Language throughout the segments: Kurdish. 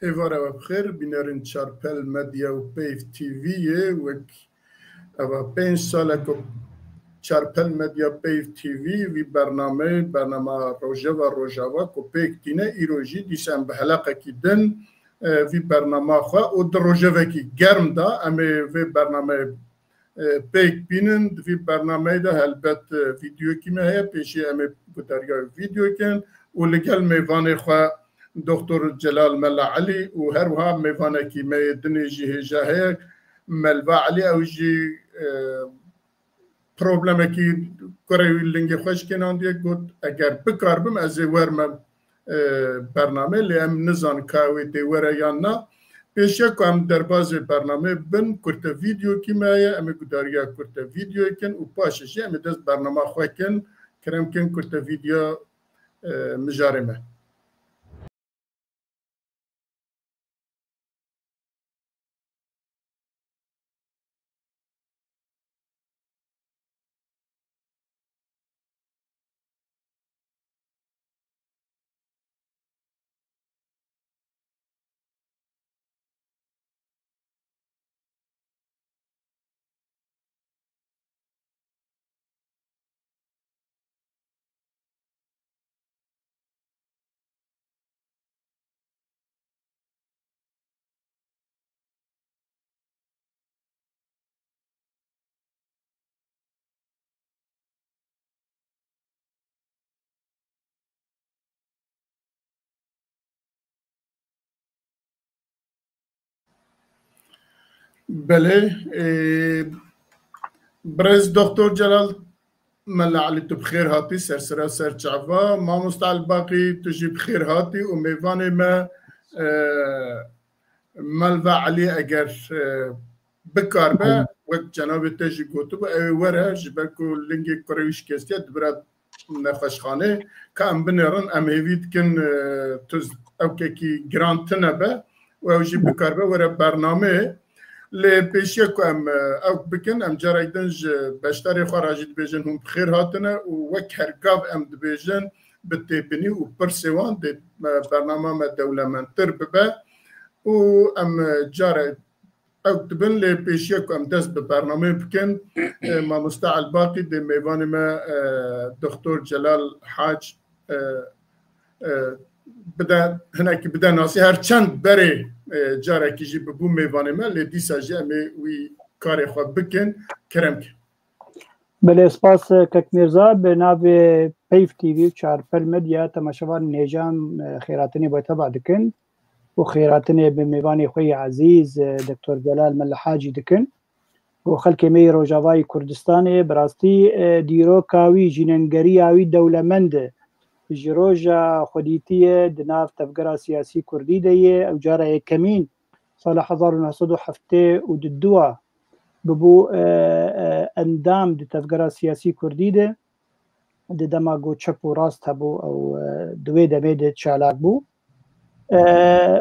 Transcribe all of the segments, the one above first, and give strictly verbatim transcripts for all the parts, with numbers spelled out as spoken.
Êvara we bi xêr, bînerên Çarpel Medya û Peyv T V'yê. Wek eva pênc sal e ku Çarpel Medya Peyv T V vî bernameyê, bernama Rojeva Rojava ku pêk tîne, îro jî dîsa em bi heleqekî din, e, vî bernama xwe û di rojevekî germ de em ê vê bernameyê e, pêk bînin. Di vî bernameyê de helbet, e, vîdeokî me heye. Pêşî em ê guhdariya vîdeokin û li gel mêvanê xwe Doktor Celal Mela Elî û her wiha mêvanekî me yê dinê jî hêja heye. Melva Elî, ew jî, e, problemekî kurê wî lingê xwe ji kênandiye, got, eger bikarbim ez ê werme e, bername, lê em nizan ka wê tê were yan na. Pêşiya ku em derbazê bernamê bin, kurte vîdeokî me ye, em ê gudariya kurte vîdeoyê kin û paşê jî em ê dest bernama xwe kin. Kerem kin kurte vîdeo, e, mijarê me. Belê, e, birêz Doktor Celal Mela Elî, tu bi xêr hatî, ser sera ser çava. Mamosta Elbaqî, tu jî bi xêr hatî û mêvanê me, e, Melva Elî, eger, e, bikaribe, wek cenabê te jî gotibû, ew ê were, ji ber ku lingê kurê wî şikestiye, dibire nexweşxanê, ka em binêrin, em hêvî dikin, e, tu z-, ewkekî giran tune be û ew jî bikaribe were bernameyê. Lê pêşiya ku em, e, ew bikin, em carek din ji beşdarê xwe re jî dibêjin hûn bi xêr hatine û wek her gav em dibêjin bi têbinî û pirsê wan dê, e, bernama me dewlemendtir bibe û em, e, care ew dibin, lê pêşiya ku em dest bi bernameyê bikin, e, mamoste Elbaqî dê mêvanê me, e, Doktor Celal Hac, e, e, bide, hinekî bide nasî, her çend berê, e, carekî jî bibû mêvanê me, lê dîsa jî em ê wî karê xwe bikin. Kerem ke. Belê, spas, e, kek Mîrza, bi navê Peyv T V û Çarpel Medya temaşevanên hêja em, e, xêratinê bo te ba dikin û xêratinê bi mêvanê xwe yê ezîz, e, Doktor Celal Mela Hacî dikin. Û xelkê me yê Rojavayê Kurdistanê bi rastî, e, dîroka wî, jînengeriya wî dewlemend e. Ji roja xwedîtiyê di nav tevgera siyasî kurdî de ye. Ew cara yekemîn sala hezar û neh sed û heftê û du bû, e, e, endam di tevgera siyasî kurdî de. Di dema ku çep û rast hebû, ew, e, di wê demê de çalak bû. E,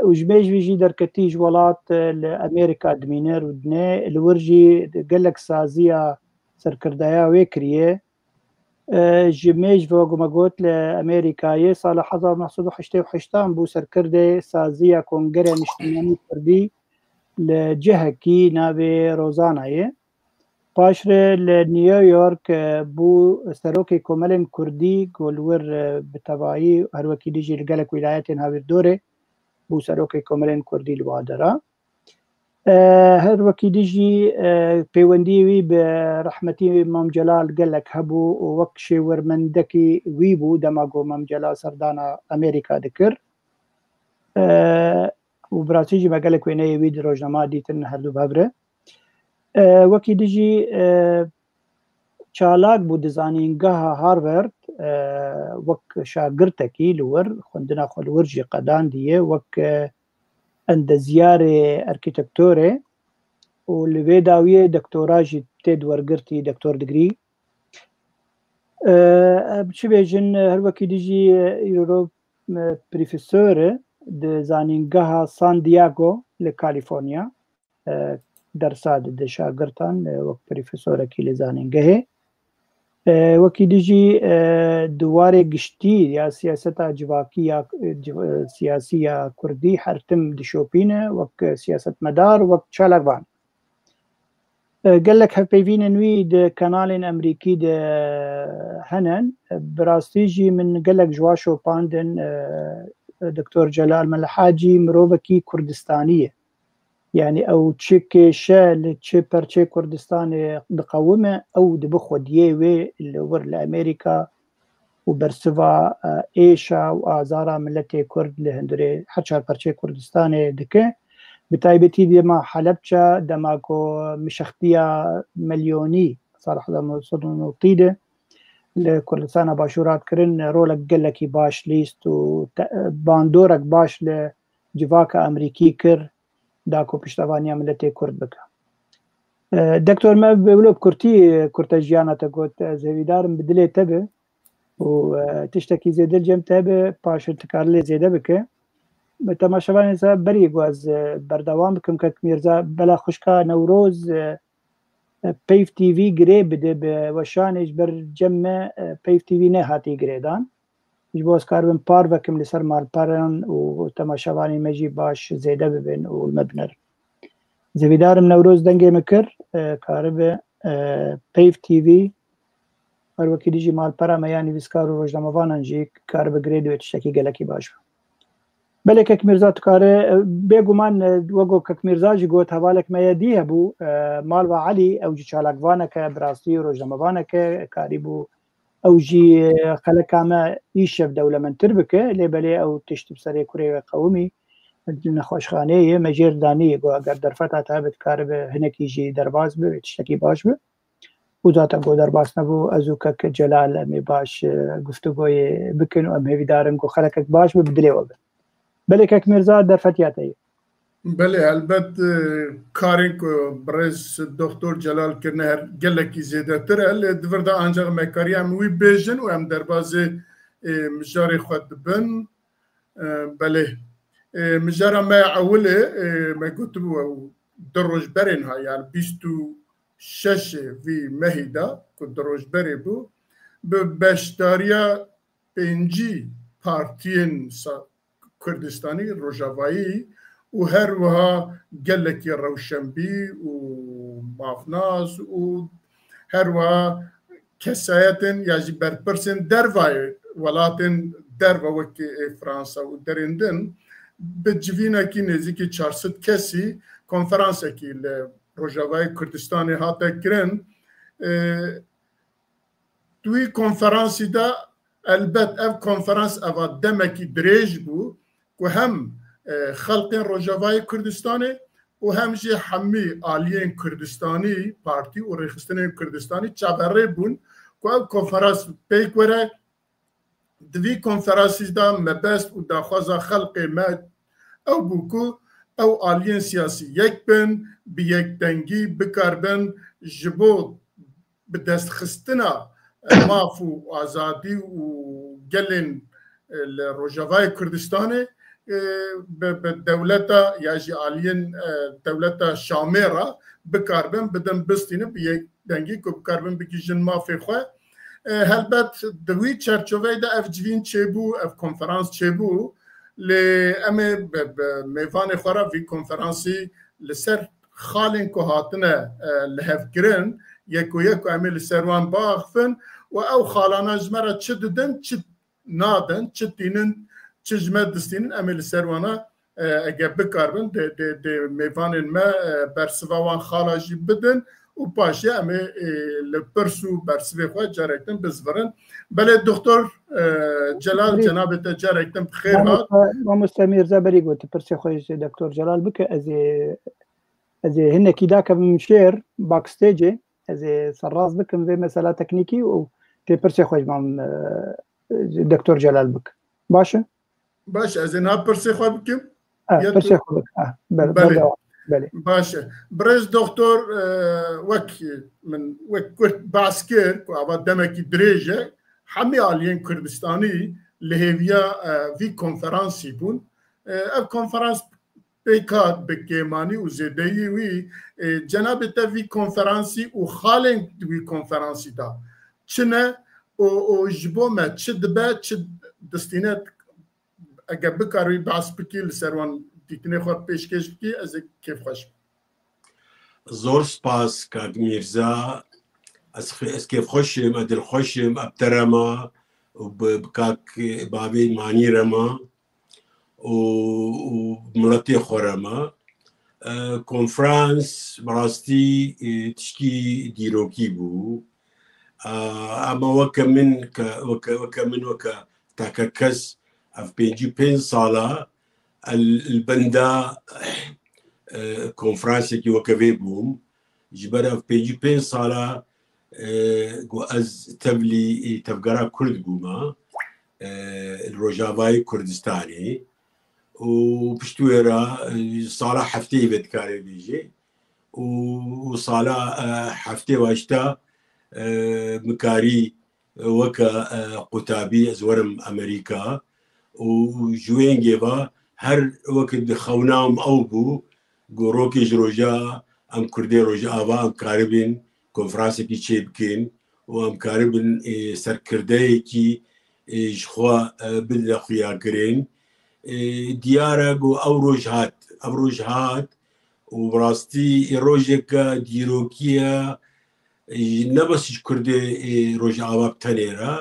û ji mêj vî jî derketî ji welat, e, li Amerîka dimîne û dinê, li wir jî gelek saziya serkirdaya wê kiriye. E, ji mêj ve ku me got li Amerîkayê sala hezar û neh sed û heştê û heşt an bû serkirdê saziya Kongereya Niştimanî Kurdî li cihekî navê Rozanayê. Paşre li New York, e, bû serokê Komelên Kurdî ku li wir, e, bi tevayî her wekî dî jî li gelek wîlayetên hawîrdorê bû serokê Komelên Kurdî li wa dera. E, her wekî dî jî, e, pêwendiyê wî bi rehmetî Mam Celal gelek hebû û wek şêwirmendekî wî bû dema ku Mam Celal serdana Amerîka dikir. E, û bi rastî jî me gelek wêneyê wî di rojnama dîtin her du bi hev re. E, wekî dî jî, e, çalak bû di zanîngeha Harvard, e, wek şagirtekî li wir, xwendina xwe li wir jî qedandiye, wek, e, endezyarê, arkitektorê û li vê dawiyê doktora jî tê di wergirtî, doktor digrî. E, em çi bêjin, her wekî dî jî, e, îro, e, profesor e di zanîngeha San Diego li California. E, dersa dide şagirtan, e, wek profesorekî li zanîngehê. E, wekî dijî, e, di warê giştî ya siyaseta civakî ya, e, civ-, e, siyasî ya kurdî her tim dişopîne, wek siyasetmedar, wek çalakvan. E, gelek hevpeyvînên wî di kanalên Amerîkî de hene. E, bi rastî jî min gelek ji wan şopandin, e, Doktor Celal Melhacî mirovekî Kurdistanî ye. Yanî ew çi kêşe li çi perçê Kurdistanê diqewime, ew dibe xwediyê wê li wir li Amerîka û bersiva, e, êşa û azara miletê Kurd li hundirê her çar perçê Kurdistanê dike. Bi taybetî dema Helebça, dema ku mişextiya milyonî sala hezar neh sed û newtî de li Kurdistana Başûr hat kirin, rolek gelekî baş lîst û te-, bandorek baş li civaka Amerîkî kir, da ku piştevaniya miletê Kurd bike. E, Doktor, me bi wilo bi kurtî kurte jiyana te got, ez hêvîdar im bi dilê te be û, e, tiştekî zêde li cem te be, paşê tu karî lê zêde bike. Bi temaşevanê se berî ku ez, e, berdewam bikim, kek Mîrza, bela xwişka Newroz, e, e, Peyv T V girê bide bi weşanê ji ber cem me, e, Peyv T V nehatî girêdan. Ji bo ez karibim parvekim li ser malperan û temaşevanên me jî baş zêde bibin û li me binerin. Ez hêvîdar im Newroz dengê min kir, e, karibe, e, Peyv T V, her wekî dijî malpera me ya nivîskar û rojnamevanan jî karibe girê dê wê tiştekî gelekî baş be. Belê kek Mîrza tu kare, e, bêguman, e, wek ku kek Mîrza jî got, hevalek me ye dî hebû, e, Malva Elî, ew jî çalakvaneke, bi rastî rojnamevaneke, karîbû ew jî, e, xeleka me îşev dewlemendtir bike, lê belê ew tişt bi serê kurê wê qewimî, nexweşxaneyê ye, me jêr danî, got eger derfeta te hebe dikaribe hinekî jî derbas be, tiştekî baş be. Û zaten got derbas nebû, ez û kek Celal em ê baş, e, guftûgoyê bikin û em hêvîdar in ku xelekek baş be, bi dilê we be. Belê kek Mîrza, derfetiya te ye. Belê, helbet, e, karên ku birêz Doktor Celal kirine her gelekî zêdetir e, lê di vir de ancaq me kariye em wî bêjin û em derbazê, e, mijarê xwe dibin. E, belê. E, mijara me ya ewilê, e, me gotibû ew du roj berê niha, yani bîst û şeş vî mehî de ku du roj berê bû, bi beşdariya pêncî partiyên sa-, Kurdistanî, Rojavayî û her wiha gelekî rewşenbîr û mafnas û her wiha kesayetên ya jî berpirsên dervayê welatên derve wekî, e, Fransa û derên din bi civînekî nêzîkî çar sed kesî konferansekî li Rojavayê Kurdistanê hate kirin. E, Di wî konferansî de, elbet ev konferans eva demekî dirêj bû ku hem, e, xelkên Rojavayê Kurdistanê û hem jî hemî aliyên Kurdistanî, partî û rêxistinên Kurdistanî çaverê bûn ku ev konferans pêk were. Di vî konferansî de mebest û daxwaza xelkê me ew bû ku ew aliyên siyasî yek bin, bi yekdengî bikaribin ji bo bi destxistina maf û azadî û gelên, e, li Rojavayê Kurdistanê, e, bi, bi dewleta ya jî aliyên, e, dewleta Şamê re bikaribin bidin bistînin bi yekdengî ku bikaribin bigihîjin mafê xwe. E, helbet di wî çerçoveyê de ev civîn çêbû, ev konferans çêbû. Lê em ê bi, bi mêvanê xwe re vî konferansî li ser xalên ku hatine, e, lihevkirin, yeko yeko em ê li ser wan biaxifin û ew xalana ji me re çi didin, çi nadin, çi tînin, çi ji me distînin, em ê li ser wana, e, eger bikaribin, dê, dê, dê mêvanên me, e, bersiva wan xala jî bidin û paşê em ê, e, li pirs û bersivê xwe carek din bizvirin. Belê, Doktor, e, Celal, Belê. Cenabê te carek din bi xêr hat. Mamoste, Mamoste Mîrza berî got, pirsê xwe ji Doktor Celal bike, ez ê, ez ê hinekî dakevim şêr, backstageê, ez ê serrast bikim vê mesela teknîkî û tê pirsê xwe ji mam, e, Doktor Celal bike. Baş e? Baş, ez ê niha pirsê xwe bikim. Ha, Ya tu pirsê xwe bike. Ha, ber-, Belê. berdewam. Belê. Baş e. Birêz Doktor, e, wek min wek kurt behs kir ku ava demekî dirêj e, hemî aliyên Kurdistanî li hêviya, e, vî konferansî bûn. E, ev konferans pêk hat bi kêmanî û zêdeyî wî, e, cenabê te vî konferansî û xalên di wî konferansî de çi ne û, û ji bo me çi dibe, çi distîne, eger bikarî behs bikî, li ser wan dîtinê xwe pêşkêş bikî, ez ê kêfxweş bim. Zor spas kak Mîrza. Ez, ez kêfxweş im, ez dilxweş im, ez bi te re me û bi, bi kak bavê Manî re me û, û miletê xwe re me. E, konferans bi rastî, e, tişkî dîrokî bû. E, ama weke min, ke, weke, weke min, weke teke kes, ev pêncî pênc sala el, li benda, e, konferansekî weke vê bûm. Ji ber ev pêncî pênc sala, e, ku ez tevlî, e, tevgera Kurd bûme, e, li Rojavayê Kurdistanê. Û piştî wê re, e, sala hefteyê vê dikare bêje. Û, û sala, e, heftê waşta, e, mikarî weke, e, qutabî ez werim Amerîka û ji wê hingê ve her weke dixewinam ew bû, ku rokê ji roja em Kurdê Rojava em karibin konferansekî çêbikin û em karibin, e, serkirdeyekî, e, ji xwe, e, bidine xuyakirin. E, diyar e ku ew roj hat, ev roj hat û bi rastî, e, rojeke dîrokî ye, e, ne bes ji Kurdê, e, Rojava bi tenê re,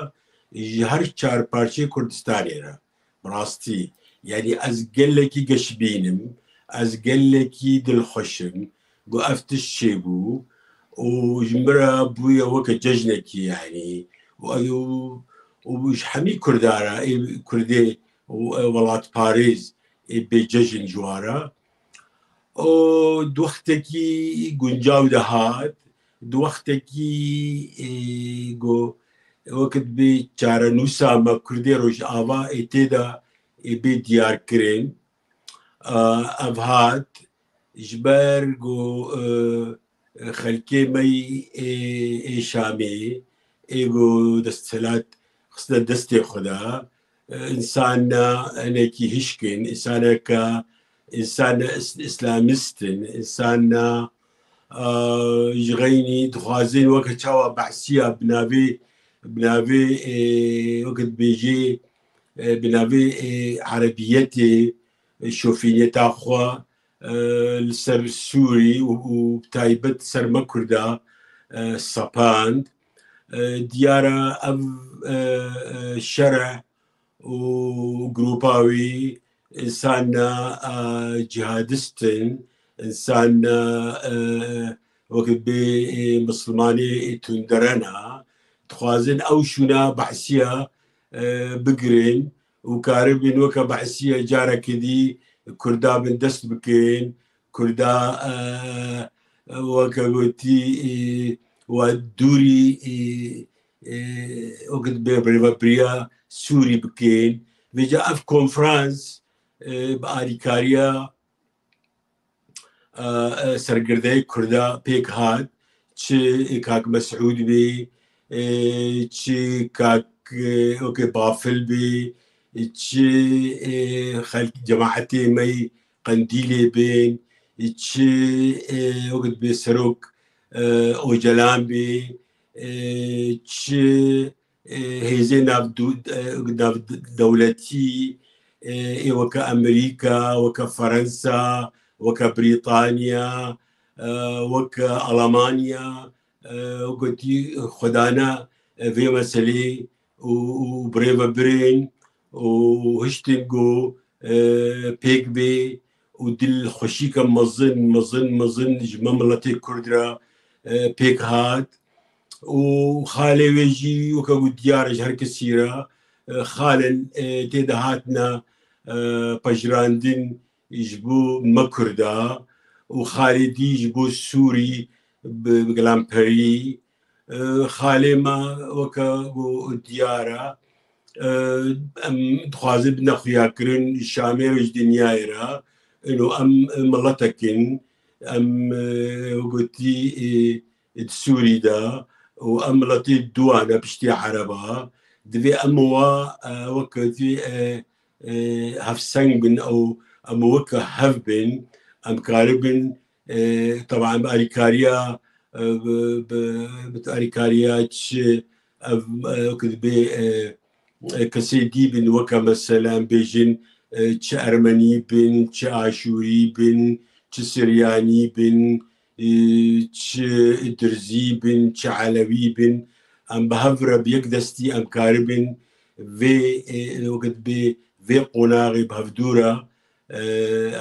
ji her çar parçeyê Kurdistanê re. Bi rastî, yanî ez gelekî geşbîn im, ez gelekî dilxweş im, ku ev tişt çêbû û ji min re bûye weke cejnekî, yanî û, û, û ji hemî Kurda re, ê Kurdê û, e, welatparêz, ê bê cejn ji wan re. Û di wextekî guncaw de hat, di wextekî, e, ku wekit bê çarenûsa me Kurdê Rojava ê tê de ê bê diyarkirin. E, ev hat ji ber ku, e, xelkê me yî ê, ê Şamê ê ku desthilat xistine destê xwe de, e, însan ne, hinekî hişk in, însaneke, însan ne is-, îslamîst in, însan ne, e, ji xeynî dixwazin weke çawa behsiya bi navê, bi navê, e, weke dibêjê, e, bi navê, e, erebiyetê, e, şofîniyeta xwe, e, li ser Sûrî û, û bi taybet ser me Kurda, e, sepand. E, diyar e ev, e, e, şereh û grûpa wî însan ne, e, cihadist in, însan ne, e, wekî bê, e, misilmanê, e, tundere ne. Dixwazin ew şûna behsiya, e, bigirin û karibin weke behsiya careke dî Kurda bindest bikin, Kurda, e, weke gotî, e, we dûrî, e, e, weke bê rêvebiriya Sûrî bikin. Vêca ev konferans, e, bi alîkariya, e, e, serkirdeyê Kurda pêk hat. Çi kak Mesûd bê, e, çi kak, e, weke Bafil bê, çi, e, xelk cemaetê me yî Qendîlê bên, çi, e, wekî bê serok, e, Ocalan bê, e, çi, e, hêzê navdu-, e, navdewletî, e, ê weke Amerîka, weke Ferensa, weke Brîtanya, e, weke Alemanya, e, gotî xwedana, e, vê meselê û, û birêvebirên û hiştin ku, e, pêk bê û dilxweşîke mezin, mezin, mezin ji me miletê Kurd re, e, pêk hat. Û xalê wê jî weke ku diyar e ji her kesî re, e, xalên, e, tê de hatine, e, pejirandin ji bo me Kurda û xalê dî ji bo Sûrî bi, bi gilamperî. E, xalê me weke ku diyar e, e, em dixwazin bine xuyakirin Şamê re ji dinyayê re. Ino em, e, miletek in, em, e, gotî, e, di Sûrî de û em miletê duwa ne piştî Ereba. Divê em wa, e, weke tî, e, e, hevseng bin ew em weke hev bin, em karibin, e, teba em alîkariya, e, bi, bi, bi alîkariya çi, ev, e, wek dibê, e, e, kesê dî bin, weke mesela em bêjin, e, çi Ermenî bin, çi Aşûrî bin, çi Siryanî bin, e, çi Dirzî bin, çi Elewî bin, em bi hev re bi yek destî em karibin vê, e, wek dibê vê qonaxê bi hevdû re, e,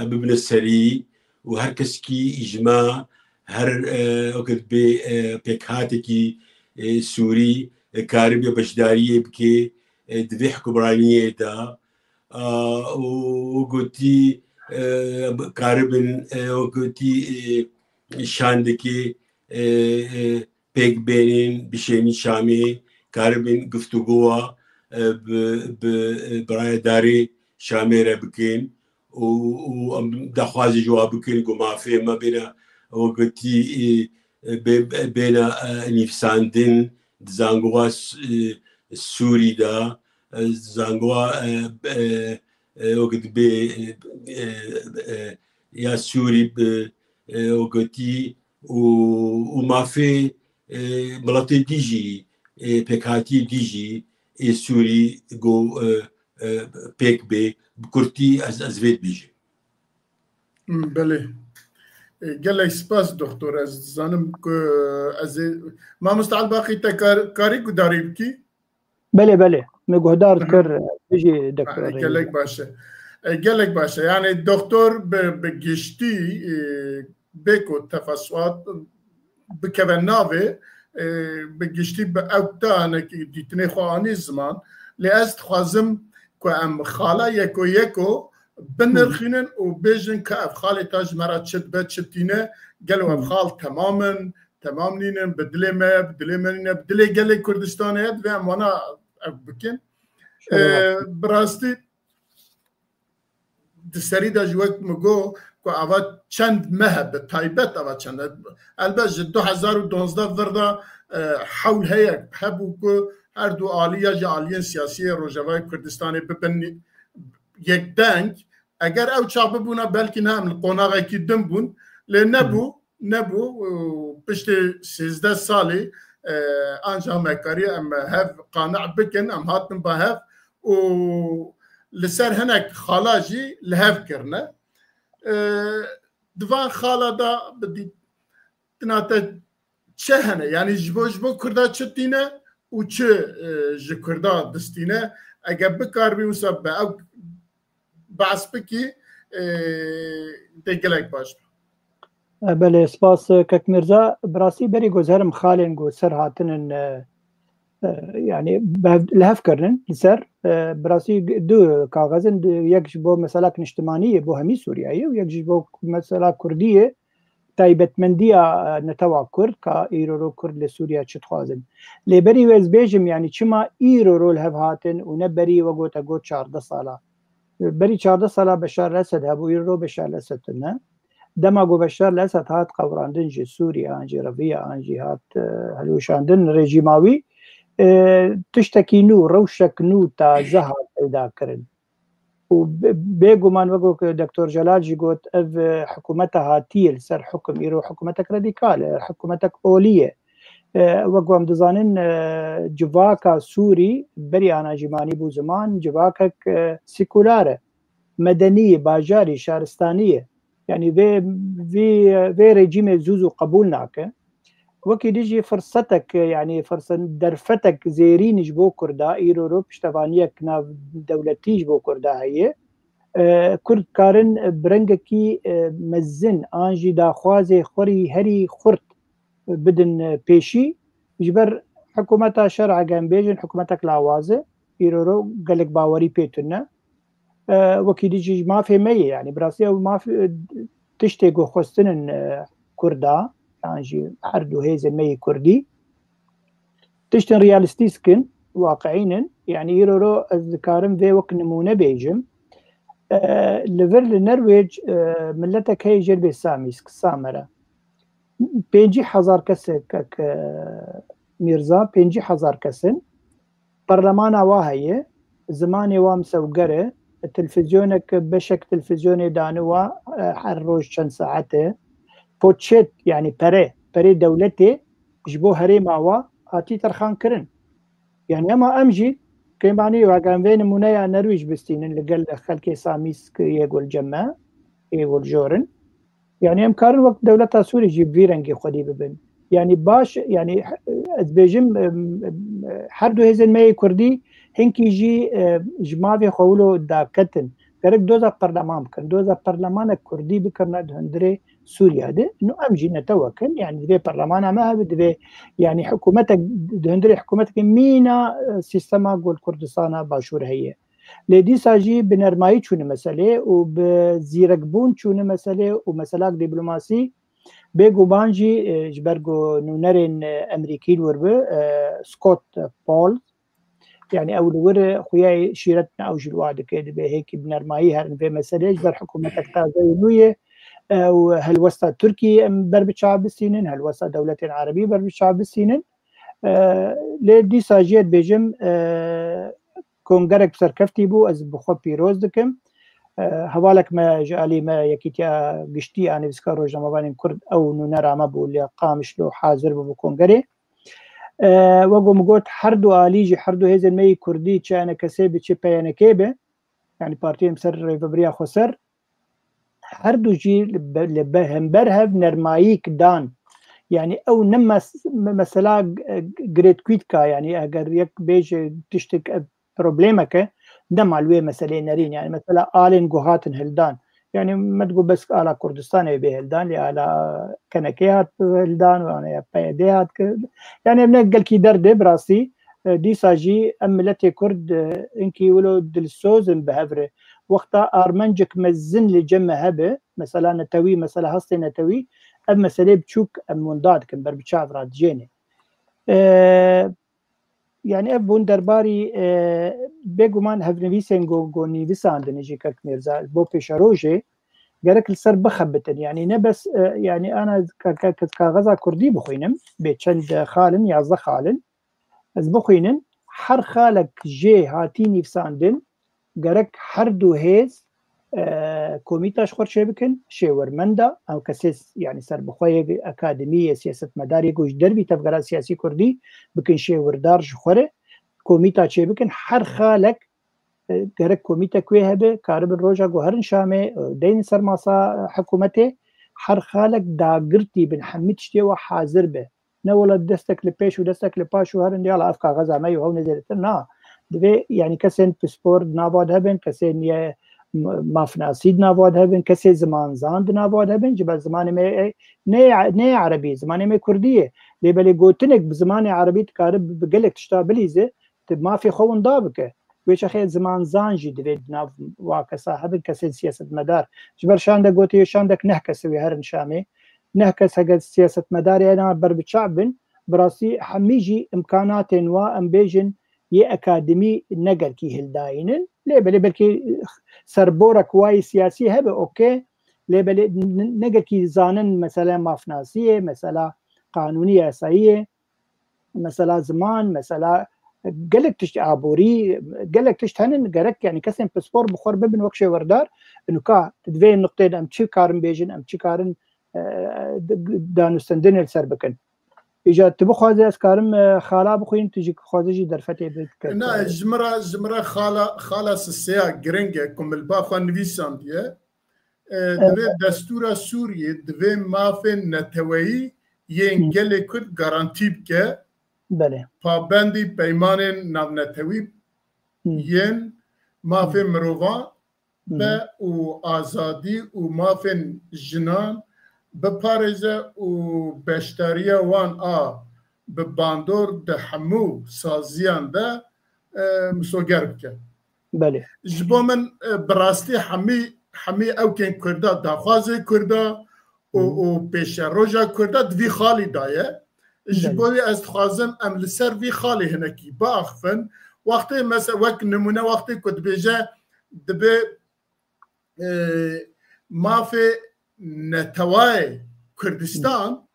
em bibine serî û her kesekî ji me, her, e, wek dibê, e, pêkhatekî, e, Sûrî, e, karibe beşdariyê bike, e, di vê hukimraniyê de. A, û, û gotî, e, karibin, e, û gotî, e, şandekê, e, e, pêk bênin, bişênin Şamê, karibin guftûgowa, e, bi, bi, e, birayedarê Şamê re bikin û, û em daxwazê ji wa bikin ku mafê me bêne, wek gotî, e, e, bê-, bê-, bêne, e, nivîsandin di zangowa s-, e, Sûrî de, e, zangowa, e, e, e, wek dibê, e, e, e, ya Sûrî bi, e, wek gotî û, û mafê, e, miletê dî jî, e, pêkhatiyê dî jî ê Sûrî go, e, e, pêk bê, bi kurtî ez, ez vê dibêjim. Hmm, belê. E, gelek spas, doktor. Ez dizanim ku ez ê, Mamoste Elbaqî, te kar-, karî gudarî bikî? Belê, belê. Me guhdar Hı hı. kir, bijî doktor. Gelek baş e. E, gelek baş e. Yani doktor bi, bi giştî, e, bê ku tefeswat bikeve navê, e, bi giştî bi ew te hinekî dîtinê xwe anî ziman. Lê ez dixwazim ku em xala yeko yeko binirxînin û bêjin ka ev xalê ta ji me re çi dibe, çi tîne, gelo ev Hı. xal temam in, temam nînin, bi dilê me, bi dilê me nîne, bi dilê gelê Kurdistanê ye, divê em wana ev bikin. Şeref. E, bi rastî di serî de jî wek min got ku ava çend meh e, bi taybet ava çend e. Elbet ji du hezar û duwazdeh vir de, e, hewl heye, hebû ku her du alî ya ji aliyên siyasî yê Rojavayê Kurdistanê bibin yekdeng. Eger ew çax bibûna, belkî ne em li qonaxekî din bûn. Lê nebû, Hı. nebû. Û piştî sêzdeh salî, e, anca me kariye em hev qane bikin, em hatin ba hev û li ser hinek xala jî li hev kirine. E, di van xala de bi dîtina te çi hene? Yanî ji bo, ji bo Kurda çi tîne û çi, e, ji Kurda distîne? Eger bikaribî wisa bi ew behs bikî, e, tê gelek baş be. E, belê, spas, e, Kek Mirza. Bi rastî berî ku ez herim xalên ku ser hatinin, e, e, yani bev-, li hev kirinin li ser, e, bi rastî du kaxez in, du, yek ji bo meselak niştimanî ye, bo hemî Sûriyeyê û yek ji bo mesela Kurdî ye. Taybetmendiya, e, netewa Kurd, ka îro ro Kurd li Sûriye çi dixwazin. Lê berî wê ez bêjim, yani çima îro ro li hev hatin û ne berî we gote got çardeh sala. Berî çardeh sala Beşar el-Esed hebû, îro ro Beşar el-Esed tune. Dema ku Beşar el-Esed hat qewrandin ji Sûriye, an jî reviya, an jî hat, e, hilweşandin rejîma wî, e, tiştekî nû, rewşek nû, taze hat peyda kirin. Û be-, bêguman, wek ku Doktor Celal jî got, ev, e, hikûmeta hatiye li ser hukum, îro hikûmetek radîkal e, hikûmetek olî ye. E, wek ku em dizanin, e, civaka Sûrî berî ana jî manî bû ziman, civakek, e, sekular e, medenî ye, bajarî, şaristanî ye. Yani vê, vê, vê rejîmê zû zû qebûl nake. Wekî dî jî firsetek, yani firset, derfetek zêrîn ji bo Kurda, îro ro piştevaniyek navdewletî ji bo Kurda heye. E, Kurd karin bi rengekî, e, mezin an jî daxwazê xwe rî herî xurt bidin, e, pêşî. Ji ber hikûmeta şer, eger em bêjin hikûmetek lawaz e, îro ro gelek bawerî pê tune. E, wekî dî jî mafê me ye, yani bi rastî ew maf, e, tiştê ku xwestin in, e, Kurda, yan jî her du hêzên me yê Kurdî, tiştên realîstîk in, waqiîn in. Yani îro ro ez dikarim vê wek nimûne bêjim. E, li vir li Nerwêc, e, miletek heye jê dibê Samîsk, Samere. Pêncî hezar kes e, Kek, e, Mîrza, pêncî hezar kes in. Parlemana wa heye, zimanê wa misewger e, televîzyoneke, beşek televîzyonê dane wa, e, her roj çend saet e. Poçet, yani pere, perê dewletê ji bo herêma wa hatî terxankirin. Yani hema em jî kêmanî weke em vê nimûneya Nerwîj bistînin li gel xelkê Samîsk yê gul cem me, yê gul jor in. Yani em karin wek dewleta Sûrî jî bi vî rengî xwedî bibin. Yani baş, yani ez bêjim, em, em, her du hêzên me yê Kurdî hinkî jî, e, ji mavê xwe wilo daketin. Gerek doza perleman bikin. Doza perlemanek Kurdî bikirine di hundirê Sûriye de. Nû em jî netewek in. Yani divê perlemana me hebe, divê yani hikûmetek, di hundirê hikûmetekê mîna, e, sîstema gol Kurdistana Başûr heye. Lê dîsa jî bi nermayî çûne meselê û bi zîrekbûn çûne meselê û meselak dîplomasî bêguman jî, e, ji ber ku nûnerên, e, Emerîkî li wir bi, e, Scott Paul, yani ew li wir, e, xuya şîretine ew jî li wa dike, dibê hêkî bi nermayî herin vê meselê ji ber hikûmetek taze û nû ye, e, û helwesta Tirkiyê em ber bi çav bistînin, helwesta dewletên Erebî ber bi çav bistînin. E, lê dîsa jî ez dibêjim, e, kongerek serkeftî bû, ez bi xwe pîroz dikim. E, hevalek me ji alî me Yekîtiya Giştî a Nivîskar Rojnamevanên Kurd ew nûnera me bû, li Qamişlo hazir bû bi kongerê. E, wek min got, her du alî jî, her du hêzên me yî Kurdî, çi ENKSê bi, çi PYNKê bi, yani partiyên ser rêvebiriya xweser, her du jî li be-, li be-, hember hev nermayîk dan. Yani ew ne mes-, me-, mesela g-, girêdkûyî dika, yani eger yek bêje tiştek, e, problemeke, dema li wê meseleyê nerîn, yani mesela alên ku hatin hildan. Yani me digot bes ala Kurdistanê bê hildan, lê ala KNKê hat hildan, û ana ya PYDê hat kir. Yani ev ne gelkî derd e, bi rastî. E, dîsa jî em miletê Kurd, e, hinkî wilo dilsoz in bi hev re. Wexta armencek mezin li cem me hebe, mesela netewî, mesela hestê netewî, ev meselê biçûk em winda dikin, ber bi çav re dijêne. E, yani ev bûn derbarî, e, bêguman hevnivîsên go, go nivîsandine jî kek Mîrza, bo pêşerojê gerek li ser bixebitin. Yani ne bes, e, yani ana ka-, ka-, ka-, kaxeza Kurdî bixwînim, bê çend xal in, yazdeh xal in. Ez bixwînim, her xalek jê hatî nivîsandin, gerek her du hêz, e, komîta ji xwe re çêbikin, şêwirmenda, ew kesê, yani serbixwe yê akademî yê siyasetmedarê ku ji dervî tevgera siyasî Kurdî bikin şêwirdar ji xwe re, komîta çêbikin, her xalek, e, gerek komîtek wê hebe, karibin roja ku herin Şamê, e, deynin ser masa, e, hikûmetê, her xalek dagirtî bin, hemî tiştê we hazir be. Ne wela destek li pêş û destek li paş û herin, yala ev kaxeza me yo, hew ne zêdetir, na. Divê, yani kesên pispor di nava de hebin, kesên ye m-, mafnasî di nava de hebin, kesê zimanzan di nava de hebin, ji ber zimanê me, e, ne, ne erebî, zimanê me kurdî ye. Lê belê gotinek bi zimanê erebî dikare bi, bi gelek tişta bilîze, tu mafê xwe winda bike. Wê çaxê zimanzan jî divê di nav wa kesa hebin, kesên siyasetmedar. Ji ber şandek gotiye, şandek neh kes wê herin Şamê. Neh kes heke siyasetmedarê ena ber bi çav bin, bi rastî hemî jî imkanatên wa, em bêjin, yê akademî ne gelkî hildayînin. Lê belê belkî serborek wa yê siyasî hebe, okey. Lê belê n-, n-, ne gelkî zanin mesela mafnasiyê, mesela qanûnî yasayî ye. Mesela ziman, mesela gelek tişt aborî, gelek tişt henin, gerek yani kesên pispor bi xwe re bibin wek şêwerdar. Nuka di vê nuqtê de em çi karin bêjin, em çi karin, e, d-, danûstendinê li ser bikin. Îca tu bixwaze ez karim, e, xala bixwînim, tu jî dixwaze jî derfetê bike. Na, ji min re, ji min re xala, xala siseya giring e ku min li ba xwe nivîsandiye. E, divê destûra Sûriyê, divê mafên neteweyî yên gelê Kurd garantî bike, belê, pabendî peymanên navnetewî yên mafên mirovan be û azadî û mafên jinan biparêze û beşdariya wan a bi bandor di hemû saziyan de, e, misoger bike. Belê. Ji bo min, e, bi rastî hemî, hemî ewkên Kurda, daxwazê Kurda û, û pêşeroja Kurda di vî xalî de ye. Ji bo wî ez dixwazim em li ser vî xalî hinekî biaxifin. Wextê mese-, wek nimûne wextê ku dibêje dibe, e, mafê netewayê Kurdistan,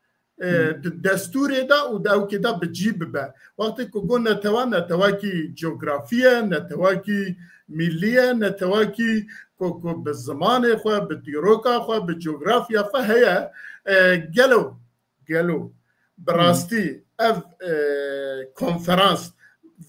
e, di destûrê de û di ewkê de bi cî bibe. Wextê ku got netewa, netewakî coğrafî ye, netewakî mîllî ye, netewakî ku, ku bi zimanê xwe, bi dîroka xwe, bi coğrafya xwe heye, e, gelo, gelo bi rastî ev, e, konferans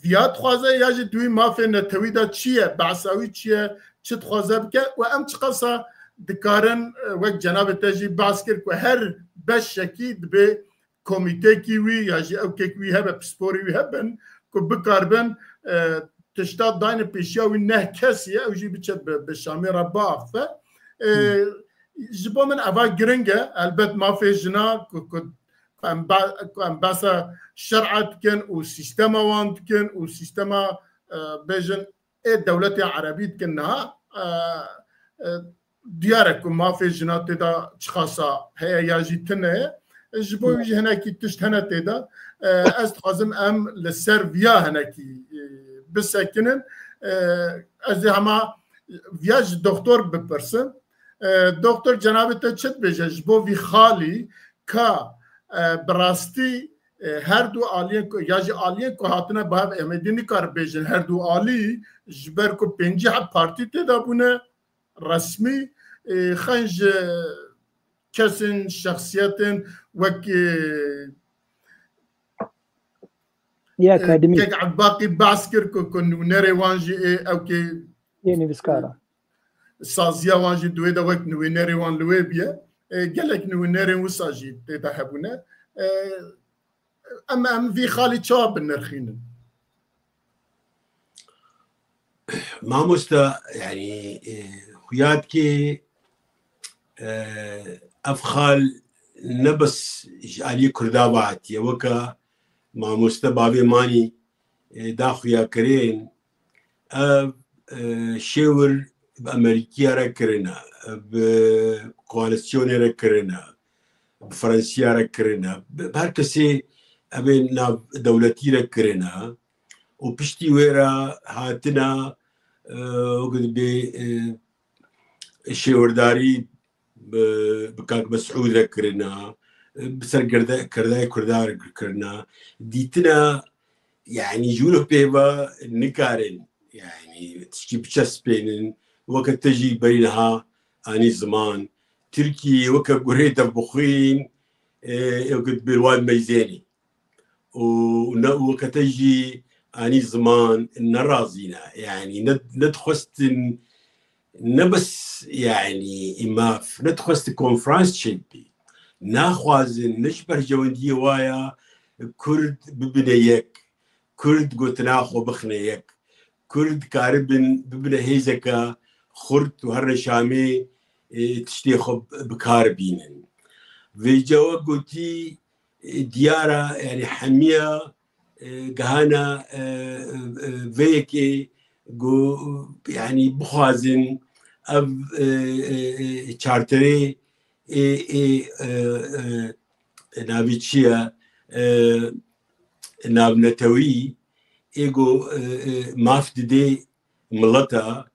viya dixwaze ya jî di wî mafê netewî de çi ye, behsa wî çi ye, çi dixwaze bike û em çiqasa dikarin, e, wek cenabê te jî behs kir ku her beşekî dibê komîtekî wî ya jî ewkek wî hebe, pisporî wî hebin ku bikaribin, e, tişta dayne pêşiya wî neh kesî ye, ew jî biçe bi, bi Şamê re biaxife. E, Hmm. Ji bo min eva giring e. Elbet mafê jina ku, ku, ku em ba-, ku em behsa şer'a dikin û sîstema wan dikin û sîstema, e, bêjin ê dewletê erebî dikin niha, e, e, diyar e ku mafê jina tê de çiqasa heye ya jî tune ye. Ji bo wî jî hinekî tişt hene tê de. E, ez dixwazim em li ser viya hinekî, e, bisekinin. E, ez ê hema viya ji doktor bipirsim. E, doktor, cenabê te çi dibêje ji bo vî xalî ka, e, bi rastî, e, her du aliyên ku, ya jî aliyên ku hatine bi hev, em êdî nikarin bêjin her du alî, ji ber ku pêncî heb partî tê de bûne, resmî, e, xeyn ji kesên, şexsiyetên wek, e, Yê e, akademî. Kek Ebbaqî behs kir ku, ku nûnerê wan jî ê ewkê Yê nivîskara. Saziya wan jî di wê de wek nivînerê wan li wê bûye. E, gelek nivînerên wisa jî tê de hebûne. E, em, em vî xalî çawa binirxînin? Mamoste, yanî, e, xuya dikê, e, ev xal ne bes ji aliyê Kurda ve hatiye, weke mamoste bavê Manî, e, da xuya kirin, ev, e, şêwir bi Amerîkiya re kirine, bi koalîsyonê re kirine, bi Fransiya re kirine, bi, bi her kesê evê nav dewletî re kirine û piştî wê re hatine, e, wek dibê, e, şêwirdarî bi, bi Kak Mesûd re kirina, bi ser girde-, kirdayê Kurda re kirina. Dîtina, yanî ji wilo pê ve nikarin, yanî tişkî biçespênin, weke te jî berî niha anî ziman. Tirkî weke gurê dev bixwîn, e, ewke dibê wan meyzênî. û ne, û weke te jî anî ziman, ne razî ne. Yanî ne, ne dixwestin, ne bes, yanî, maf, ne dixwestin konferans çêbî. Naxwazin, ne ji berjewendiyê wa ya Kurd bibine yek, Kurd gotina xwe bixine yek, Kurd karibin bibine hêzeke xurt û herine Şamê, e, tiştê xwe bi kar bînin. Vêca we gotî, e, diyar e, yanî hemiya, e, gihana, e, e, vê yekê ku, yanî bixwazin ev, e, e, e, çarterê, e, e, e, e, navê çi ye? E, navnetewî, ê ku, e, e, maf didê mileta,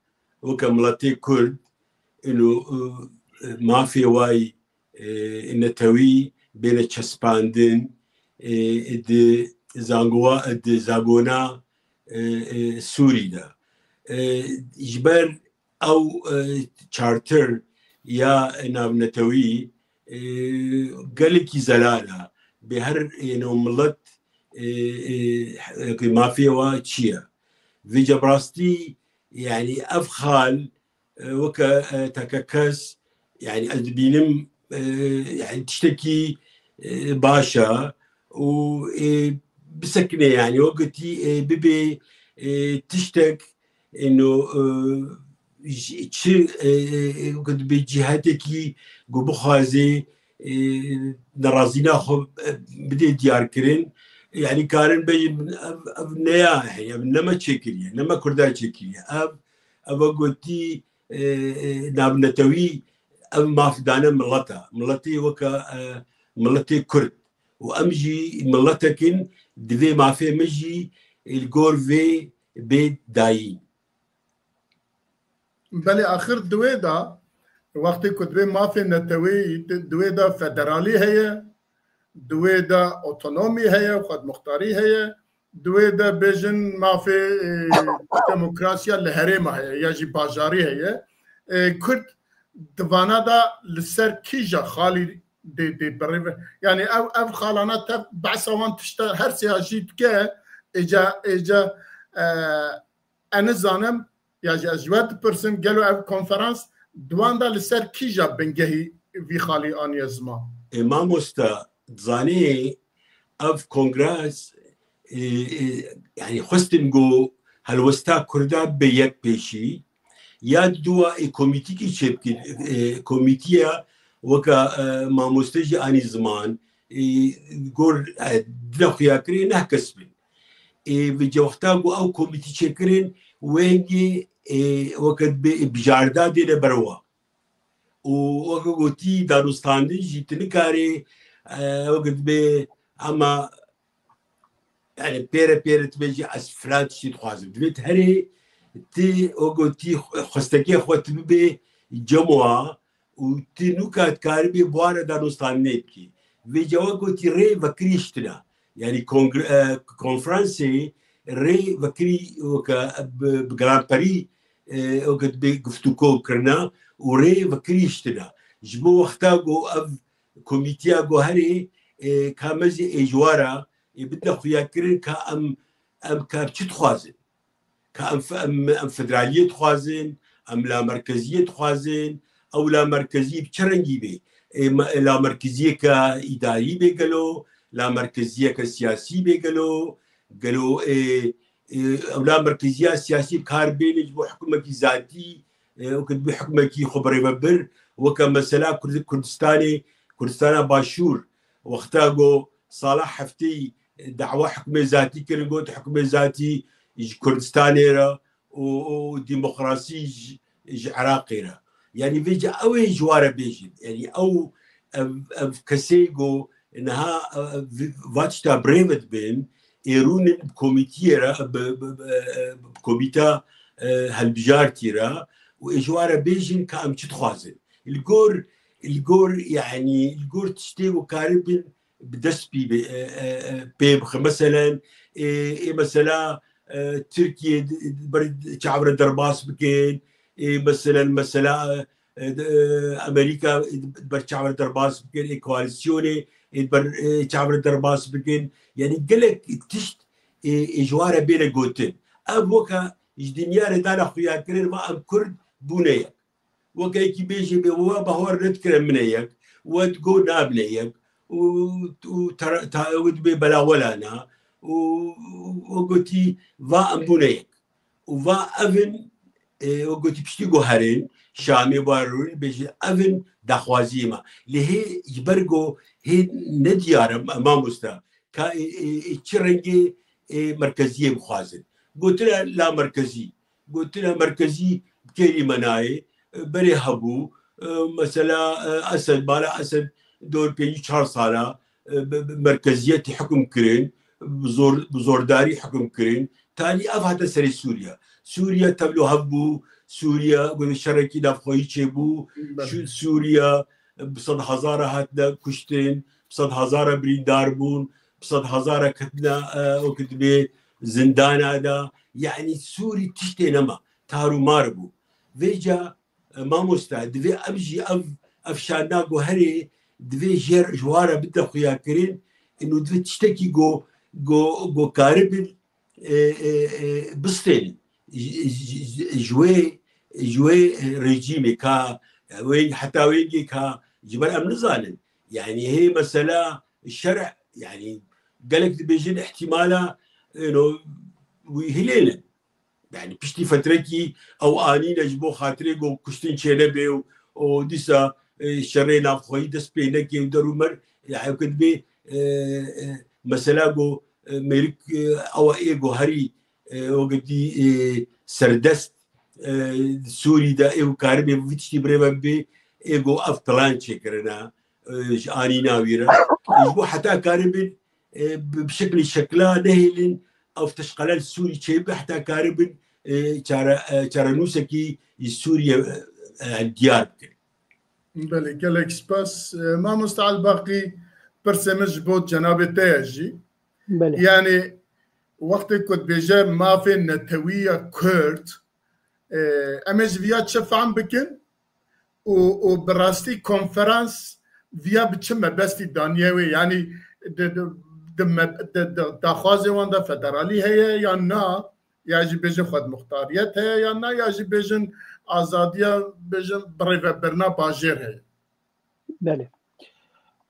weke miletê Kurd, ino, e, mafê way, e, netewî bêne çespandin, e, di zangowa-, di zagona, e, e, Sûrî de. E, ji ber ew, e, charter ya navnetewî, e, gelekî zelal e. Bê her, e, navmilet, e, e, e, mafê wa çi ye? Vêca bi rastî, yanî ev xal, e, weke, e, teke kes, yanî ez dibînim, e, yanî tiştekî, e, baş e û, e, bisekine, yanî wek gotî, e, bibê, e, tiştek, ino, e, ji-, çi, e, e, e, wek dibê cîhetekî ku bixwazê, e, nerazîna xwe, e, bidê diyarkirin. Yanî karin bêjin ev, ev ne ya, ev ne me çêkiriye, ne me Kurdan çêkiriye. Ev, ev gotî, e, e, navnetewî, ev maf dane mileta. Miletê weke, e, miletê Kurd. Û em jî miletek in, divê mafê min jî, e, li gor vê bê dayîn. Belê axir di wê de, wextê ku divê mafê neteweyî, di wê de federalî heye, di wê de otonomî heye, xwedmuxtarî heye, di wê de bêjin mafê, e, demokrasiya li herêma heye ya jî bajarî heye. E, Kurd di vana de li ser kîja xalî dê, dê birêve. Yanî ev, ev xalana te behsa wan tişta her sêya jî dike, Êca, êca, e, ez nizanim, ya jî ez ji we dipirsim, gelo ev konferans di wan de li ser kîja bingehî vî xalî aniye ziman? E, mamosta, dizanî ev kongres, e, e, yani xwestin ku helwesta Kurda be yek pêşî, ya dua e komîtîkî çêbkin, e, komîtiya weka, e, mamoste jî anî ziman, e, gor, e, dina xuya kirê neh kes bin. E, vêca wexta ku ew komîtî çêkirin, wengê, e, weke dibê, e, bijarda dêne berwa. Û weke gotî, danûstandin jî tu nikarê, e, weke dibê, ama, yani, pêre pêre tu bêjî, ez filan tiştî dixwazim. Divê tu herê, tu, weke gotî, xwestekê xwe tu bibê cem wa, û tu nûka dikaribî bi wan re danûstandinê bikî. Vêca wek gotî rê vekirî ji tune. Yani kongre-, e, konferansê rê vekirî weke bi, bi giranperî, e, weke dibê guftûko kirine û rê vekirî ji tune. Ji bo wexta ku ev komîtiya ku herê, e, ka me jî êjwara, e, bidine xuyakirin ka em, em ka çi dixwazin. Ka em fe-, em, em federaliyê dixwazin, em lamerkeziyê dixwazin, ew lamerkeziyê bi çi rengî bê? Ê, me-, lamerkeziyeke îdarî bê gelo, lamerkeziyeke siyasî bê gelo, gelo, ê, ê, ew lamerkeziya siyasî kar bêne ji bo hikûmekî zatî, ê, weke dibê hikûmekî xwe birêve bir, weke mesela Kurd-, Kurdistanê, Kurdistana Başûr, wexta ku sala hefteyî dawa hikûmê zatî kirin, got hikûmê zatî ji Kurdistanê re û, û demokrasî ji, ji Iraqê re. Yani vêca ew ê ji wa re bêjin. Yani ew, ev, ev kesê ku niha, ev, va tişta birêve dibin, ê rûnin bi komîtiyê re, bi, bi, bi, bi komîta, e, helbijartî re û ê ji wa re bêjin ka em çi dixwazin. Li gor, li gor, yani, li gor tiştê ku karibin bi dest pî bê, e, e, e, pê bixe. Meselen, ê, ê mesela, e, Tirkiye di, di ber çav re derbas bikin, ê, meselen, mesela, e, di, e, Amerîka di ber çav re derbas bikin, ê, koalîsyonê, ê, di ber, e, çav re derbas bikin. Yani gelek tişt, ê, ê, ji wa re bêne gotin. Ev weke ji dinya re dane xuyakirin, va em Kurd bûne yek. Weke yekî bêjê bê we bahor nedikire min e yek, we digo nabine yek û, û tara-, ta-, ew dibê belawelana û, û gotî va em bûne yek. Û va ev in, e, we gotî piştî ku herin, Şamê wa rûn bêjin ev in daxwaziyê me. Lê hê ji ber ku hê nediyar e, mamosta, ka, e, e, e, çi rengê, e, merkeziyê bixwazin. Gotine la merkezî. Gotine merkezî bi kêrî me nayê. E, berê hebû. E, mesela, e, Esed, Bala Esed dor pêncî çar sala, e, bi, bi merkeziyetî hukm kirin, bi zor, bi zordarî hukm kirin. Talî ev hate serê Sûriye. Sûriye tevlo hev bû. Sûriye, gotê şerekî navxweyî çêbû. Belê. Şu Sûriye bi sed hezara hatine kuştin, bi sed hezara birîndar bûn, bi sed hezara ketine, e, wekî dibê zindana de. Yani Sûrî tiştê nema. Tar û mar bû. Vêca, e, mamosta, divê em jî ev, ev şanda ku herê, divê jê, ji wa re bide xuyakirin, û divê tiştekî ku, ku, ku karibin, e, e, e, bistênin. Ji, ji, ji, ji wê, ji wê, e, rejîmê ka, e, wê, heta wêngê ka ji ber em nizanin. Yani hê mesela şerh, yani gelek dibêjin ihtimala, you know, wî hilênin. Yani piştî fetrekî ew anîne ji bo xatirê ku kuştin çênebê û, û dîsa, e, şerê navxweyî dest pê neke û der û mer, ya ew ke dibê, e, e, mesela ku, e, mêrik, e, ewa ê ku herî, e, wekî, e, serdest, e, Sûrî de ê ku karibê vî tiştî birêve bibê, ê ku ev plan çêkirine, e, ji anîna wî re. E, ji bo heta karibin, e, bi, bi şeklî şekla nehêlin ev teşqele li Sûrî çêbibe heta karibin, e, çare, e, çarenûsekî ji Sûriye, e, e, diyar bikin. Belê, gelek spas. E, Mamosta Elbaqî, pirsê min ji bo cenabê te ye jî. Belê. Yani, wextê ku dibêje mafê netewî ya Kurd, e, em ê ji viya çi fehm bikin? Û, û bi rastî konferans viya bi çi mebestî daniye wê? Yani, di, di, di me-, di, di daxwazê wan de federalî heye yan na, ya jî bêjin xwedmuxtariyet heye yan na, ya jî bêjin azadiya, bêjin birêvebirina bajêr heye. Belê.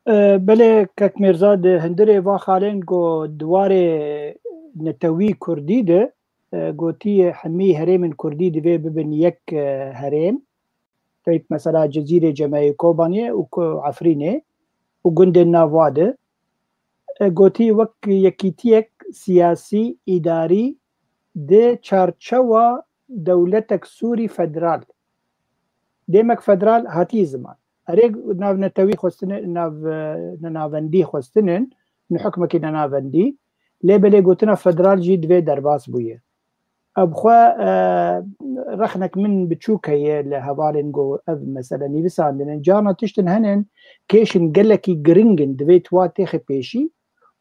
E, belê, kek Mêrza, di hundirê va xalên ku di warê netewî kurdî de, e, gotî hemî herêmên kurdî divê bibin yek, e, herêm. Peyk mesela Cizîrê, Cemeyê, Kobaniyê û Ko-, Efrînê û gundên nav wa de. E, gotî wek yekîtiyek siyasî, îdarî di çarçewa dewletek Sûrî federal. Demek federal hatî ziman. Erê nav netewî xwestine, nav, e, nenavendî xwestinin, ne hukmekî nenavendî. Lê belê gotina federal jî divê derbas bûye. Ev xwe, e, rexnek min biçûk heye li hevalên ku ev mesele nivîsandin. Carna tiştin henin, kêşin gelekî giring in, divê tu wa têxê pêşî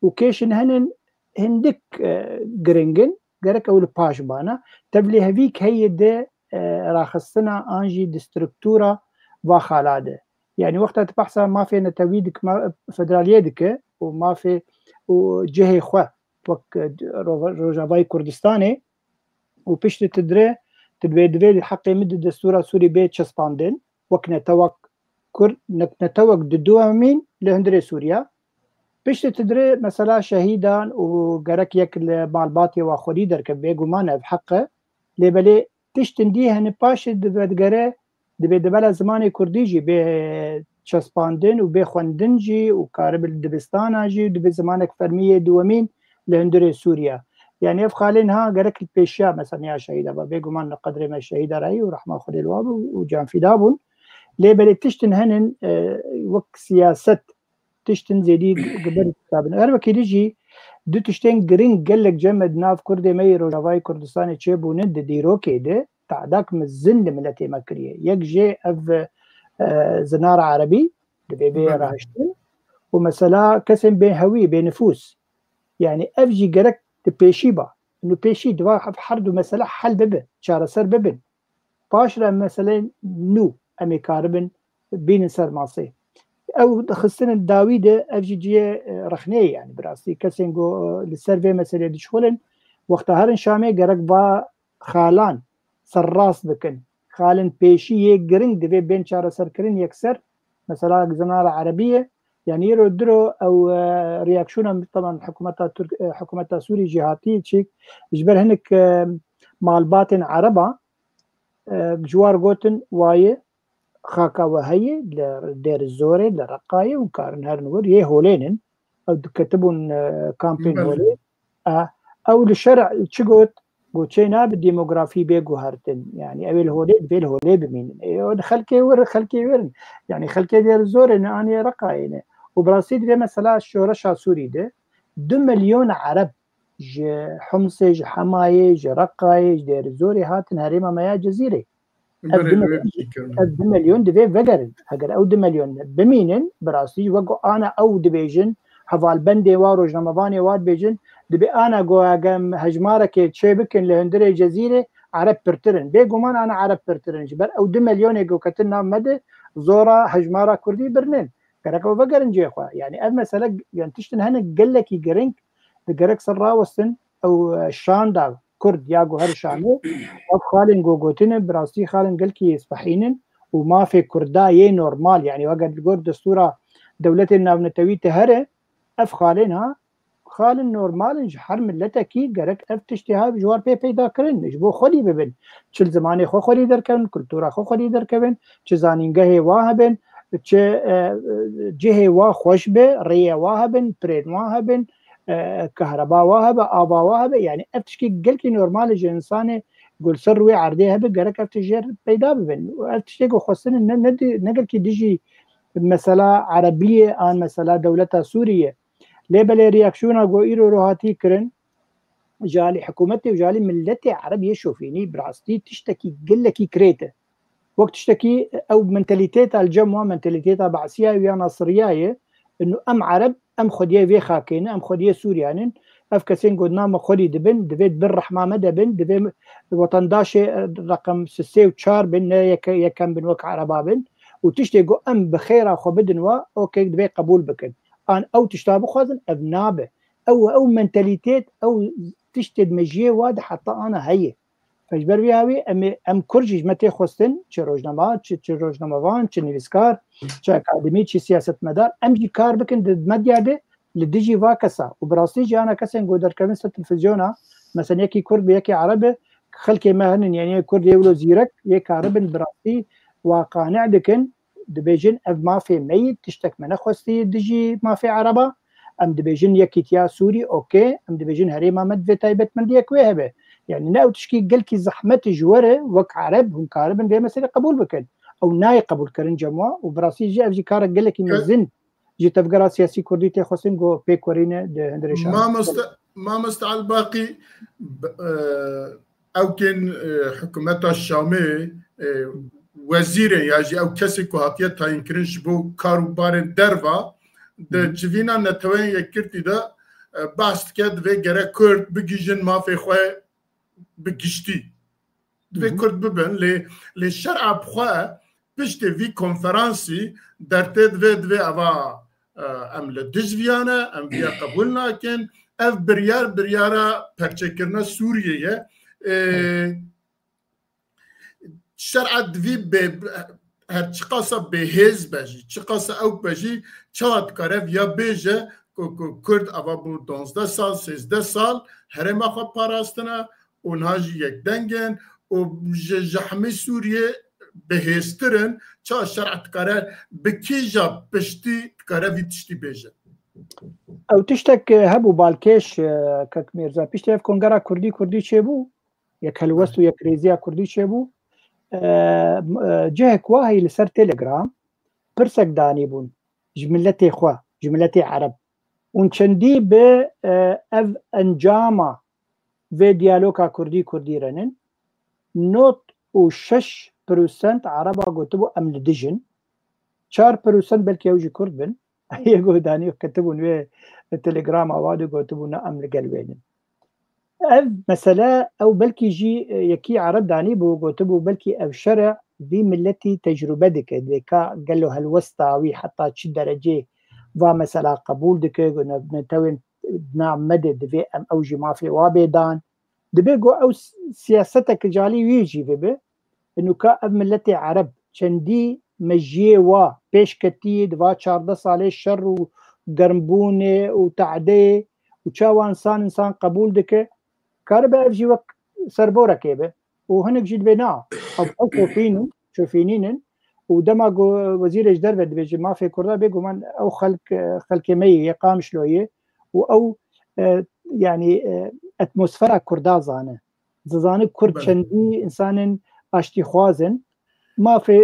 û kêşin henin hindik, e, giring in, gerek ew li paş bana. Tevlihevîk heye di, e, raxistina an jî di struktura va xala de. Yani wexta tu behsa mafê netewî dik-, ma-, federaliyê dike û mafê û cihê xwe wek, e, Ro-, Rojavayê Kurdistanê û piştî tu dire, tu divê, divê li heqê min di destûra Sûrî bê çespandin, wek netewek Kurd, ne-, netewek di duemîn li hundirê Sûriya. Piştî tu dire mesela şehîdan û gerek yek li malbatê wa xwedî derkeve, bêguman ev heq e. Lê belê tiştin dî hene paşê dibe digere, dibê di bela zimanê kurdî jî bê çespandin û bê xwendin jî û karibe li dibistana jî û dibe zimanek fermî yê duemîn li hundirê Sûriya. Yani ev xalên ha gerek li pêşiya mesela ya şehîda ba. Bêguman li qedrê me şehîda rayî û rehma Xwedê li wa bû û canfîda bûn. Lê belê tiştin henin, e, wek siyaset tiştin zêdî giber kitabin. Her wekî dî jî du tiştên giring gelek cem me di nav Kurdê me yê Rojavayê Kurdistanê çêbûne di dîrokê de te'dak mezin li miletê me kiriye. Yek jê ev, e, zinara erebî divê bê Belê. rahiştin û mesela kesên bê hewî, bê nifûs. Yani ev jî gerek di pêşî ba. Û pêşî diva hev her du mesele hel bibe, çareser bibin. Paş re meseleyên nû em ê karibin bînin ser masê. Ew xistinin dawî de ev jî cihê, e, rexneyê yani bi rastî. Kesên ku, e, li ser vê meseleyê dişxulin, wexta herin Şamê gerek va xalan serrast bikin. Xalên pêşî yê giring divê bên çareserkirin yekser. Mesela zinara erebî ye. Yani îro diro ew, e, reaksiyona, teban hikûmeta Tirk, e, hikûmeta Sûrî jî hatiye çêk. Ji ber hinek, e, malbatên ereba, e, ji war gotin wayê xaka we heye li Dêrizorê, li Reqayê û karin herin wir yê holênin. Ew diketibûn, e, kampên Belê. holê. E, ew li şer çi got? Got çê nabe demografî bê guhertin. Yani ew ê li holê, divê li holê bimînin. Ê, ew xelkê wir, xelkê wir in. Yani xelkê Dêrizorê ne, anî Reqayê ne. Û bi rastî divê mesela şoreşa Sûrî de du milyon ereb ji Humsê, ji Hemayê, ji Reqayê, ji Dêrizorê hatin herêma me ya Cizîrê. Ev Berê du wê milyon, bikir. Ev du milyon divê vegerin. Heger ew du milyon bimînin, bi rastî wek ku ana ew dibêjin, hevalbendê wa, rojnamevanê wa dibêjin, dibê ana ku eger hejmarekê çê bikin li hundirê Cezîrê, ereb pirtir in. Bêguman ana ereb pirtir in. Ji ber ew du milyonê ku ketin nav me de, zora hejmara kurdî birinin. Gerek ew vegerin cihê xwe. Yani ev mesele, yani tiştin hene gelekî giring, di gerek ser rawestin, ew, e, şanda Kurd ya ku her Şamê, ev xalên ku gotine, bi rastî xalên gelkî spehînin û mafê Kurda yê normal, yani weke li gor destûra dewletên navnetewî te here, ev xalên ha, xalên normal in, ji her miletekî gerek ev tiştê ha ji war pê peyda kirin, ji bo xwedî bibin. Çi li zimanê xwe xwedî derkevin, kultura xwe xwedî derkevin, çi zanîngehê wa hebin, çi, e, cihê wa xweş be, rêye wa hebin, pirên wa hebin, e, kehreba wa hebe, ava wa hebe. Yani ev tişkî gelkî normal e ji insanê ku li ser rûyê erdê hebe, gerek ev tişt jê re peyda bibin. Ev tiştê ku xwestinin ne, ne, di-, ne gelkî dijî mesela Erebiyê an mesela dewleta Sûriyê. Lê belê reaksiyona ku îro ro hatî kirin, ji alî hikûmetê û ji alî miletê Ereb yê şofînî bi rastî tiştekî gelekî kirêt e. Wek tiştekî ew mentalîteta li cem wan, mentalîteta Be'siya ye ya Nasiriya ye. Inu em Ereb, em xwediyê vê xakê ne, em xwediyê Sûriya nin. Ev kesên ku di nav me xwedî dibin, divê di bin rehma me de bin, divê wetendaşê, e, reqem sisê û çar bin, ne yeke-, yekem bin, wek Ereba bin. Û tiştê ku em bi xêra xwe bidin wa, okey, divê qebûl bikin. An ew tişta bixwazin, ev nabe. Ew, ew mentalîtêt, ew tiştê di mejiyê wa de heta ana heye. Ji ber vê hawî em ê, em Kurd jî ji me tê xwestin, çi rojnama, çi, çi rojnamevan, çi nivîskar, çi akademî, çi siyasetmedar, em jî kar bikin di medya de li dijî va kesa. Û bi rastî jî ana kesên ku derkevin ser televîzyona, mesela yekî Kurd be, yekî Ereb be, xelkê me hene, yanî yê Kurd yê wilo zîrek, yê karibin bi rastî wa qane dikin, dibêjin ev mafê me yî, tiştek me nexwestî dijî mafê Ereba. Em dibêjin yekîtiya Sûrî, okey, em dibêjin herêma me divê taybetmendiyek wê hebe. Yani ne ew tişkî gelkî zehmet ji we re wek Ereb hûn karibin vê meselê qebûl bikin. Ew nayê qebûlkirin cem wa û bi rastî jî ev jî karek gelekî mezin ji tevgera siyasî Kurdî tê xwestin ku pêk werîne di hundirê şanê. Mamoste, Mamoste Elbaqî, b-, e, ewkên, e, hikûmeta Şamê, e, wezîrên ya jî ew kesê ku hatiye tayînkirin ji bo kar û barên derva di Hı hı. civîna Neteweyên Yekgirtî de, e, behs dike, divê gerek Kurd bigihîjin mafê xwe bi giştî. Divê Hı hı. Kurd bibin, lê, lê şer'a bi xwe piştê vî konferansî dertê divê, divê eva, e, em li dij viya ne, em viya qebûl nakin. Ev biryar, biryara perçekirina Sûriyê ye. E, şer'a divî bê, her çiqasa bêhêz be jî, çiqasa ewk be jî, çawa dikare viya bêje ku, ku Kurd ava bû duwazdeh sal, sêzdeh sal herêma xwe parastine û niha jî yekdeng in û ji, ji hemî Sûriyê bihêztir in, çawa şer'a dikare bi kîja piştî dikare vî tiştî bêje? Ew tiştek, e, hebû balkêş, e, kek Mîrza, piştî ev kongera Kurdî Kurdî çêbû, yek helwest û yekrêziya Kurdî çêbû. E, m-, e, cihek wa heyî li ser Telegram pirsek danîbûn ji miletê xwe, ji miletê Ereb. Hûn çendî bi, e, ev encama vê diyaloga Kurdî Kurdî re nin? Nod û şeş prosent Ereba gotibû em li dij in. Çar prosent belkî ew jî Kurd bin. Yê ku danî ketibûn wê Telegrama wa de gotibû ne em li gel wê nin. Ev mesele, ew belkî jî, e, yekî Ereb danîbû, gotibû belkî ev şer e, vî miletî tecrûbe dike, dê ka gelo helwesta wî heta çi derecê va mesela qebûl dike, ne-, netewên di nav me de divê em ew jî mafê wa bê dan. Dibê ku ew s-, siyasetek calî wî jî bibe. Nûka ev miletê Ereb çendî mejiyê wa pêş ketî di va çardeh salê şer û germbûnê û tehdeyê û çawa insan insan qebûl dike, karibe ev jî wek serborekê be. Û hinek jî dibê na, ev xwe şofînin, şofînînin. Û dema ku wezîrê ji derve dibêje mafê Kurda, bêguman ew xelk, xelkê me yê, yê Qamişloyê û ew, e, yanî, e, atmosfera Kurda zane. Dizane Kurd Belê. çendî insanên aştîxwaz in. Mafê,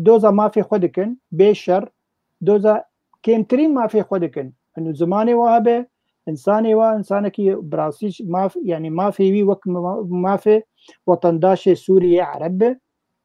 doza mafê xwe dikin, bê şer, doza kêmtirîn mafê xwe dikin. Eno zimanê wa hebe, insanê wa, insanekî bi rastî maf, yanî mafê wî wek ma-, mafê wetendaşê Sûriyê Ereb be,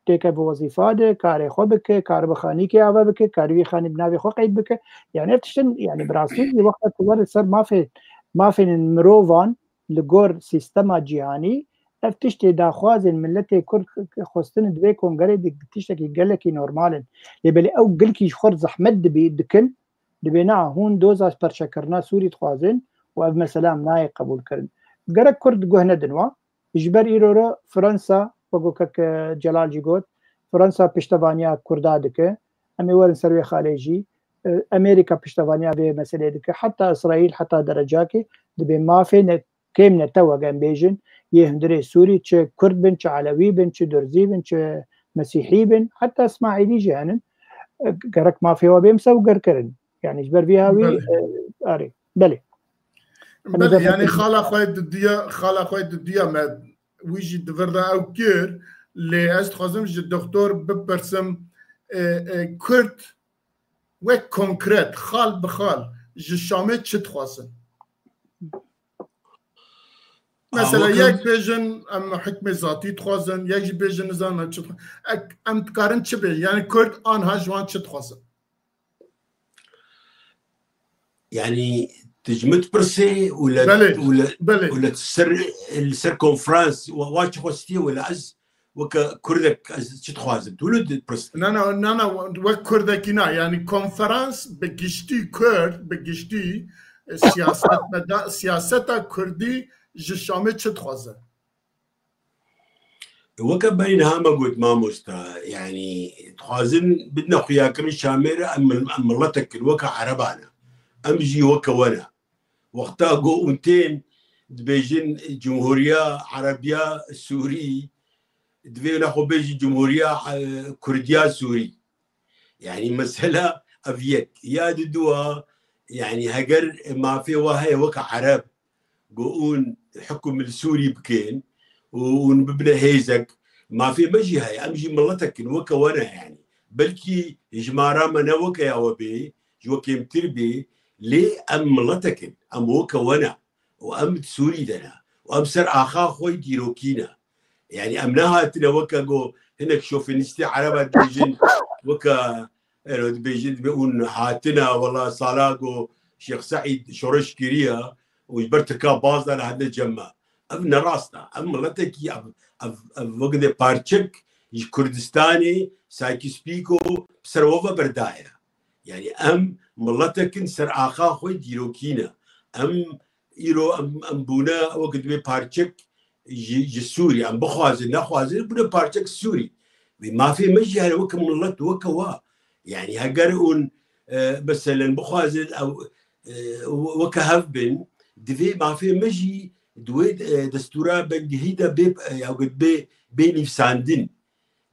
têke bi wezîfa de, karê xwe bike, karibe xanîkê ava bike, karî wî xanî bi navê xwe qeyd bike. Yanî ev tiştin, yanî bi rastî jî wexta ku werin ser mafê, mafên mirovan li gor sîstema cîhanî, ev tiştê daxwazên miletê Kurd xwestin di vê kongerê de tiştekî gelekî normal in. Lê belê ew gelkî ji xwe zehmet dibî, dikin, dibê na hûn doza perçekirina Sûrî dixwazin û ev mesela em nayê qebûlkirin. Gerek Kurd guh nedin wa. Ji ber îro re Fransa, wek ku kek, e, Celal jî got, Fransa piştevaniya Kurda dike. Em ê werin ser wê xalê jî. E, Amerîka piştevaniya vê meseleyê dike. Heta Îsraîl, heta derecakê dibê mafê ne, kêm ne tew, wek em bêjin, yê hundirê Sûrî, çi Kurd bin, çi Elewî bin, çi Durzî bin, çi Mesîhî bin, heta Îsmaîlî jî henin. E, gerek mafê wa bê misewgirkirin. Yanî ji ber vî hawî, Belê. e, arê. Belê. Em Belê, ê yanî xala xwe didiya, xala xwe didiya me wî jî di vir de ew kir, lê ez dixwazim ji doktor bipirsim, e, e, Kurd wek konkret, xal bi xal ji Şamê çi dixwazin? Mesela Ama yek bêjin em hikmê zatî dixwazin, yek jî bêjin nizanim em çi dixwazin. Ek-, em dikarin çi bêjin? Yanî Kurd anha ji wan çi dixwazin? Yani, tu ji min dipirsê û le, Belê, û le, belê. û le ser, li ser konferans, wa, wa çi xwestiye, wele ez weke Kurdek ez çi dixwazim? Tu wilo dipirsî? Na, na, na, na, wek Kurdekî na. Yani konferans bi giştî Kurd, bi giştî, siyasetmeda-, siyaseta Kurdî ji Şamê çi dixwaze? Weke berî niha me got mamosta, yanî dixwazin bidine xuyakirin Şamê re, em mil-, em miletek in, weke Ereban e. Em jî weke we ne. Wexta ku hûn tên dibêjin Cumhuriya Erebiya Sûrî, divê wina xwe bêjin Cumhuriya, e, Kurdiya Sûrî. Yanî mesela ev yek. Ya diduwa, yanî heger mafê we heye weke Ereb, ku hûn hukm li Sûrî bikin û hûn bibine hêzek, mafê me jî heye, em jî miletek in, weke we ne yanî. Belkî jimara me ne weke ya we bê, ji we kêmtir bê, lê em miletek in, em weke we ne. Û em di Sûrî de ne. Û em ser axa xwe yê dîrokî ne. Yanî em nehatine weke ku hinek şofinîstê Ereba dibêjin, weke, ero dibêjin, dibê hûn hatine, wela sala ku Şêx Seîd şoreş kiriye û ji ber Tirka baz dane hatine cem me. Ev ne rast e. Ev miletekî, ev, ev, ev weke dê parçek ji Kurdistanê, Sykes-Picot bi ser we ve berdaye. Yanî em miletek in ser axa xwe yê dîrokî ne. Em îro em, em bûne weke dibê parçek ji, ji Sûrî. Em bixwazin, nexwazin, bûne parçek Sûrî. Vê mafê me jî hene weke milet, weke wa. Yanî heger hûn, e, meselen bixwazin ew, e, weke hev bin, divê mafê me jî di wê, e, destûra bingehî de bê, e, ya bê, bê nivîsandin.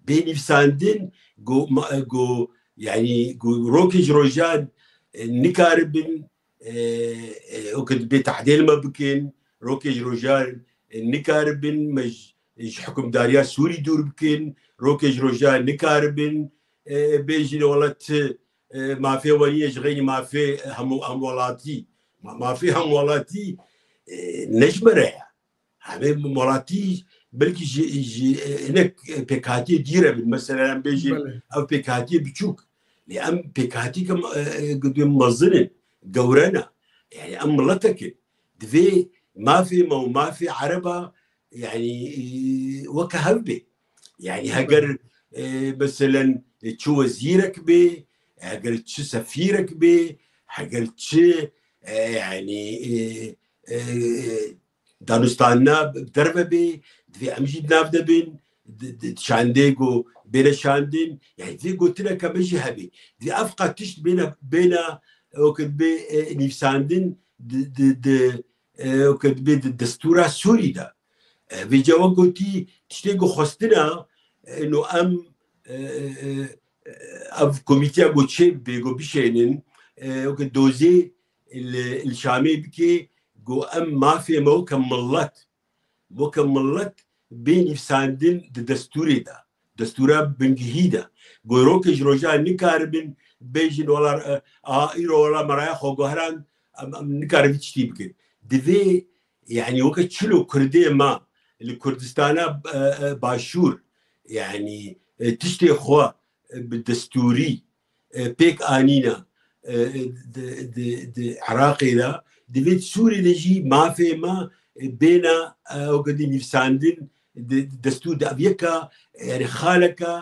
Bê nivîsandin, ku ma-, ku, yanî, ku rokê ji rojan, e, nikaribin, e, e, weke dibê tehdê li me bikin, rokê ji rojan, e, nikaribin me ji, ji hukimdariya Sûrî dûr bikin, rokê ji rojan nikaribin, e, bêjin wela ti, e, mafê we nîne ji xeynî mafê hemû, hemwelatî. Ma-, mafê hemwelatî, e, ne ji me re ye. Hemê welatî belkî ji, ji, e, hinek, e, pêkhatiyê dî re bin. Mesela em bêjin Belê. ev pêkhatiyê biçûk. Lê em pêkhatîke, e, e, mezin in, gewre ne. Yanî em miletek in. Divê mafê me û mafê Ereba, yanî, e, weke hev bê. Yanî heger, e, meselen, e, çi wezîrek bê, heger çi sefîrek bê, heger çi, e, yanî, e, e, danûstanina bi derve bê, divê em jî di nav de bin, di, di, di şandê ku bêne şandin. Yanî divê gotineke me jî hebê. Divê ev qat tişt bêne, bêne, weke dibê, e, nivîsandin di, di, di, e, weke dibê di destûra Sûrî de. E, vê ca we gotî tiştê ku xwestina, e, no em, e, e, e, ev komîteya ku çê bê ku bişênin, e, weke dozê li, li Şamê bike, ku em mafê me weke milet, weke milet bê nivîsandin di destûrê de, destûra bingehî de. Ku rokê ji rojan nikaribin bêjin, wela, e, a, îro wela me raya xwe guherand, em, em nikaribin tiştî bikin. Divê, yanî weke çilo Kurdê me li Kurdistana, e, e, Başûr, yanî, e, tiştê xwe, e, bi destûrî, e, pêk anîne, e, e, di, di, di Iraqê de, divê di Sûrî de jî mafê me, e, bêne, e, weke dibê nivîsandin di, di destûr de. Ev yeka, e, yanî xaleke,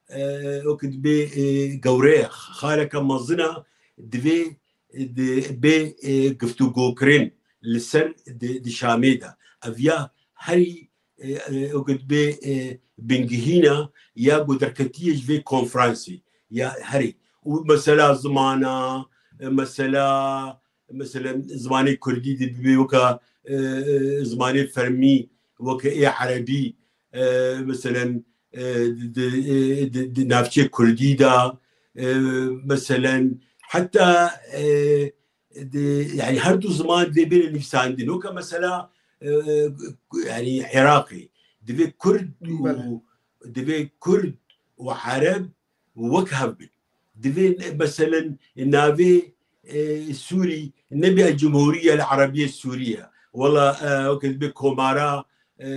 e, weke dibê, e, gewre ye, xaleke mezin e, divê, e, di, bê, e, giftûgokirin li ser di, di Şamê de. Ev ya herî e, e, weke dibê, e, bingehîna ya ku derketiye ji vê konferansê ya herî. Û mesela zimana, e, mesela, mesela zimanê kurdî dibê weke, e, e, zimanê fermî, weke ê erebî, e, mesela, e, di, di, e, di, di navçê kurdî de, e, mesela heta, e, di, yanî her du ziman divê bêne nivîsandin. Weke mesela, e, e, yanî Iraqê, divê Kurd û, Belê. divê Kurd û Ereb wek hev bin. Divê, meselen, navê, e, Sûrî nebe Cumhuriye el Arabiye Sûriye. Wela, e, weke dibê komara, e,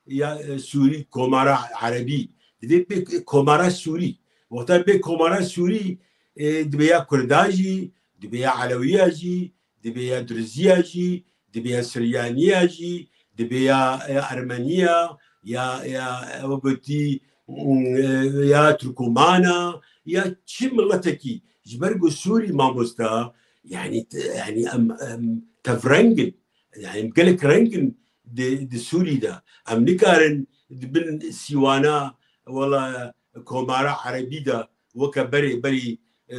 ya, e, Sûrî, komara Erebî. Divê bê komara Sûrî. Wexta bê komara Sûrî, e, dibê ya Kurda jî, dibê ya Elewiya jî, dibê ya Diriziya jî, dibê ya Siryaniya jî, dibê ya, ya Ermeniya, ya, ya, ew gotî, mm, e, ya Tirkomana, ya çi miletekî. Ji ber ku Sûrî mamosta, Yani, yani em, em tevreng in. Yani em gelek reng in di, di Sûrî de. Em nikarin di bin sîwana, wela, komara erebî de weke berê berî, e,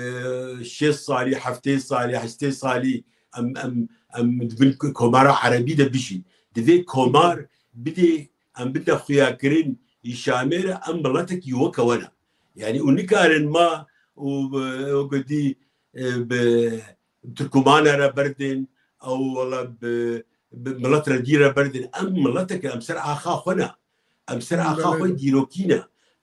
şêst salî, heftê salî, heştê salî em, em, em di bin komara erebî de bijîn. Divê komar bidê, em bide xuyakirin î Şamê re, em miletekî weke we ne. Yani û nikarin ma û bi, û gotî, e, bi Tirkmana re berdin, ew wela bi, bi milet re dî re berdin. Em miletek, em ser axa xwe ne. Em ser axa xwe dîrokî ne.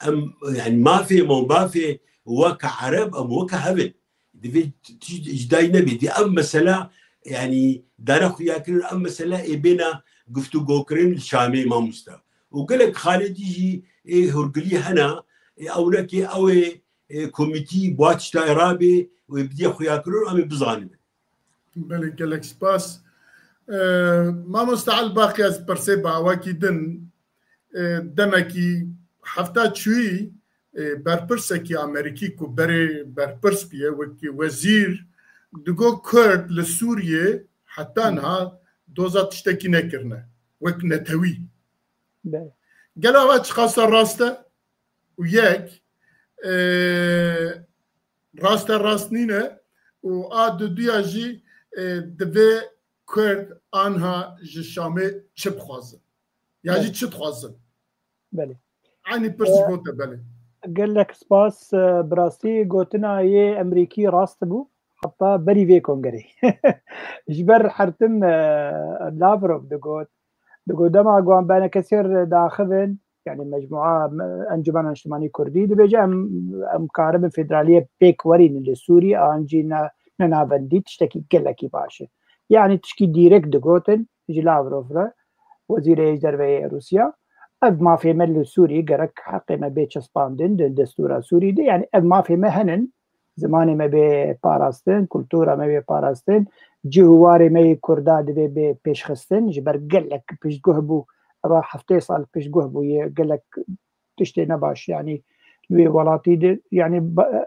Em, yani mafê me û mafê weke Ereb, em weke hev in. Divê tişt ji dayî nebê. Dî ev mesela, yani dane xuyakirin, ev mesela ê bêna guftûgokirin li Şamê, mamosta. Û gelek xalê dî jî ê hurgilî hene, ê ewnekê ew ê, ê komîtî bi wa tişta ê rabê û ê bidî xuyakirin, em ê bizanibin. Belê, gelek spas. E, mamosta Elbaqî, ez pirsê bi awakî din, e, demekî hefta çûyî, e, berpirsekî Amerîkî ku berê berpirs bûye, wekî wezîr, digo Kurd li Sûriyê heta niha doza tiştekî nekirine, wek netewî. Belê. Gelo ava çiqasa rast e? Û yek, e, rast e, rast nîne? Û a duduya jî, e, divê Kurd anha ji Şamê çi bixwazin? Ya jî çi dixwazin? Belê. Eynî pirs ji bo te, belê. Gelek spas, e, bi rastî gotina yê Emerîkî rast bû. Heta berî vê kongerê. Ji ber her tim, e, Lavrov digot, digot dema ku em bi enekesiyê re diaxivin, yani mecmua, me-, Encûmena Niştimanî Kurdî dibêje, em, em karibin federaliyê pêk werînin li Sûrî, an jî ne, ne navendî, tiştekî gelekî baş e. Yani tişkî dîrek digotin ji Lavrov re, wezîrê hêj derve yê Rûsya. Ev mafê me li Sûrî gerek heqê me bê çespandin di destûra Sûrî de. Yani ev mafê me henin, zimanê me bê parastin, kultura me bê parastin, cih û warê me yê Kurda divê bê pêşxistin, ji ber gelek piştguh bû, eva heftê sal piştguh bû, yê gelek tiştê nebaş, yani li wê welatî de, yani ba-,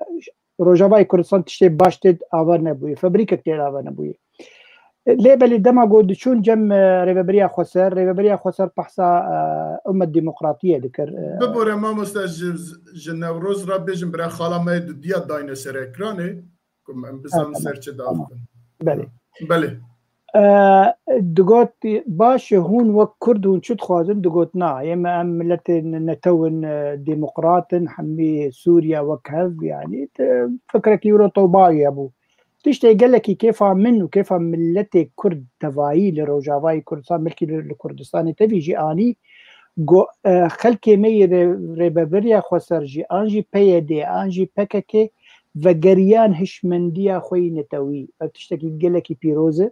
Rojavayê Kurdistan tiştê baş tê avar nebûye, fabrîkek tê avar nebûye. Lê belê dema ku diçûn cem, e, Rêveberiya Xweser, Rêveberiya Xweser behsa, e, ummet demokratiyê dikir, e. Bibore mamoste, ji, ji Newroz re bêjin bira xala me yê dudiya dayne ser ekranê, ku em bizanin ser çi diaxivin. Belê. Belê. E, digot, baş e, hûn wek Kurd hûn çi dixwazin? Digot, na, ê me em miletê ne-, netew in, e, demokrat in, hemî Sûriya wek hev, yani, te-, fikrekî wilo tewbayî hebû. Tiştê gelekî kêfa min û kêfa miletê Kurd tevayî li Rojavayê Kurdistan, belkî li, li Kurdistanê tevî jî anî, go-, e, xelkê me yê rê-, Rêveberiya Xweser jî, an jî P Y D, an jî P K K vegeriyan hişmendiya xwe yî netewî. Ev tiştekî gelekî pîroz e.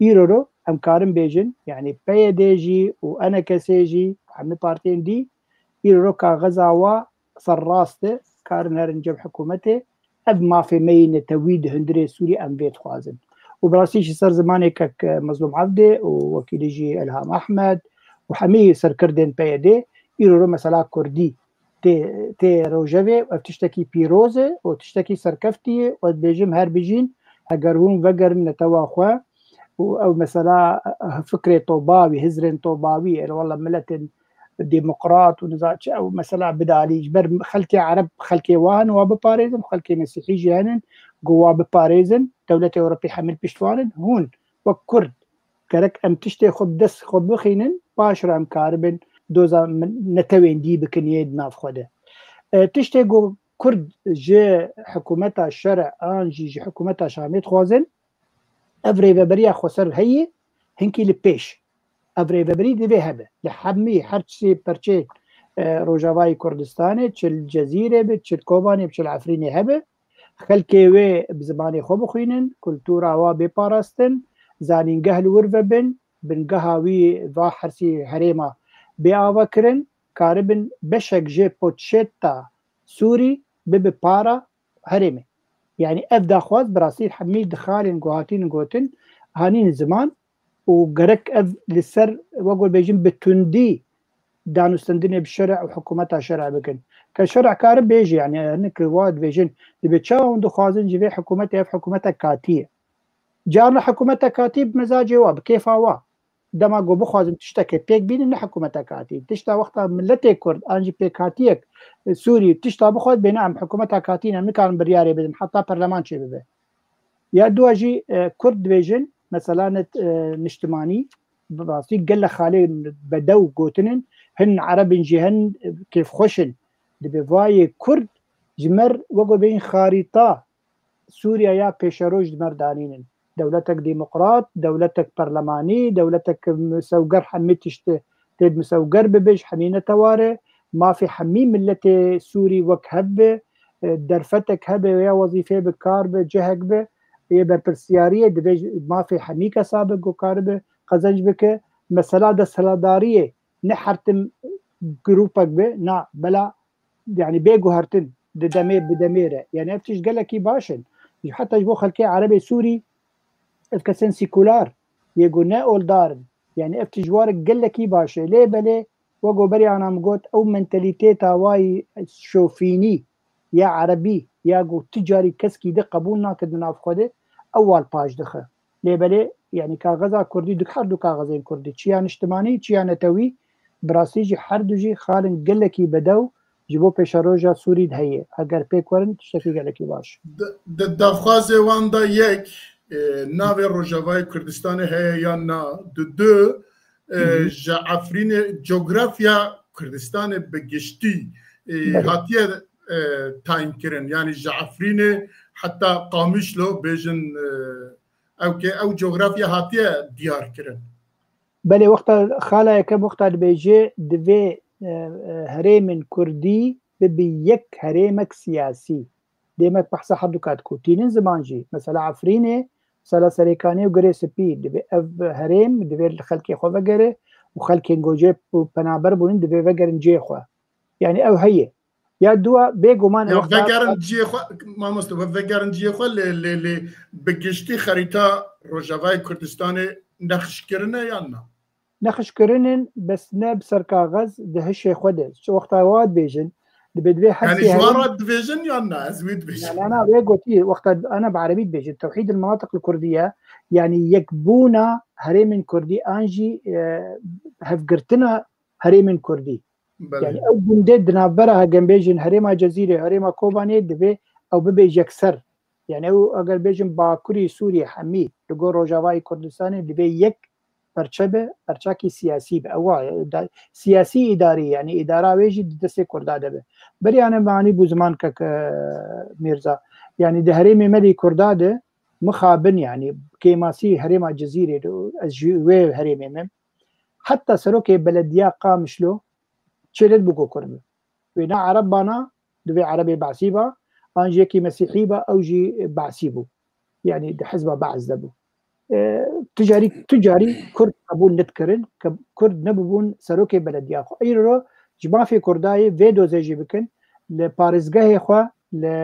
Îro ro em karin bêjin, yani P Y D jî û E N K S jî, hemî partiyên dî, îro ro kaxeza wa serrast e, karin herin cem hikûmetê. Ev mafê me yê netewî di hundirê Sûrî em vê dixwazin. Û bi rastî ji ser zimanê kek, e, Mezlûm Evdê û wekîlî jî Elham Ehmed û hemî serkirdên P Y D, îro ro mesela Kurdî tê, tê rojevê, ev tiştekî pîroz e û tiştekî serkeftî ye û ez dibêjim her bijîn, heger hûn vegerin netewa xwe û ew mesela, e, fikrê tobawî, hizrên tobawî, el wela miletên demokrat û niza çi, ew mesela bide alî, ji ber xelkê Ereb xelkê wan wa biparêzin, xelkê Mesîhî jî henin ku wa biparêzin, dewletê Ewropî hemî pişt wan in, hûn wek Kurd gerek em tiştê xwe bi dest xwe bixînin, paş re em karibin doza min-, netewên dî bikin yê di nav xwe de. E, tiştê ku Kurd ji hikûmeta şer e an jî ji hikûmeta Şamê dixwazin, ev rêveberiya xweser heye, hinkî li pêş. Ev rêveberî divê hebe. Li hemî her çi perçê, e, Rojavayê Kurdistanê, çi li Cezîrê be, çi li Kobanê be, çi li Efrînê hebe, xelkê wê bi zimanê xwe bixwînin, kultura wa bê parastin, zanîngeh li wir vebin, bingeha wî va hersî herêma bê avakirin, karibin beşek jê potşeta Sûrî bibe para herêmê. Yani ev daxwaz bi rastî hemî di xalên ku hatînin gotin, hanîn ziman û gerek ev li ser, wek we bêjin, bi tundî danûstendinê bi şerê û hikûmeta şerê bikin. Ke şerê kare bêje, yani, hinek wa dibêjin, dibe çawa hûn dixwazin ji vê hikûmetê, ev hikûmeta katî ye. Carna hikûmeta katî bi mizacê wa, bi kêfa wa. Dema ku bixwazin tiştekê pêk bînin, ne hikûmeta katî. Tişta wexta miletê Kurd, an jî pêkhatiyek, e, Sûrî, tişta bixwaz, bê ne em hikûmeta katî ne, em nikarin biryarê bidin, heta perleman çêbibe. Ya dua jî, e, Kurd dibêjin, mesela net, e, niştimanî, bi rastî gelek xalê bedew gotinin, hin Ereb in jî hin, e, kêfxweş in. Dibê vayê Kurd ji mer weko bêjin xarîta Sûriya ya pêşeroj di mer danînin. Dewletek demokrat, dewletek perlemanî, dewletek misewger, hemî tişt tê misewger bibe, ji hemî netewar e, mafê hemî miletê Sûrî wek hev be, e, derfetek hebe ya wezîfê bi kar be, cihek be, yê berpirsiyariyê divê ji mafê hemî kesa be ku karibe qezenc bike. Mesela desthilatdariyê ne her tim grûpek be, na, bela, yani bê guhertin di demê bi demê re. Yani ev tişt gelekî baş in. Heta ji bo xelkê Erebê Sûrî ev kesên sekular, yê ku ne oldar in. Yani ev tişt ji wa re gelekî baş e. Lê belê, wek ku berî ana min got, ew mentalîteta wa yî şofînî ya erebî, ya ku tu carî keskî di qebûl nake di nav xwe de, ew wal paş dixe. Lê belê, yani kaxeza kurdî, du, her du kaxezên kurdî, çiya niştimanî, çiya netewî, bi rastî jî her du jî xalên gelekî bedew ji bo pêşeroja Sûrî de heye. Eger pêk werin, tiştekî gelekî baş. Di, di daxwazê wan de yek, e, navê Rojavayê Kurdistanê heye yan na? Di du, e, Hı hı. ji Efrînê, cografya Kurdistanê bi giştî, e, Belê. hatiye, e, tayîn kirin. Yani ji Efrînê heta Qamişlo bêjin, e, ew ke ew cografya hatiye diyar kirin. Belê, wexta xala yekem wexta dibêje, divê, e, e, herêmên kurdî bibe yek herêmek siyasî. Dê me behsa her du kat ku tînin ziman jî. Mesela Efrînê, mesela Serêkanê û Girê Spî, divê ev herêm, divê li xelkê xwe vegere û xelkên gocê û penaber bûnin, divê vegerin cihê xwe. Yani ew heye. Ya dua, bêguman Ya wexta vegerin cihê xwe, mamoste, we vegerin cihê xwe, lê, lê, lê bi giştî xerîta Rojavayê Kurdistanê nexş kirine yan na? Nexş kirinin, bes ne bi ser kaxez, di hişê xwe de. Çi wexta wa dibêjin, dibê divê her Yani sê ji wan herêm re dibêjin yan na? Ez wî dibêjim. Na, na, na, wê gotî, wexta ana bi erebî dibêjin, tewhîd el-menatik li kurdî ye. Yani yekbûna herêmên kurdî an jî, e, hevgirtina herêmên kurdî. Belê. Yani ew gundê di navbera, hegem bêjin, herêma Cezîrê, herêma Kobanê divê ew bibe yekser. Yani ew eger bêjin Bakurî Sûriyê hemî li gor Rojavayê Kurdistanê divê yek perçe be, perçakî siyasî be. Ew wa, da, siyasî îdarî, yani îdara wê jî di destê Kurda de be. Berî ana me anî bû ziman kek, e, Mîrza. Yani di herêmê me de Kurda de mixabin, yani kêmasî herêma Cezîrê de, ez ji wê herêmê me. Heta serokê belediya Qamişlo çêlê dibû ku Kurd be. Wê ne Ereb bana, divê Erebê Be'sî ba, an jî yekî Mesîhî ba, ew jî Be'sî bû. Yani di hizba Be'es de bû. E, tu carî, tu carî Kurd qebûl nedikirin, ke Kurd nebûbûn serokê belediya xwe. Îro ji mafê Kurdayê vê dozê jî bikin, li parêzgehê xwe, li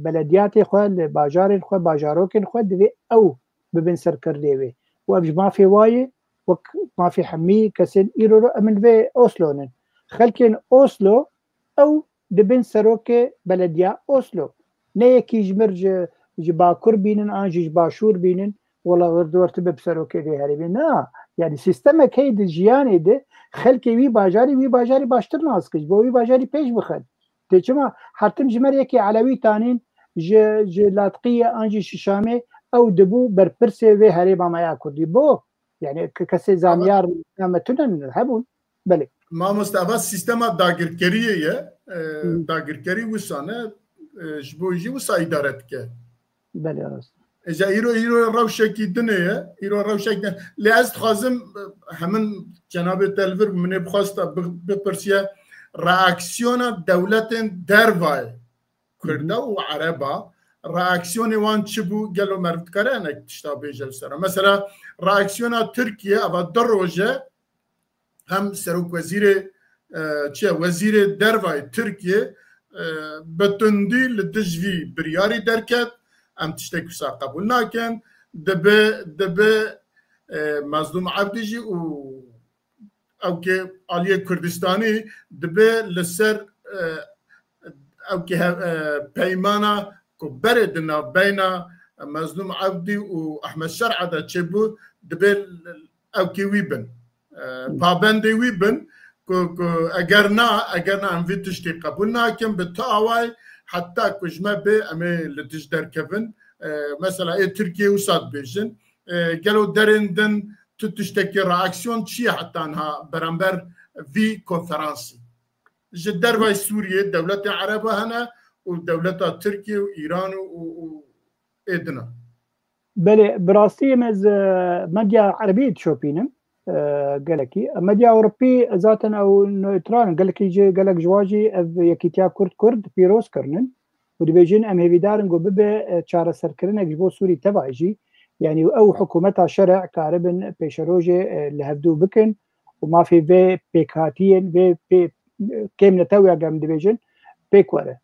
belediyatê xwe, li bajarên xwe, bajarokên xwe divê ew bibin serkirdê wê. Û ev ji mafê wa ye, wek mafê hemî kesên îro re em li vê Oslo nin. Xelkên Oslo ew dibin serokê belediya Oslo. Ne yekî ji mir ji, ji Bakur bînin an jî ji Başûr bînin, wela wir, wir tu be bi serokê vê herêmê. Na, yani sîstemek heye di jiyanê de xelkê wî bajarî, wî bajarî baştir nas kir, ji bo wî bajarî pêş bixin. Tê çima her tim ji me re yekê Elewî tanîn, ji, ji Latqiyê an jî ji Şamê, ew dibû berpirsê vê herêma me ya Kurdî. Bo, yani ke-, kesê Ama zamiyar me tune hebûn. Belê. Mamoste, eva sîstema dagirkeriyê ye. E, Hı. dagirkerî wisa ne, e, ji bo jî wisa îdare dike. Belê, rast. Êca îro, îro rewşekî din e ye. Îro rewşek din. Lê ez dixwazim, e, hemin cenabê te li vir min ê bixwesta bi-, bipirsiye, reaksiyona dewletên dervayê, Kurda û Ereba, reaksiyonê wan çi bû? Gelo meriv dikare hinek tişta bêje li ser? Mesela reaksiyona Tirkiye, eva du roje hem serokwezîrê, e, çi ye, wezîrê dervayê Tirkiye, e, bi tundî li dij vî biryarî derket, em tiştek wisa qebûl nakin, dibe, dibe, e, Mazlûm Ebdî jî û ew ke aliyê Kurdistanî dibe li ser, e, ew ke he-, e, peymana ku berê di navbeyna Mezlûm Evdî û Ehmed Şer'a de çêbû, dibê ewkê wî bin. E, pabendê wî bin ku, ku eger na, eger na em vî tiştî qebûl nakin, bi tu awayî heta ku ji me bê em ê li dij derkevin. E, mesela ê Tirkiyê wisa dibêjin. E, gelo derên din tu tiştekî reaksiyon çi ye heta niha beramber vî konferansî? Ji dervayî Sûriyê dewletên Ereba hene û dewleta Tirkiye û Îran û, û, û ê dina. Belê, bi rastî em ez, e, medya erebî dişopînim, e, gelekî. Medya Ewropî zaten ew neutral in. Gelekî jî, gelek ji wan jî ev yekîtiya Kurd-Kurd pîroz kirinin û dibêjin em hêvîdar in ku bibe, e, çareserkirinek ji bo Sûrî tevayî jî. Yanî ew hikûmeta şerê karibin pêşerojê, e, li hevdû bikin û mafê vê pêkhatiyên, vê pê-, kêmnetew ya em dibêjin, pêk were.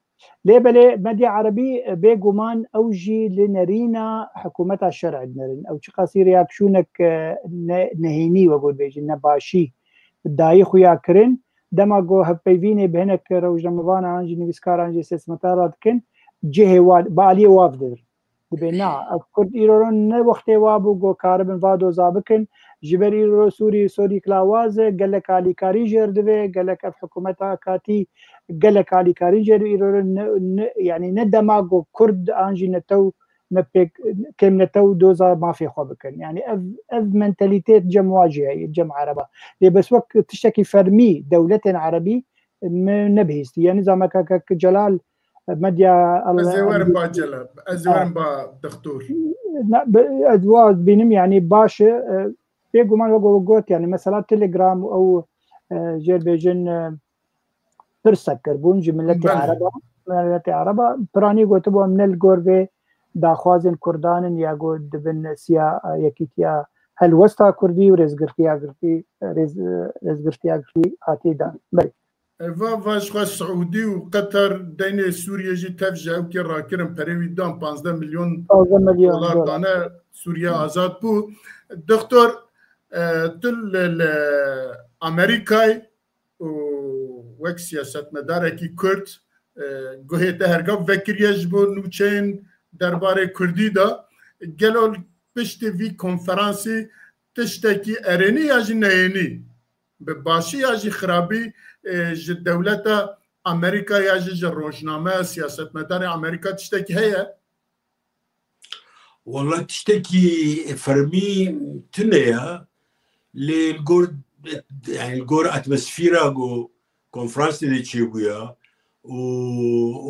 Lê belê medya erebî, e, bêguman ew jî li nerîna hikûmeta şerê dinerin. Ew çiqasî reaksiyoneke, e, ne-, nehênî, wek ku dibêjin, nebaşî dayî xuya kirin. Dema ku hevpeyvînê bi hinek rojnamevanan an jî nivîskaran jî sesmeta re dikin, cihê wa, bi aliyê wa digirin. Dibê na, ev Kurd îro ne wextê wa bû ku karibin va doza bikin. Ji ber îro Sûrî, Sûrî kilawaz e, gelek alîkarî jêr divê, gelek ev hikûmeta katî gelek alîkarî jêr îro ne, ne, yanî ne dema ku Kurd an jî netew, ne pêk, kêm netew doza mafê xwe bikin. Yanî ev, ev mentalîtê cem wa jî heye, cem Ereba. Lê bes wek tiştekî fermî dewletên Erebî me nebihîstî. Yanî zama kek Celal medya Ez ê werim ba Celal, ez ê werim ba dixtor. Na, be-, ez wa bînim, yanî baş e, e, bêguman wek we got, yanî mesela Telegram û ew, e, jêr bêjin, e, pirsek kirbûn ji miletê Belê. Ereba, miletê Ereba, piranî gotibû em ne li gor vê daxwazên Kurdan in ya ku dibin siya, e, yekîtiya helwesta Kurdî û rêzgirtiya girtî, rêz-, rêzgirtiya girtî hatî dan. Belê. E, va, va ji xwe Siûdî û Qeter deynê Sûriyê jî tev ji ewkê rakirin, perê wî dan, panzdeh milyon Panzdeh milyon dolar dolar. dane, Sûriye azad bû. Doktor, e, tu li, li Amerîkayê û wek siyasetmedarekî Kurd, e, guhê te her gav vekiriye ji bo nûçeyên derbarê Kurdî de. Gelo piştî vî konferansî tiştekî erênî ya jî neyênî, bi başî ya jî xirabî, e, ji dewleta Amerîka ya jî ji rojname, siyasetmedarê Amerîka tiştekî heye? Wala tiştekî fermî tune ye. Lê li gor, yani li gor atmosfera ku konferansê de çêbûya û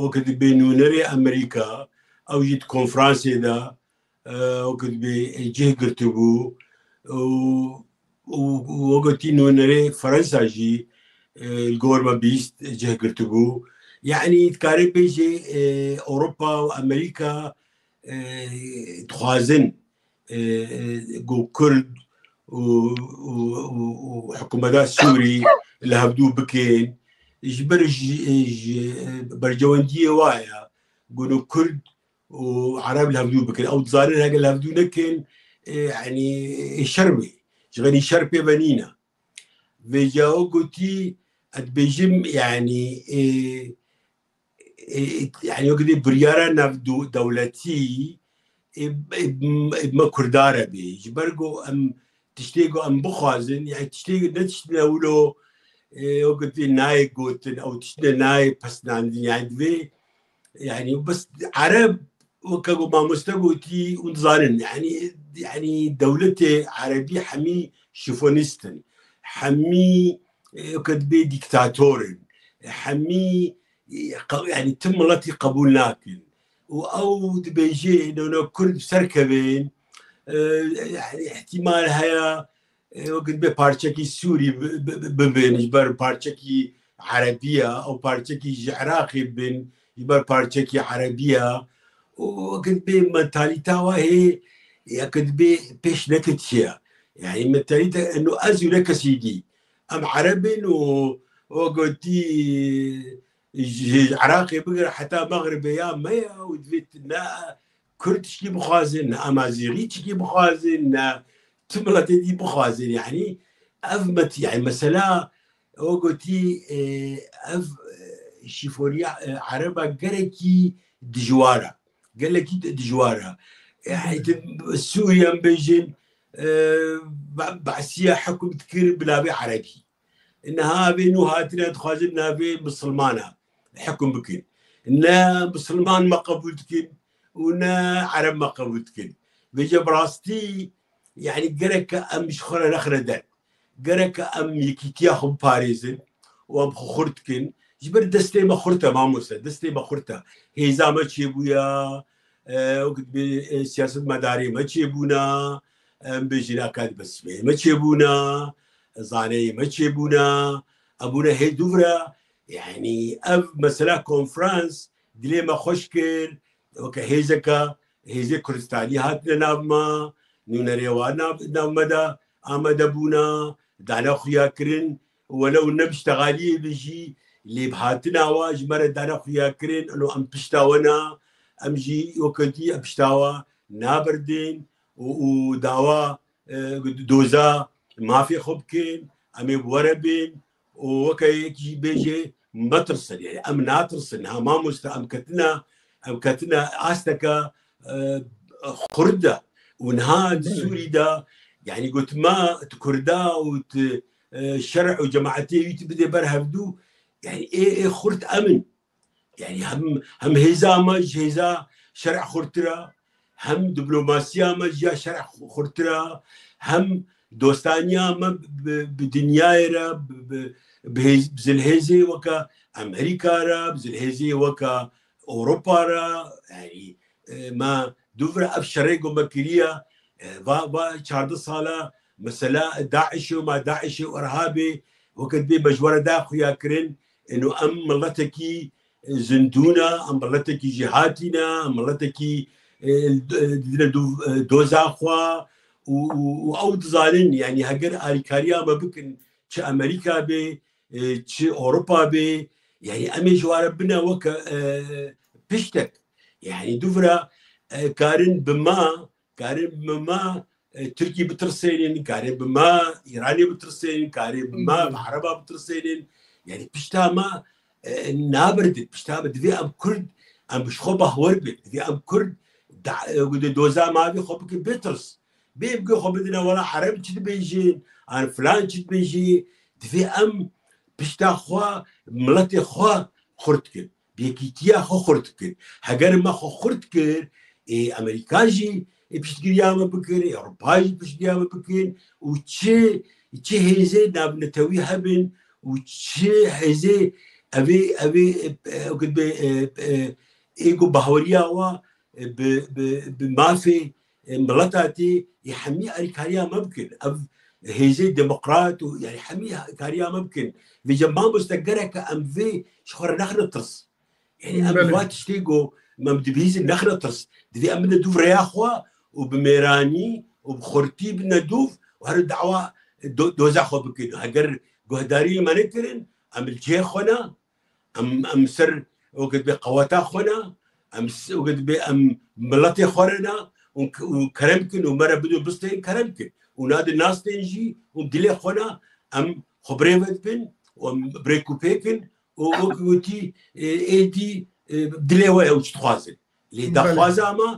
weke dibê nûnerê Amerîka, ew jî di konferansê de, e, weke dibê cih girtibû û, û, û weke tî nûnerê Fransa jî, e, li gor me bîst cih girtibû. Yani dikare bêjê, e, Ewropa û Amerîka, e, dixwazin, e, e, ku Kurd û, û, û, û hikûmeta Sûrî li hevdû bikin. Ji ber ji, ji, e, bercewendiyê wa ye ku no Kurd û Ereb li hevdû bikin. Ew dizanin hege li hevdû nekin, e, yanî, e, şer bê. Ji xenî şer pê ve nîne. Vêca wek gotî, ez dibêjim, yanî, e, e, yani wek dê biryara navdewletî, e, e, e, me Kurda re bê. Ji ber ku em tiştê ku em bixwazin, yani tiştê ne tiştine wilo, e, wek dê nayê gotin, ew tiştine nayê pesnandin. Yani divê, yani bes Ereb, weke ku mamoste gotî, hûn dizanin, yani, yani dewletê Erebî hemî şifonîst in, hemî, e, weke dibê dîktator in, hemî, e, qe-, yani tim miletî qebûl nakin. Û ew dibêje, nona Kurd bi ser kevin, e, yani ihtimal heye, e, wek dibê parçekî Sûrî bi-, bi-, bi-, bibin, ji ber parçekî Erebî ye, ew parçekî ji Iraqê bin, ji ber parçekî Erebî ye. Û wek dibê mentalîta wa hê, ya wek dibê pêş neketiye. Yani mentalîte eno ez û ne kesî dî. Em Ereb in û wek gotî ji Iraqê bigire heta Mexribê ya me ye û divê ne Kurd tişkî bixwazin, ne Amazîxî tişkî bixwazin, ne tu miletê dî bixwazin. Yani ev met-, yani mesela o gotî, e, ev, e, şîfoniya, e, Ereba gerekî dijwar e. Gelekî di-, dijwar e. Sûriye em bêjin, e, Be'siye hukm dikir bi navê Erebî. Niha vê nû hatine dixwazin navê Misilmana hukm bikin. Ne Misilman me qebûl dikin û ne Ereb me qebûl dikin. Vêce bi rastî, yani gereke em ji xwe re nexine der. Gereke em yekîtiya xwe biparêzin û em xwe xurt dikin. Ji ber destê me xurt e, mamoste, destê me xurt e. Hêza me çêbûya, e, wek dibê, e, siyasetmedarê me çêbûna, em bêjin akademîsmeyê me çêbûna, zaneyê me çêbûna, em bûne hê dûvre. Yani ev mesela konferans dilê me xweş kir, weke hêzeke, hêzê Kurdistanî hatine nav me, nûnerê wan nav, nav me de amade bûna, dane xuya kirin, welew ne bi ştexaliyê be jî, lê bi hatina wa ji me re dane xuya kirin, eno em pişta we ne, em jî weke dî em pişta we naberdin û, û dawa, e, doza mafê xwe bikin, em ê bi we re bin û weke yek jî bêje metirsin. Yani em natirsin. Ha mamoste, em ketine, em ketine asteke, e, xurt de û niha di Sûrî de, yani got ma tu Kurda û tu, e, şer û cemaetê wî tu bidê ber hevdû, yani ê, ê xurt em in. Yani hem, hem hêza me ji hêza şer'a xurtir e, hem diplomasiya me ji ya şer'a xu-, xurtir e, hem dostaniya me bi, bi dinyayê re, bi, bi, bi hêz-, bi zilhêzê weke Amerîka re, bi zilhêzê weke Ewropa re, yani, e, me dûvre ev şerê ku me kiriye, e, va, va çardeh sala mesela DAIŞ û ma DAIŞ û Irhabê weke dibê me ji we re da xuya kirin, eno em miletekî, e, zindû ne, em miletekî jêhatî ne, em miletekî, e, d-, didine do-, e, doza xwe û, û, û ew dizanin, yani heger alîkariya me bikin, çi Amerîka be, e, çi Ewropa be, yani em ê ji wan re bine weke, e, piştek. Yani dûvre, e, karin bi me, karin bi me, e, Tirkî bitirsênin, karin bi me Îranê bitirsênin, karin bi me Hı hı. bi Ereba bitirsênin. Yani pişta me, e, nabirdin, pişta me divê em Kurd, em bi ji xwe bahwer bin, divê em Kurd da, e, doza mavê xwe bikin bê tirs. Bê em guh xwe bidine wela Ereb çi dibêjin, an filan çi dibêjî, divê em pişta xwe, miletê xwe xurt kin. Bi yekîtiya xwe xurt kin. Heger me xwe xurt kir, ê Amerîka jî, ê piştgiriya me bikin, ê Ewropa jî piştgiriya me bikin û çi, çi hêzê navnetewî hebin û çi hêzê evê, evê, e, e, e, ê ku bahweriya wa, e, bi, bi, bi mafê, e, mileta tê, ê hemî alîkariya me bikin. Ev hêzê demokrat û, yani, hemî kariya me bikin. Vêce mamoste gereke em vê ji xwe re nexine tirs. Yani, em Belê. va tiştê ku em dibihîzin nexine tirs. Divê em bine dûv rêya xwe û bi mêranî û bi xurtî bine dûv û her dawa do-, doza xwe bikin. Heger guhdarî li me nekirin, em li cihê xwe ne, em, em ser weke dibê qeweta xwe ne, em s-, weke dibê em miletê xwe re ne, û k-, û kerem kin û me re bidin bistên kerem kin. Û nadin nastên jî û dilê xwe ne, em xwe birêve dibin û em birêkûpêk in û wek gotî, e, êdî, e, dilê we ew çi dixwazin. Lê Belê. daxwaza me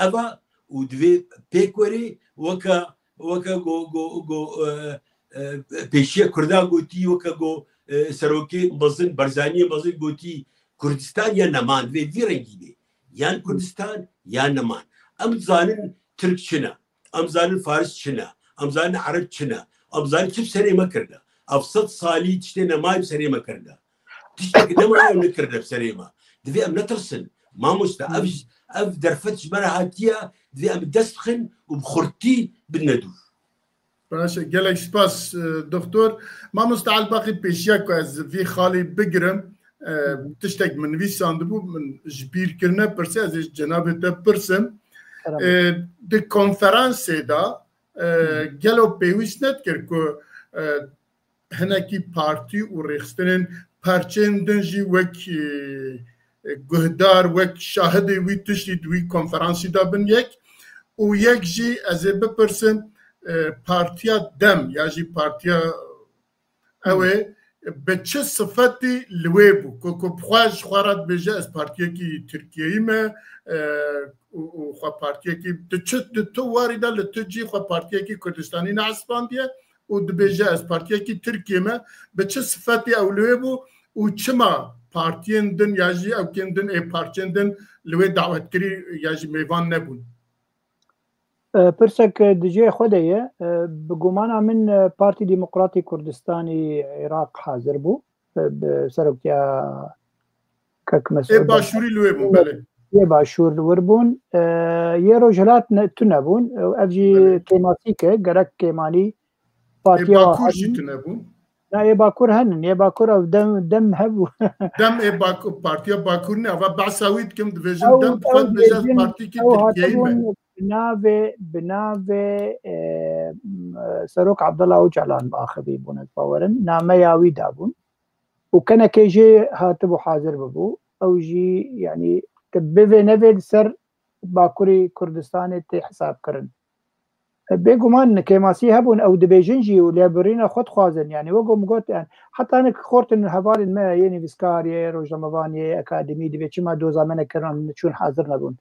ev e û divê pêk werê weke weke go, go, go, e, e, pêşiya Kurda gotî, weke go, e, serokê mezin, Barzaniyê mezin gotî, Kurdistan ya neman, divê vî rengî be. Yan Kurdistan, yan neman. Em dizanin Tirk çi ne. Em dizanin Faris çi ne. Em dizanin Ereb çi ne. Em dizanin çi bi serê me kirine. Ev sed salî tiştê nemaye bi serê me kirine. Tiştek nemaye ew nekirine bi serê me. Divê em netirsin. Mamoste, ev, Hmm. ev derfet ji me re hatiye, divê em dest bixin û bi xurtî bidine dûr. Baş e, gelek spas, e, doktor. Mamoste Elbaqî, pêşiya ku ez vî xalî bigirim, e, Hı hı. tiştek min nivîsandibû, min ji bîr kirine pirsê, ez ê ji cenabê te pirsim. Kerem. E, di konferansê de, e, Hı hı. gelo pêwîst nedikir ku, e, hinekî partî û rêxistinên perçeyên din jî wek, e, guhdar, wek şahidê wî tiştî di wî konferansî de bin yek û yek jî ez ê bipirsim, e, Partiya Dem ya jî Partiya ew ê, Bi çi sifetî li wê bû? Ku, ku bi xwe ji xwe re dibêje, ez partiyekî Tirkiyeyî me, e, û, û xwe partiyekî, di çi, di tu warî de li tu cî xwe partiyekî Kurdistanî neespandiye û dibêje, ez partiyekî Tirkiyê me. Bi çi sifetî ew li wê bû û çima partiyên din ya jî ewkên din ê parçên din li wê dawetkirî ya jî mêvan nebûn? E, pirsek, e, di cihê xwe de ye. E, bi gumana min, e, Partî Demokratî Kurdistanî Iraq hazir bû. E, bi serokiya Kek Mesûd. Ê başûrî li wê bûn, belê. Yê başûr li wir bûn. E, yê rojhilat ne, tune bûn. E, ev jî kêmasîk e, gerek kêmanî. Ê Partiya Bakur jî tune bûn. Na, ê Bakur henin, ê Bakur ev dem, dem hebû. Dem ê Bakur, Partiya Bakur ne, ava behsa wî dikim, dibêjin dem, bi xwe dibêje ez partîkî Tirkiyeyî me. Bi navê, bi navê, e, Serok Abdullah Ocalan axivî bûn, ez bawerim. Nameya wî dabûn. Û kenekê jê hatibû hazir bibû. Ew jî, yanî, te bivê nevê li ser Bakurê Kurdistanê tê hesabkirin. Bêguman kêmasî hebûn, ew dibêjin jî û lêbirîna xwe dixwazin. Yanî wek min got, yani, heta hinek xortin hevalên me yê nivîskar, yê rojnamevan, yê akademî dibê çima doza me nekirin, çûn hazir nebûn.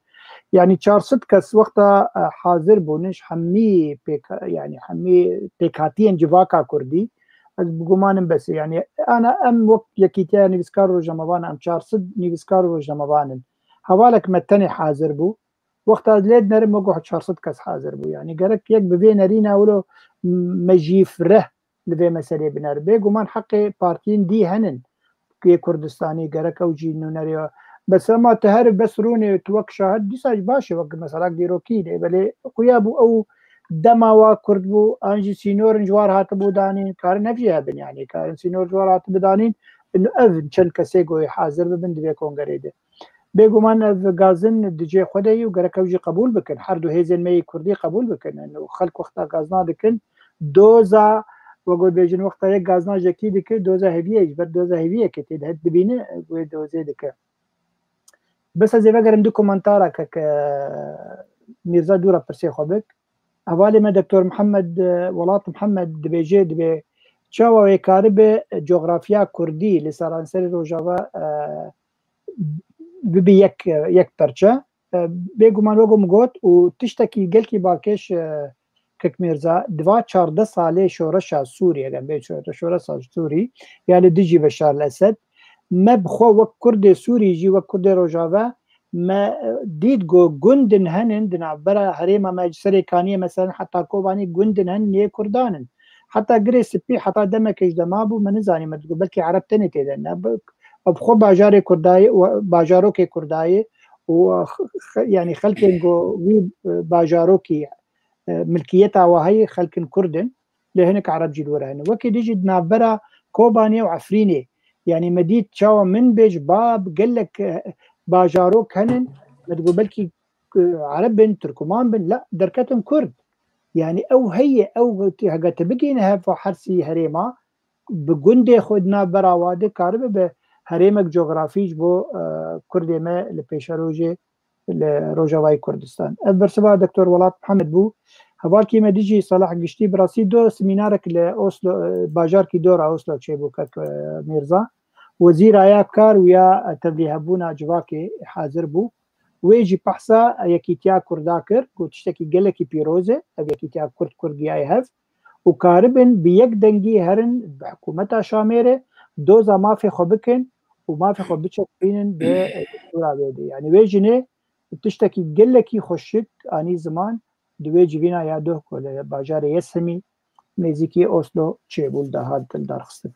Yani çar sed kes wexta, e, hazir bûn, ji hemî pêk, yani hemî pêkhatiyên civaka kurdî, ez bigumanim bes e. Yani ana em wek Yekîtiya Nivîskar û Rojnamevan, em çar sed nivîskar û rojnamevan in. Hevalek me tenê hazir bû. Wexta ez lê dinerim, wek çar sed kes hazir bû. Yani gerek yek bi vê nerîna wilo me jî fireh li vê meselê biner. Bêguman heqê partiyên dî henin yê Kurdistanî, gerek ew jî nûnerê. Bes ema tu her bes rûnê, tu wek şahid, dîsa jî baş e, wek mesela dîrokî de, belê xuya bû ew dema wa kurt bû, an jî sînorin ji war hatibû danîn, karin ev jî hebin, yani karin sînor ji war hatibû danîn, û ev çend kesê goyê hazir bibin di vê kongerê de. Bêguman ev gazin di cihê xwe de ye û gerek ew jî qebûl bikin. Her du hêzên me yê kurdî qebûl bikin. Yani xelk wexta gazna dikin, doza, we got bêjin, wexta yek gazna jekî dike, doza heviyê, ji ber doza heviyekê tê de dibîne, wê dozê dike. Bes ez ê vegerim du komentara ke, ke Mîrza dû re pirsê xwe bik. Hevalê me Doktor Mihemed, e, Welat Mihemed dibêje, dibê çawa wê karibe, e, coğrafya kurdî li seranserê Rojava, e, bibe yek, yek perçe. E, bêguman wek min got û tiştekî gelkî balkêş, e, Kek Mîrza, di va çardeh salê şoreşa Sûrî, eger bê şoreşa Sûrî, ya li dijî Beşar el Esed, me bi xwe wek Kurdê Sûrî jî, wek Kurdê Rojava, me, e, dît ku gundin henin di navbera herêma me, ji Serê Kaniyê, meselen, heta Kobanî gundin henin yê Kurdan in. Heta Girê Spî, heta demekê ji dema bû, me nizanî, me digot, belkî Ereb tenê tê de ne. Bi, bi xwe bajarê Kurdayê, bajarokê Kurdayê û, e, x-, x-, yanî xelkên ku wî, e, bajarokî, e, milkiyeta wa heye, xelkin Kurd in. Lê hinek Ereb jî li wir hene. Wekî dî jî di navbera Kobanê û Efrînê. Yanî me dît çawa min bêj, bab gelek, e, bajarok henin. Me digot belkî, e, Ereb bin, Tirkuman bin. La, derketin Kurd. Yanî ew heye, ew hege tu bigihîne heva hersî herêma, bi gundê xwe di navbera wa de karibe be herêmek cografî ji bo, e, Kurdê me li pêşerojê li Rojavayê Kurdistan. Ev bersiva Doktor Welat Mihemed bû. Hevalkî me dijî Salah Giştî, bi rastî do semînarek li Oslo, e, bajarkî dora Oslo çêbû, kek, e, Mîrza. Wezîra ya kar û ya tevlîhebûna civakê hazir bû. Wê jî behsa yekîtiya Kurda kir, got tiştekî gelekî pîroz e, ev yekîtiya Kurd, Kurd giyaye hev û karibin bi yek dengî herin bi hikûmeta Şamê re doza mafê xwe bikin û mafê xwe biçepînin bi destûra wê de. Yani wê jinê tiştekî gelekî xweşik anî ziman, di wê civîna ya doh ku li bajarê Yesemî nêzîkî Oslo çêbû, li daha dikin darxistin.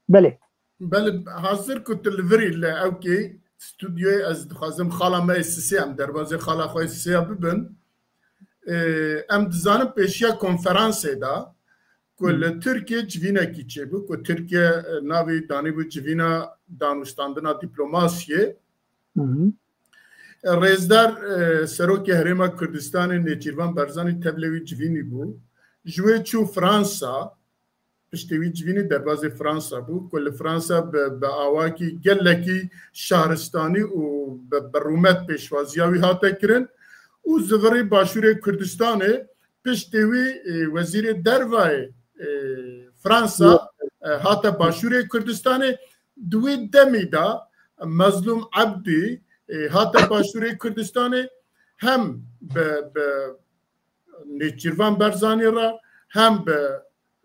Belê. Belê, hazir ku tu li virî li ewkê stûdyoyê, ez dixwazim xala me yê Sisê, em derbazê xala xwe yê Sisê ya bibin. Ê, em dizanin pêşiya konferansê de ku li Tirkiye civînekî çêbû, ku Tirkiye, e, navê danîbû civîna danûstandina dîplomasiyê. Hı hı. Rêzdar, e, Serokê Herêma Kurdistanê Nêçîrvan Barzanî tevlê wî civînî bû. Ji wê çû Fransa, piştî wî civînî derbazê Fransa bû, ku li Fransa bi, bi awakî gelekî şaristanî û bi, bi rûmet pêşwaziya wî hate kirin û zivirî Başûrê Kurdistanê. Piştî wî, e, wezîrê dervayê, e, Fransa, e, hate Başûrê Kurdistanê. Di wê demî de Mezlûm Ebdî, e, hate Başûrê Kurdistanê hem bi, bi Nêçîrvan Barzanî re, hem bi,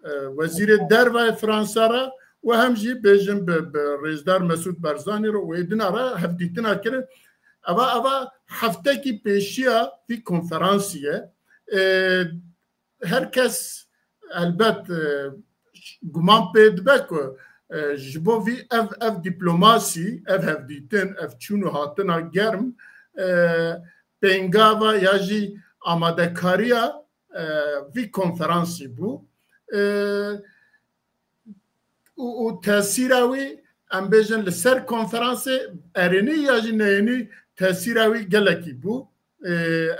e, Wezîrê Derve Fransa re û hem jî bêjin bi, bi Rêzdar Mesûd Barzanî re û êdina re hevdîtina kirin. Eva, eva heftekî pêşiya vî konferansî ye. E, her kes elbet, e, guman pê dibe ku, e, ji bo vî ev, ev dîplomasî, ev hevdîtin, ev çûn û hatina germ, e, pêngava ya jî amadekariya, e, vî konferansî bû. E, û, û tesîra wî, em bêjin, li ser konferansê erênî ya jî neyênî tesîra wî gelekî bû. E,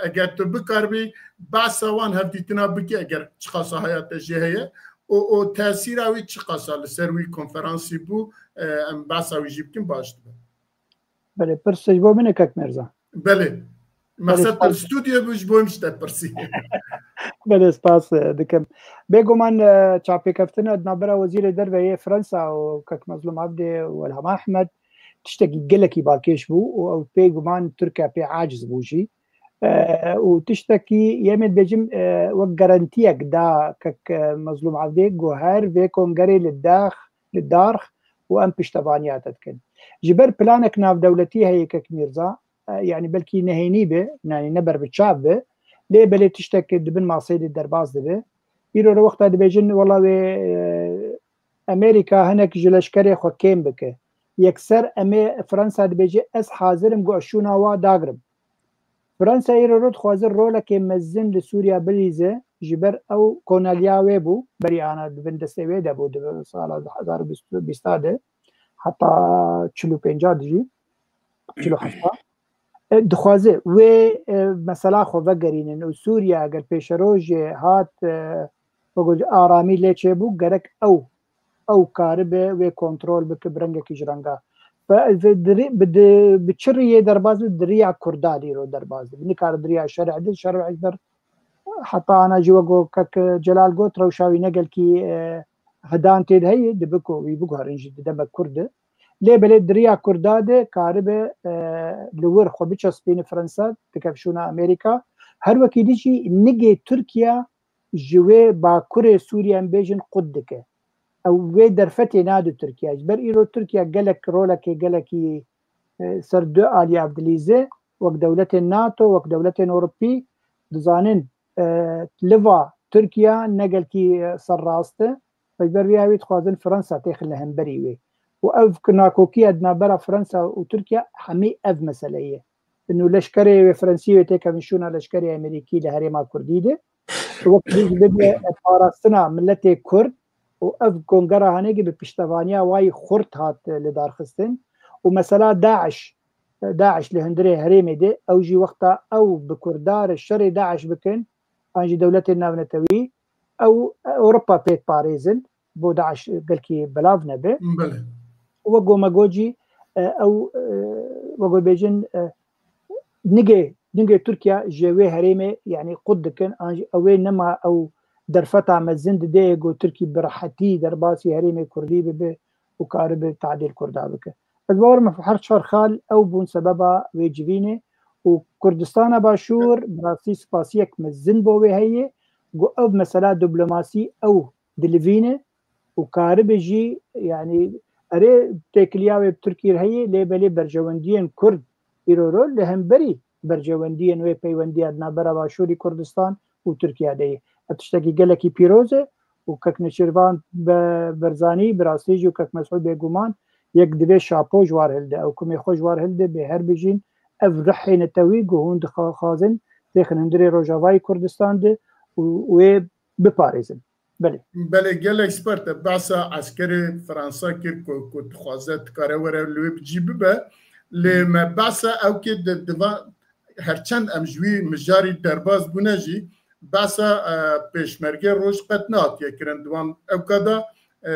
eger tu bikaribî behsa wan hevdîtina bikî, eger çiqasa haya te jê heye, û, û tesîra wî çiqasa li ser wî konferansî bû, e, em behsa wî jî bikin, baş dibe. Belê, pirs ji bo min e, kek Mirza. Belê. Mexsed te li stûdyo bû, ji bo min ji te pirsî. Belê, spas, e, dikim. Bêguman, e, çavpêkeftina di navbera Wezîrê Derve yê Fransa û kek Mezlûm Abdê û Elham Ahmed tiştekî gelekî balkêş bû û ew bêguman Tirkiye pê aciz bû jî. E, û tiştekî yê min bêjim, e, wek garantiyek da kek, e, Mezlûm Abdê ku her vê kongerê li dax, li darx û em piştevaniya te dikin. Ji ber planek navdewletî heye kek Mîrza, e, yanî belkî nehênî be, yanî ne ber bi çav be, lê belê tiştek di bin maseyê de derbas dibe. Îro re wexta dibêjin, wela wê, e, Amerîka hinek ji leşkerê xwe kêm bike. Yekser em ê, Fransa dibêje, ez hazir im ku ez şûna wa dagrim. Fransa îro re dixwaze rolekê mezin li Sûriya bilîze, ji ber ew koneliya wê bû, berî ana di bin destê wê de bû, di bin sala du hezar û bîst de, heta çil û pênca dijî, çil û hefta. E, dixwaze wê, e, mesela xwe vegerînin û Sûriye eger pêşerojê hat, e, wek aramî lê çêbû, gerek ew, ew karibe wê kontrol bike bi rengekî ji renga. Bi, bi, bi, bi çi riyê derbas bi? Di riya Kurda dîro derbas dibe. Nikare di riya şer'ê de, şer'ê ji ber heta ana jî wek kek Celal got, rewşa wî ne gelkî, e, hedan tê de heye, dibe ku wî biguherin jî di demek kurt de. Lê belê di riya Kurda de karibe, e, li wir xwe biçespîne Fransa, dikevşûna Amerîka. Her wekî dî jî nigê Tirkiye ji wê bakurê Sûriye em bêjin qut dike. Ew wê derfetê nade Tirkiye. Ji ber îro Tirkiye gelek rolekê gelekî, e, ser du aliya dilîze, wek dewletên NATO, wek dewletên Ewropî dizanin, e, liva Tirkiye ne gelkî, e, serrast e. Ji ber vê yawî dixwazin Fransa têxin li hemberî wê. Û ev nakokiya di navbera Fransa û Tirkiye hemî ev mesele ye. Û leşkerê wê Fransî wê têkevin şûna leşkerê Amerîkî li herêma Kurdî de. Wek bibe parastina miletê Kurd û ev kongera hanekî bi piştevaniya wayî xurt hat lidarxistin. Û mesela DAIŞ, DAIŞ li hundirê herêmê de, ew jî wexta ew bi Kurda re şerê DAIŞ bikin, an jî dewletên navnetewî, ew Ewropa pê diparêzin, bo DAIŞ gelkî belav nebe. Belê. Wek go me got jî, e, ew, e, wek go bêjin, e, nigê, nigê Tirkiye ji wê herêmê, yanî qut dikin, an jî ew ê nema ew derfeta mezin dide ku Tirkî bi rehetî derbasî herêmê Kurdî bibe û karibe tadîl Kurda bike. Ez bawer me her çar xal ew bûn sebeba wê civînê û Kurdistana Başûr bi rastî spasiyek mezin bo wê heye ku ev mesela diplomasî ew dilivîne û karibe jî, yanî erê têkiliya wê bi Tirkî re heye, lê belê berjewendiyên Kurd îro ro li hemberî berjewendiyên wê peywendiya di navbera Başûrî Kurdistan û Tirkiye de ye. Ev tiştekî gelekî pîroz e û kek Nêçîrvan Be-, Berzanî bi rastî jî û kek Mesûd bêguman yek divê şapo ji war hilde. Ew kumê xwe ji war hilde, bê her bijîn ev rihê netewî ku hûn dixwazin têxin hundirê Rojavayê Kurdistan de û wê biparêzin. Belê. Belê, gelek sper te. Behsa eskerê Fransa kir ku, ku dixwaze dikare were li wê bi cî bibe. Lê me behsa ew kê di, di va, herçend em ji wî mijarî derbas bûne jî, behsa, e, pêşmergê roj qet nehatiye kirin. Di wan ewka de, e,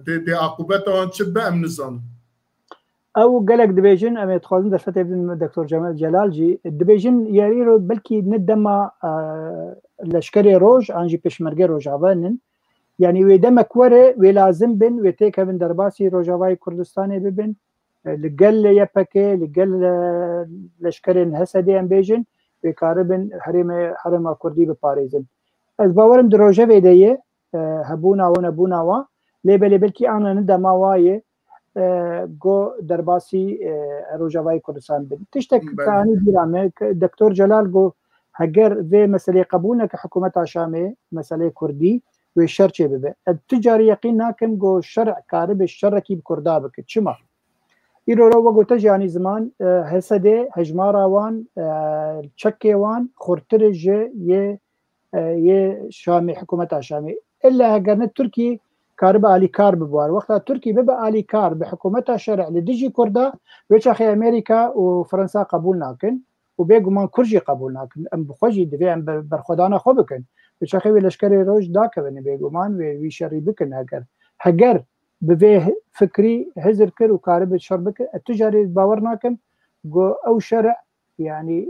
dê, dê aqûbeta wan çi be em nizanin. Ew gelek dibêjin, em ê dixwazin derfetê bidin Doktor Cemal Celal jî. Dibêjin, yerî ro belkî ne dema, e, leşkerê roj, an jî pêşmergê Rojava nin. Yanî wê demek were, wê lazim bin, wê têkevin derbasî Rojavayê Kurdistanê bibin, e, li gel Y P G, li gel, e, leşkerên H S D em bêjin, wê karibin herêmê, herêma Kurdî biparêzin. Ez bawerim di rojevê de ye, e, hebûna wan, nebûna wan, lê belê belkî ana ne dema wa ye, e, go derbasî, e, Rojavayê Kurdistan bin. Tiştek Belê. Ka anî bîra me, ke Doktor Celal go, heger vê meseleyê qebûl neke hikûmeta Şamê, meseleyê Kurdî, wê şer çê bibe. Ez tu carî yeqîn nakim go şer karibe şerekî bi Kurda bike. Çima? Îro ro we gote jî anî ziman, e, H S D, hejmara wan, e, çekê wan xurtir e ji yê, e, yê Şamê, hikûmeta Şamê. Illa heger ne Tirkî karibe alîkar bibe war. Wexta Tirkî bibe alîkar bi hikûmeta şerî li dijî Kurda, wê çaxê Amerîka û Fransa qebûl nakin û bêguman Kurd jî qebûl nakin. Em bi xwe jî divê em ber-, berxwedana xwe bikin. Wê çaxê wê leşkerê roj dakevin bêguman wê wî şerî bikin heger. Heger bi vê fikrî hizir kir û karibe şer bike, ez tu carî bawer nakim ku ew şer, yanî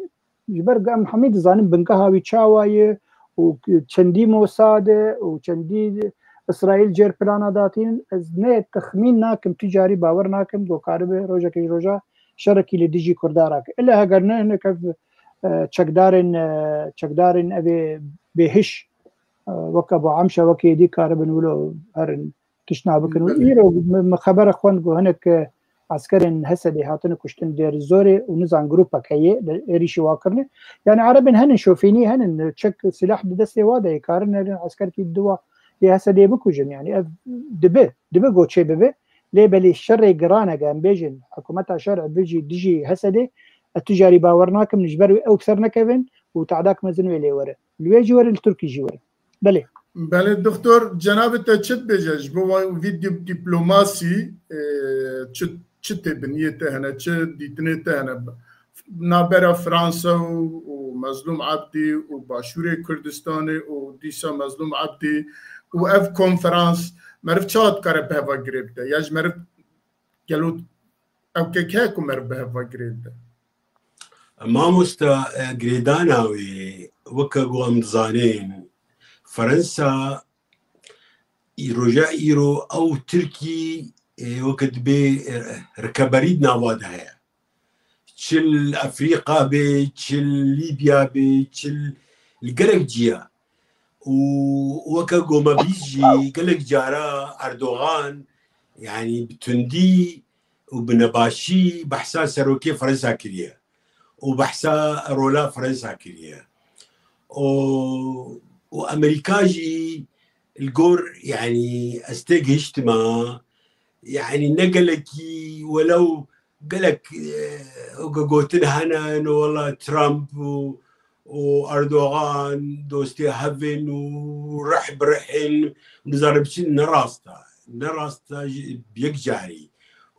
ji ber ku em hemî dizanin bingeha wî çawa ye û çendî Mossad e û çendî Îsraîl jêr plana datînin, ez ne texmîn nakim, tu carî bawer nakim ku karibe rojekê ji roja şerekî li dijî Kurda rake. Illa heger ne hinek ev, e, çekdarên, e, çekdarên evê bêhiş, e, weke Abu Emşe, weke êdî karibin wilo herin tiştna bikin. Û Belê. Îro min, min xebere xwend ku hinek, e, eskerên H S D hatine kuştin Dêr Zorê û nizan grûpek heye li êrîşî wa kirine. Yanî erebên henin şofînî henin, çek silah di destê wa de ye, karin herin eskerkî di wa yê H S D bikujin. Yanî ev dibe, dibe go çê bibe. Lê belê şerê giran e, em bêjin, hikûmeta şer e bijî dijî H S D, ez tu carî bawer nakim, ji ber wê ew bi ser nekevin û te'dak mezin wê lê were. Li wê jî were, li Tirkî jî were. Belê. Belê, doktor, cenabê te çi dibêje ji bo vî dî-, dîplomasî, e, çi, çi tê biniyê te hene, çi dîtinê te hene? Navbera Fransa û, û Mezlûm Ebdî û Başûrê Kurdistanê û dîsa Mezlûm Ebdî û ev konferans meriv çawa dikare bi heva girê bide? Ya ji meriv gelo ew kek heye ku meriv bi heva girê bide? Mamosta, e, girêdana wê, weke ku em dizanin, Fransa î-, roja îro ew Tirkî, e, weke dibê, e, rikeberî di nava de heye. Çi li Efrîqa bê, çi li Lîbya bê, çi li gelek ciya. Û weke ku me bîst jî gelek cara Erdogan, yanî bi tundî û bi nebaşî behsa serokê Fransa kiriye û behsa rola Fransa kiriye. Û, û Amerîka jî li gor, yanî ez têgihiştima, yanî ne gelekî, welew gelek, e, weke gotin hene, no wela Trump û, û Erdogan dostê hev in û rih bi rih in, nizanim çi, ne rast e. Ne rast e ji, bi yek carî.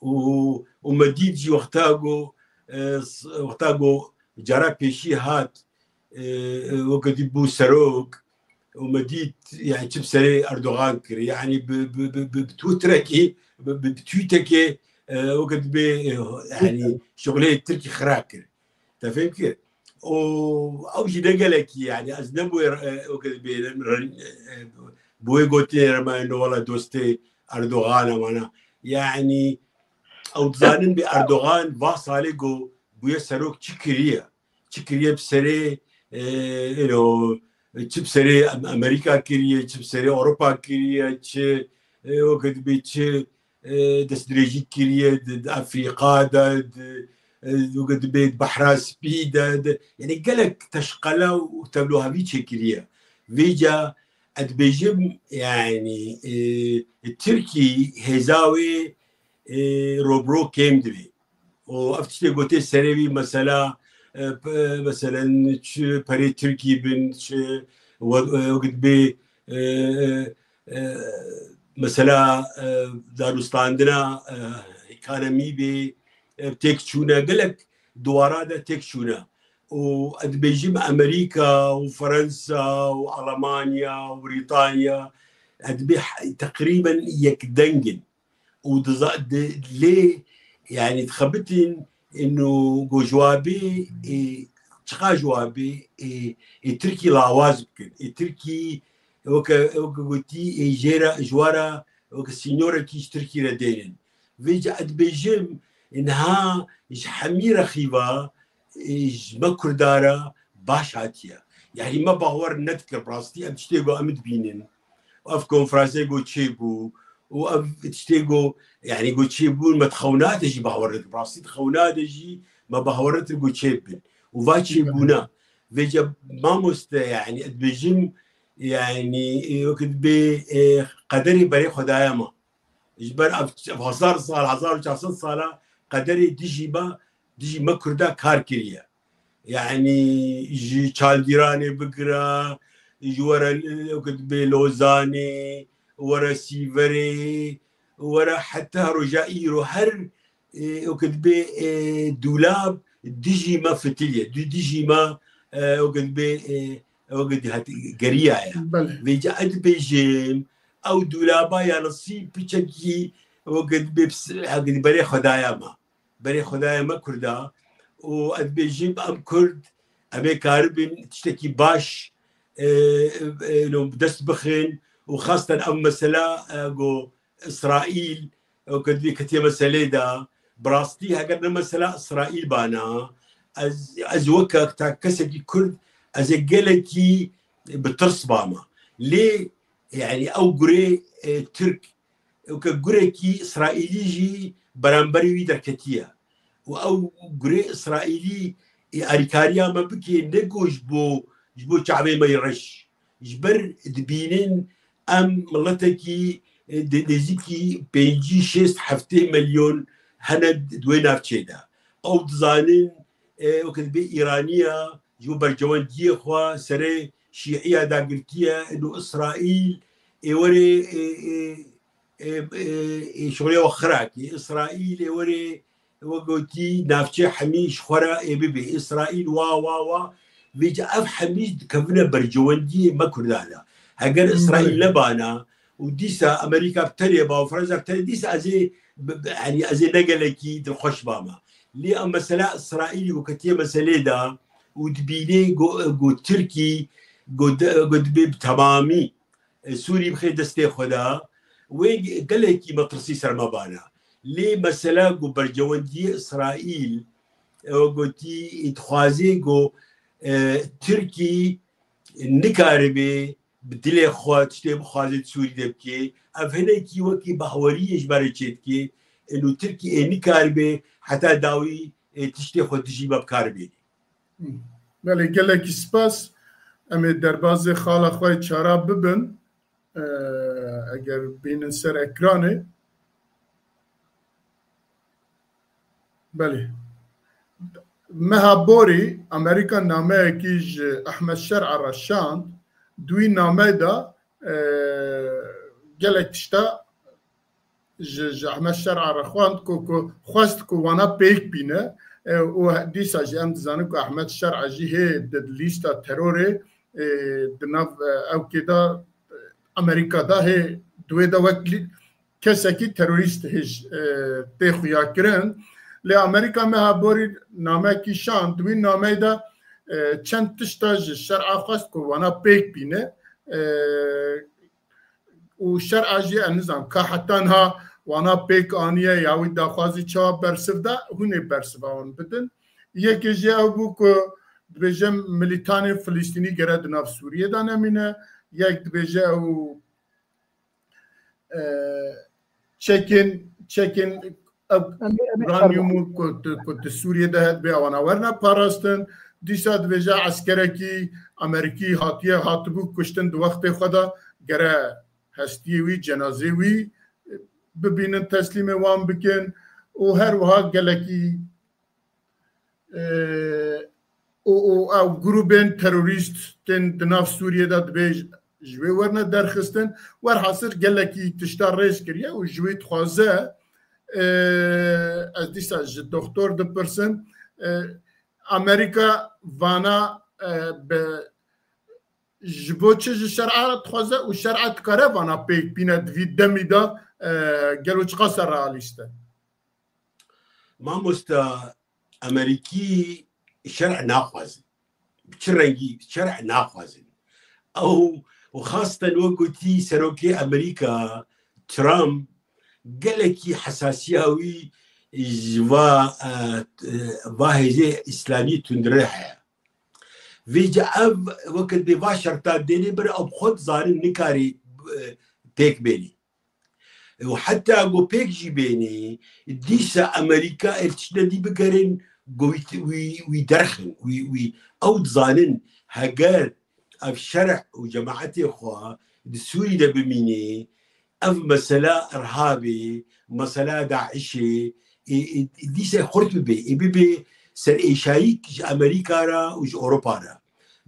Û, û me dît jî wexta ku, e, s-, wexta ku cara pêşî hat, e, e, weke dî bû serok, û me dît, yani çi bi serê Erdogan kir. Yani bi, bi, bi, bi, bi Twitterekê, bi, bi, bi tweetekê, e, weke dibê, e, yani şixulê Tirkî xira kir. Te fêm kir? Û ew jî ne gelekî, yani ez ne bûye, e, weke dibê, e, e, bûye gotinê re me no wela dostê Erdogan e mana. Yani ew dizanin bi Erdogan va salê ku bûye serok çi kiriye. Çi kiriye bi serê, e, you know, çi bi serê Am-, Amerîka kiriye, çi bi serê Ewropa kiriye, çi, e, weke dibê çi, e, destdirêjî kiriye di, di Efrîqa de, di, e, weke dibê di Behra Spî de, di, yani gelek teşqele û tevlohevî çêkiriye. Vêca ez dibêjim, yani, e, Tirkî hêza wê, e, robro kêm dibê. Û ev tiştê gotê serê wî mesela, e, pe-, meselen çi perê Tirkî bin, çi we-, e, wek dibê, e, e, e, mesela, e, danûstandina, e, ekonomî bê, e, têk çûne, gelek duwara de têk çûne. Û ez dibêjim Amerîka û Fransa û Alemanya û Brîtanya, ez dibê he-, teqrîben yekdeng in. Û diza-, di-, lê, yani dixebitin ino go ji wa bê, ê, çiqa ji wa bê, ê, ê Tirkî lawaz bikin. Ê Tirkî, weke, weke gotî, ê, jê re, ji we re weke sînorekî ji Tirkî re dênin. Vêca ez dibêjim, niha ji hemî rexîva, ê, ji me Kurda re baş hatiye. Yanî me bawer nedikir, bi rastî em tiştê ku em dibînin. Ev konferansê ku çêbû û ev tiştê ku, yanî ku çêbûn me dixewna de jî bawer dikim. Rastî dixewna de jî me bawer dikim ku çêbin. Û va çêbûna. Vêca mamoste, yanî ez dibêjim, yanî, e, wekî dibê, e, qederê berê Xwedaya me. Ji ber ev, ev hezar sal, hezar û çar sed sala qederê dijî me, dijî me Kurda kar kiriye. Yanî ji Çaldîranê bigire, ji were, wekî dibê Lozanê, were Sîverê, were heta roja îro her, e, wekî dibê, e, dûlab dijî me fitiliye, du-, dijî me, e, wekî dibê, e, wekî hat geriyaye. Belê. Vêca ez dibêjim, ew dûlaba ya Nasî piçekî wekî dibê pis-, wekî berê Xwedaya me. Berê Xwedayê me Kurda û ez dibêjim, em Kurd, em ê karibin tiştekî baş, e, e, no, bi dest bixin û xasten ev mesela, e, ku Îsraîl, e, ku divê ketiye meselê de, bi rastî heger ne mesela Îsraîl bana, ez, ez weke ta kesekî Kurd, ez ê gelekî bi tirs bama. Lê, yanî ew gurê, e, Tirk, weke gurekî Îsraîlî jî beramberî wî derketiye. Û ew gurê Îsraîlî, ê, alîkariya me bike, ne ku ji bo, ji bo çavê me yê reş. Ji ber dibînin em miletekî, ê, di nêzîkî pêncî, şêst, heftê milyon hene di wê navçê de. Ew dizanin, ê, weke dibê Îraniya, ji bo berjewendiyê xwe serê Şîiya dagirtiye, û Îsraîl, ê, were, ê, ê, ê, ê, ê, şorê we xirakî. Îsraîl ê were, we gotî, navçe hemî ji xwe re ê bibê. Îsraîl wa, wa, wa. Vêca ev hemî dikevine berjewendiyê me Kurdan de. Heger Îsraîl nebana û dîsa Amerîka bi tenê ba û Fransa bi tenê, dîsa ez ê bi, bi, yanî ez ê ne gelekî dilxweş bama. Lê em mesela Îsraîlî ku ketiye meselê de û dibînê ku, ku Tirkî ku di, ku dibê bi temamî e, Sûrî bixê destê xwe de, wê gelekî metirsî ser me bana. Lê mesela ku berjewendiyê Îsraîl, e, gotî, dixwazê ku, e, Tirkî nikaribe bi dilê xwe tiştê bixwaze di Sûrî de bike. Ev hinekî wekî bahweriyê ji me re çêdike. Û Tirkî ê nikaribe heta dawî, e, tiştê xwe dijî me bi kar bêne. Belê, gelekî spas. Em ê derbazê xala xwe yê çara bibin. Ee, eger bînin ser ekranê. Belê. Meha borî Amerîka nameyekî ji Ehmed Şer'a re şand. Di wî nameyê de, ee, gelek tişta ji, ji Ehmed Şer'a re xwend ku, ku xwest ku wana pêk bîne, e, û dîsa jî em dizanin ku Ehmed Şer'a jî hê di lîsta terorê, e, di nav, e, ewkê de, e, Amerîka de hê di wê de wek lî-, kesekî terorîst hêj, e, tê xuyakirin. Lê Amerîka meha borî namekî şand, di wî nameyê de, e, çend tişta ji Şer'a xwest ku wana pêk bîne, e, û Şer'a jî, em nizam ka heta niha wana pêk aniye ya wî daxwazî çawa bersiv da, hûn ê bersiva wan bidin. Yekê jî ew bû ku dibêje milîtanên Filistînî gere di nav Sûriyê de nemîne. Yek dibêje ew, e, çekên, çekên ev Em ê, em ê uranyumu ku di, ku di Sûriyê de hebe, ewana werine parastin. Dîsa dibêje eskerekî Amerîkî hatiye, hatibû kuştin di wextê xwe de, gere hestiyê wî, cenazê wî, e, bibînin, teslîmê wan bikin û her wiha gelekî, e, û, û ew grûbên terorîst tên di nav Sûriyê de dibê ji, ji wê werine derxistin. Werhasil gelekî tişta rêz kiriye û ji wê dixwaze, e, ez dîsa ji doxtor dipirsim, e, Amerîka vana, e, bi, ji bo çi ji Şer'a dixwaze û Şer'a dikare vana pêk bîne di vî demî de, e, gelo çiqas e realîst e? Mamosta, Amerîkî Şer' naxwazin. Bi çi rengî Şer' naxwazin. Ew û xasten wek gotî serokê Amerîka Trump gelekî hesasiya wî ji va, e, e, va hêzê îslamî tundre heye. Vêca ev weke dê va şerta dênê bir ew xwe dizanin nikarî, e, pêk bênî. Û heta ku pêk jî bênî, dîsa Amerîka ev tiştine dî bikerin, ku wî, wî, wî derxin, wî, wî ew dizanin, heger ev şerh û cemaetê xwe di Sûrî de bimînê, ev mesela Irhabê, mesela DAIŞê, ê, ê, dîsa xurt bibe, ê bibe serêşayîk ji Amerîka re û ji Ewropa re.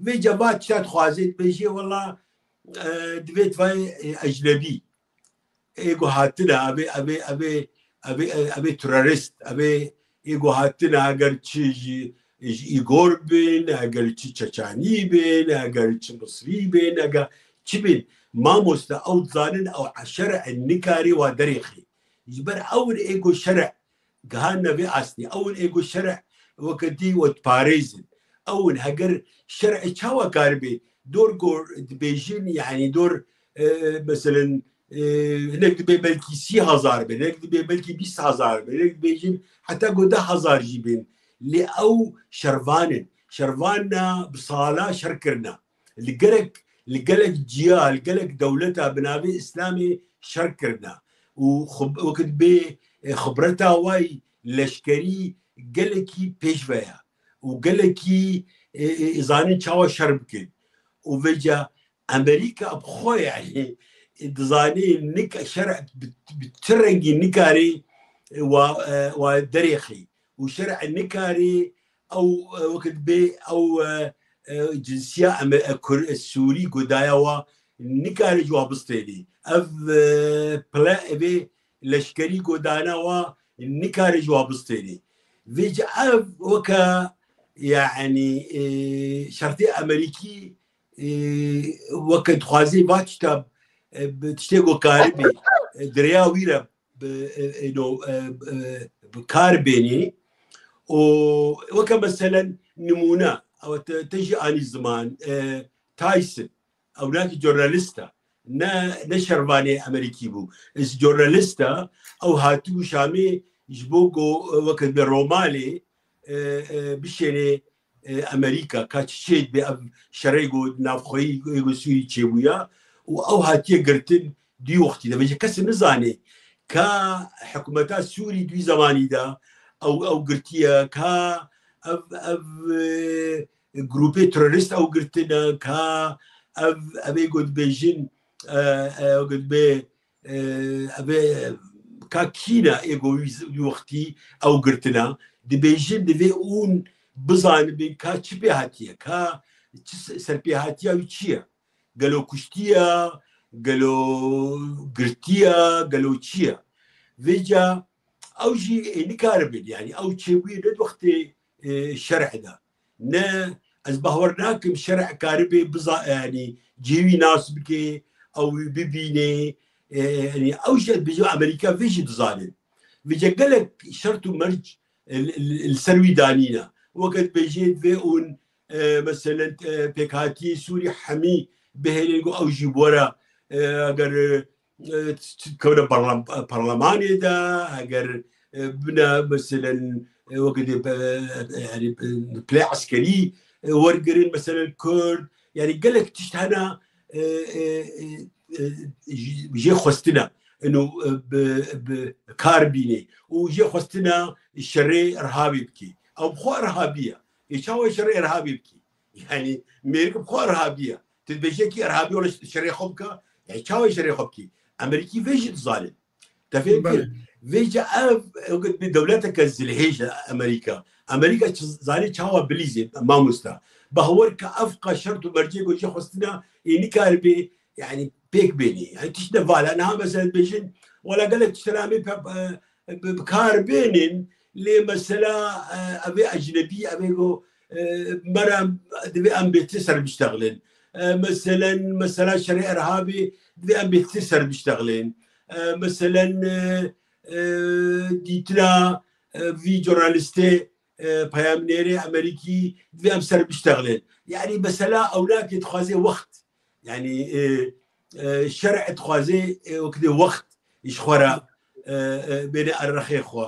Vê ceva tişta dixwaze dibêje, wela, e, divê tivayê, e, ecnebî. Ê ku hatine, ev ê, ev ê, ev ê, ev ê, ev ê terorist, ev ê, ê ku hatine, eger çi ji, ji Îgor bin, eger çi Çeçanî bin, eger çi Misrî bin, eger çi bin. Mamoste, ew dizanin, ew şer'e nikarî wa derêxî. Ji ber ew in ê ku şer'e gihan navê astê. Ew in ê ku şer'e weke dî we diparêzin. Ew in heger şer'e çawa karibê, dor ku dibêjin, yanî dor, e, meselen, e, hinek dibê belkî sî hezar bin, hinek dibê belkî bîst hezar bin, hinek dibêjin heta ku deh hezar jî bin. Lê ew şervan in. Şervan ne bi sala şer kirine. Li gerek, li gelek ciya, li gelek dewleta bi navê Îslamê şer kirine. Û xub-, wekit bê, e, xibreta wayî leşkerî gelekî pêşve ye. Û gelekî, e, e, zanin çawa şer bikin. Û vêca Amerîka bi xwe, yanî, dizanî nik-, şer bi, bi ti rengî nikarî wa, e, wa derêxî. Û şer nikarî ew, e, wekit bê ew, e, e, cinsiya em, e, Kur-, e, Sûrî godaya wa nikare ji wa bistênî. Ev, e, pile evê leşkerî godana wa nikare ji wa bistênî. Vêca ev weke, yanî, e, şertê Amerîkî, e, weke dixwazê va tişta, e, bi tiştê ku karibê, e, di rêya wî re bi, e, e, no, e, e, bi kar bênî. Û weke meselen nimûne, ew te, te jî anî ziman, e, Tyson, ew nakî jornalist e, ne, ne şervanê Amerîkî bû. Ez jornalist e, ew hatibû Şamê ji bo ku, e, weke bi romalê, e, e, bişênê, e, Amerîka, ka çi çê dibe ev şerê ku navxweyî ku Sûrî çêbûya û ew hatiye girtin dî wextî de. Vêca kes nizane ka hikûmeta Sûrî dî zemanî de ew, ew girtiye, ka ev, ev, e, grûpê terorîst ew girtine, ka ev, ev ê ku dibêjin, e, e, ew ku dibê, e, ev ê, ka kî ne ê ku wî z-, wî wextî ew girtina, dibêjin divê hûn bizanibin ka çi pê hatiye, ka çi se-, serpêhatiya wî çi ye? Gelo kuştiye, gelo girtiye, gelo çi ye? Vêca ew jî ê nikaribin, yanî ew çêbûyê ne di wextê, e, şer'ê de. Ne, ez bawer nakim şer'e karibê biza-, yanî cihê wî nas bike, ew wî bibîne, e, yanî ew jî ez bêjim Amerîka vê jî dizanin. Vêca gelek şert û merc, e, li, li, li ser wî danîne. Weke dibêjê divê hûn, e, meselen, e, pêkhatiyê Sûrî hemî bihêlin ku ew jî bi we re, e, eger, e, e, kewne parlam-, parlemanê de, eger, e, bine, meselen, e, weke dê, e, e, yanî, e, pilê eskerî, e, wergirin, meselen, Kurd, yanî gelek tişt hene, e, e, e, e, jê xwestine, ino, e, bi, bi kar bînê û jê xwestine şerê irhabî bikî. Ew bi xwe irhabî ye. Ê çawa şerê irhabî bikî? Yanî mêrik bi xwe irhabî ye. Tu dibêjekî irhabî were şerê xwe bike. Yanî çawa şerê xwe bikî? Amerîkî vê jî dizanin. Te fêm kir? Vêca ev, ew bir dewleteke zilhêj e Amerîka. Amerîka çi-, zanî çawa bilîzê, mamosta. Bahwer ke ev qas şert û mercê ku jê xwestina ê nikaribê, yanî pêk bênî. Yanî tişt ne vala. Niha mesela dibêjin, wela gelek tiştena em ê pe-, e, bi, bi kar bênin, lê mesela, e, ev ê ecnebî, ev ê ku, e, me re divê em bêtir ser biştexilin. E, meselen, mesela şerê irhabê divê em bêtir ser biştexilin. E, meselen, e, e, dîtina, e, vî jornalistê, e, peyamnêrê Amerîkî divê em ser biştexilin. Yanî mesela ewnakê dixwaze wext. Yani e, e, şer'e dixwaze e, wekdê wext ji xwe re e, e, bêne errexê xwe.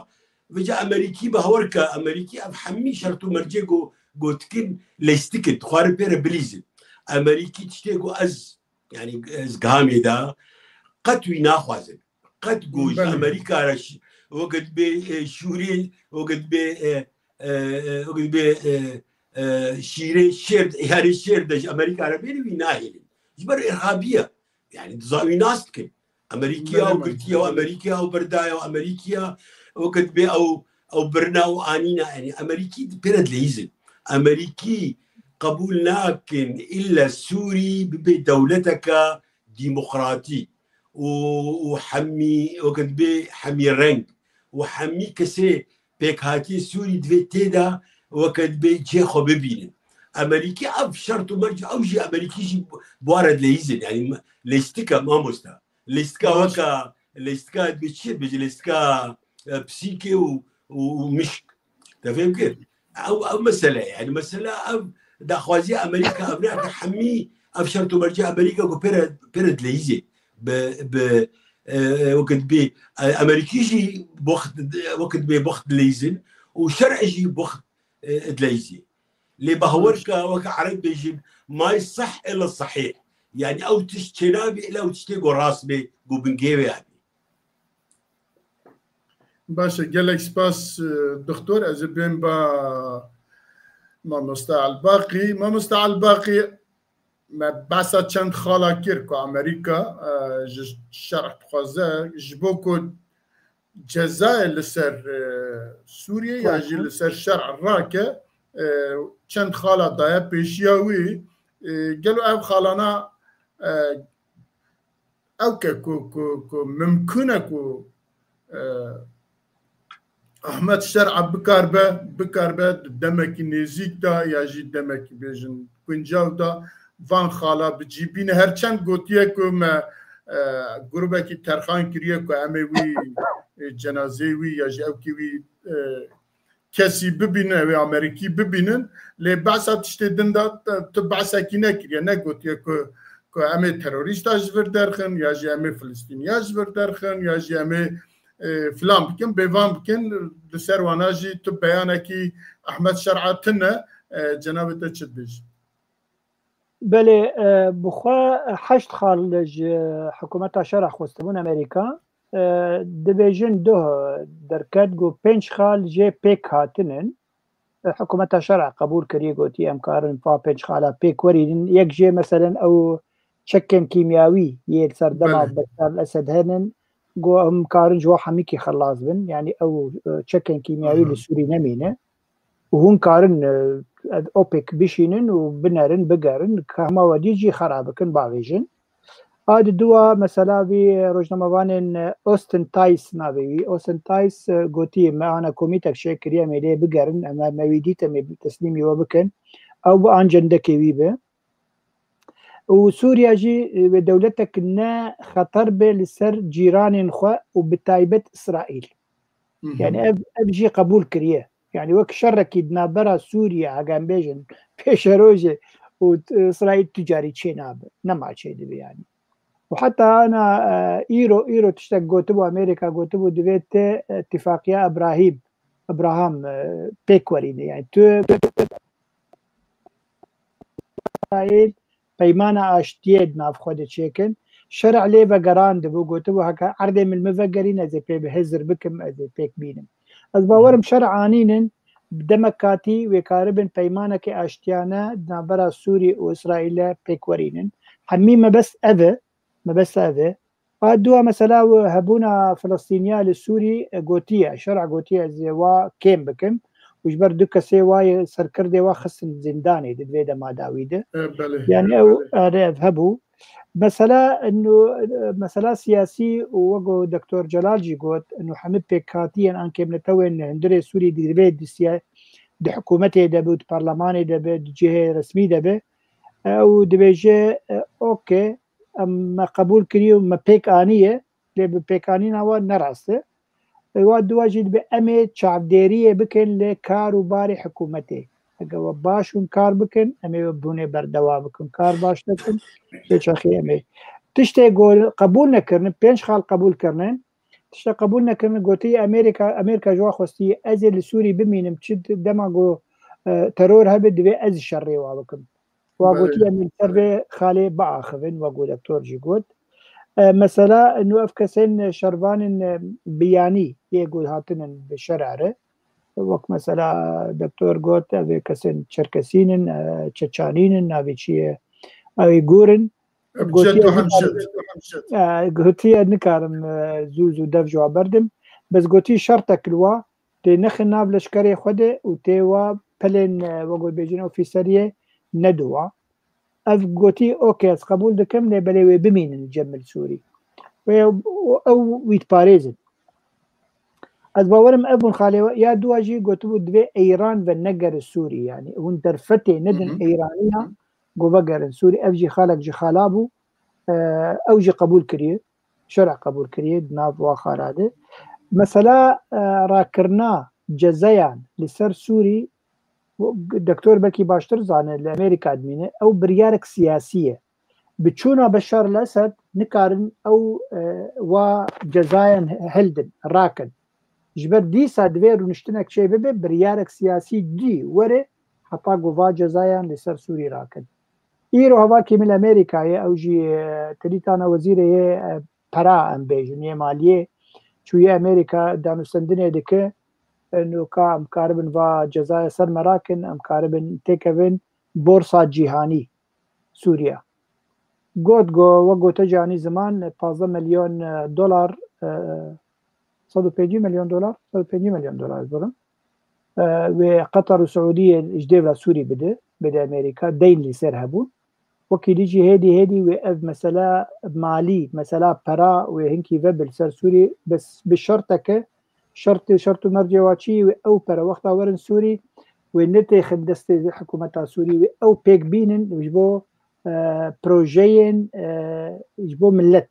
Vêca Amerîkî bawer ke Amerîkî ev hemî şert û mercê ku gotikin leystikin, dixwarin pê re bilîzin. Amerîkî tiştê ku ez, yani ez gihamê de qet wî naxwazin. Qet ku ji Belê. Amerîka re şi-, weke dibê e, şûrê, weke dibê e, e, e, weke dibê e, e, şîrê şêr, yani şêr de ji Amerîka re bêne wî nahêlin. Ji ber irhabiye. Yani diza wî nas dikin. Amerîkiya Belê, ew belê. Girtiye û Amerîkiya ew berdaya û Amerîkiya weke dibê ew, ew birina û anîna. Yani Amerîkî pê re dileyîzin. Amerîkî qebûl nakin ille Sûrî bibe dewleteke demokratî û, û hemî, weke dibê hemî reng û hemî kesê pêkhatiyê Sûrî divê tê de weke dibê cihê xwe bibînin. Amerîkî ev şert û merc, ew jî Amerîkî jî bi wan re dileyîzin. Yani leyîstika mamosta. Leyîstika Baş. Weke, leyîstika dibê çi dibêje? Leyîstika e, pisîkê û, û, û mişk. Te fêm kir? Ew, ew mesele ye. Yani mesela ev daxwaziya Amerîka, ev ne ke hemî ev şert û mercê Amerîka ku pê re, pê re dileyîzê. Bi, bi, e, wekit bê, e, Amerîkî jî boxt, wekit bê boxt dileyîzin û şer'e jî boxt, e, dileyîzê. Lê bawer ke weke Ereb bêjin, may seh ila sahih. Yani ew tişt çênabê ila ew tiştê ku rast bê, ku bingê wê hebê. Baş e, gelek spas, e, doktor. Ez ê bêm ba Mamosta Elbaqî. Mamosta Elbaqî, me behsa çend xala kir ku Amerîka, e, ji şerh dixwaze, ji bo ku cezayê li ser, e, Sûriyê ya jî li ser şerh rake, e, çend xala daye pêşiya wî, e, gelo ev xalana, e, ew ke ku, ku, ku mimkun e ku, e, Ahmet Şer'a bikarbe, bikarbe di demekî nêzîk de ya jî demekî bêjin guncav de van xala bi cî bîne. Her çend gotiye ku me, e, grûbekî terxan kiriye ku em ê wî, e, cenazeyê wî ya jî ewkî wî, e, kesî bibînin, ew ê Amerîkî bibînin, lê behsa tiştê din de, e, tu behsekî nekiriye, negotiye ku, ku em ê terorîsta ji vir derxin, ya jî em ê Filistîniya ji vir derxin, ya jî em ê, e, filan bikin, bêvan bikin, li ser wana jî tu beyanekî Ahmet Şer'a tune, e, cenabê te çi dibêjî? Belê, e, bi xwe heşt xal ji hikûmeta şer'a xwestibûn Amerîka. E, dibêjin duh derket ku pênc xal jê pêk hatinin. E, hikûmeta şer'a qebûl kiriye, gotiye, em karin va pênc xala pêk werînin. Yek jê, meselen, ew çekên kîmyawî yê li ser dema Belê. Beşar el-Esed henin, got, em karin ji wan hemîkî xelas bin. Yani ew, e, çekên kîmyawî Aha. Li Sûrî nemîne. Û hûn karin, e, ev OPEC bişînin û binerin, bigerin, ka hema we dî jî xera bikin, bavêjin. A di dua mesela vî rojnamevanên, e, Austin Tice navê wî. Austin Tice, e, gotiye, me ana komîtek çêkiriye, em ê lê bigerin, em, me wî dît, em ê teslîmî we bikin. Ew bi ancendekê wî bi. Û Sûriya jî, e, wê dewletek ne xeter be li ser cîranên xwe û bi taybet Îsraîl. Hı hı. Yani ev, ev jî qebûl kiriye. Yani wek şerekî di navbera Sûriye, hege em bêjin, pêşerojê û t-, Îsraîl tu carî çê nabe. Nema çê dibe yani. Û heta ana, e, îro, îro tiştek gotibû, Amerîka gotibû, divê te, e, tifaqiya Ibrahîm, Ibrahim, e, pêk werîne. Yani tu Îsraîl peymana aştiyê di nav xwe de çêkin. Şer'a lê vegerandibû, gotibû, heke erdê min li min vegerîn, ez ê pê bi hizir bikim, ez ê pêk bînim. Ez bawerim şer'a anînin, bi demek katî wê karibin peymanekê aştiyane di navbera Sûrî û Îsraîlê pêk werînin. Hemî mebest ev e, mebest ev e. A dua mesela hebûna Filistîniya li Sûrî, e, gotiye, şer'a gotiye, ez ê wa kêm bikim. Û ji ber du kesê wa yê serkirdê wa xistin zîndanê di vê dema dawî de. E, belê, Yani e, ew, belê. Are ev hebû. Mesela, inu, e, mesela siyasî û wek ku Doktor Celal jî got, inu hemî pêkhatiyên an kêmnetewên li hundirê Sûrî di vê di siya-, di hikûmetê de be, di parlemanê de be, di cihê resmî de be. Ew dibêje, e, okey, em me qebûl kiriye û me pêk aniye, lê bi pêkanîna we ne rast e. Wa dua jî dibe em ê çavdêriyê bikin li kar û barê hikûmetê. Eger we baş hûn kar bikin, em ê we bûnê berdewam bikin. Kar baş nekin, lê çaxê em ê. Tiştê ku qebûl nekirin, pênc xal qebûl kirinin. Tiştê qebûl nekirin, gotiye Amerîka, Amerîka ji we xwestiye, ez ê li Sûrî bimînim, çi dema ku, e, teror hebe, divê ez şerê wa bikim. Wa Belê. Gotiye, em ê li ser vê xalê biaxivin, wek ku doktor jî got. E, mesela, nû ev kesên şervanên, e, biyanî yê ku hatinin bi şerê re. Wek mesela doktor got, ev ê kesên Çerkesîn in, e, Çeçanîn in, navê çi ye? Ew ê Gûr in. Ebced Gotiye û nikarim, Hemşet. E, gotiye nikarim, e, zû zû dev ji wan berdim. Bes gotî şertek li wa, tê nexin nav leşkerê xwe de û tê wa pelên, e, wek bêjin ofîseriyê nediwa. Ev gotî, "Okey, ez qebûl dikim, lê belê wê bimînin li cem min Sûrî." Wê ew, ew wî diparêzin. Ez bawerim ev bûn xalê we. Ya dua jî gotibû, "Divê Îran ve negerin Sûrî, yanî hûn derfetê nedin Hı hı. Îraniya, Hı hı. Ku vegerin Sûrî." Ev jî xalek ji xala bû. E, ew jî qebûl kiriye. Şer'a qebûl kiriye di nav wa xala de. Mesela, e, rakirina cezayan li ser Sûrî, doktor belkî baştir zane, li Amerîka dimîne, ew biryarek siyasî ye. Bi çûna Beşar el-Esed nikarin ew, e, wa cezayan hildin, rakin. Ji ber dîsa divê rûniştinek çê bibe, biryarek siyasî dî were heta ku va cezayan li ser Sûrî rakin. Îro hevalkî min li Amerîkayê, ew jî, e, terîtana wezîrê yê, e, pera, em bêjin, yê maliyê, çûye Amerîka, danûstendinê dike, e, nûka em karibin va cezaya ser me rakin, em karibin têkevin borsa cîhanî Sûriye. Got, go, wek gote cîhanî ziman, pazdeh milyon, e, dolar, e, sed û pêncî milyon dolar, sed û pêncî milyon dolar, ez birim. E, wê Qatar û Siûdiyê ji dêvla Sûrî bide, bide Amerîka, deyn li ser hebûn. Wekî dî jî hêdî hêdî wê ev mesela malî, mesela pera wê hinkî vebil ser Sûrî, bes bi şerteke, şertê, şert û mercê wa çi, wê ew pere wexta werin Sûrî, wê netêxin destê hikûmeta Sûrî, wê ew pêk bînin ji bo, e, projeyên, e, ji bo millet.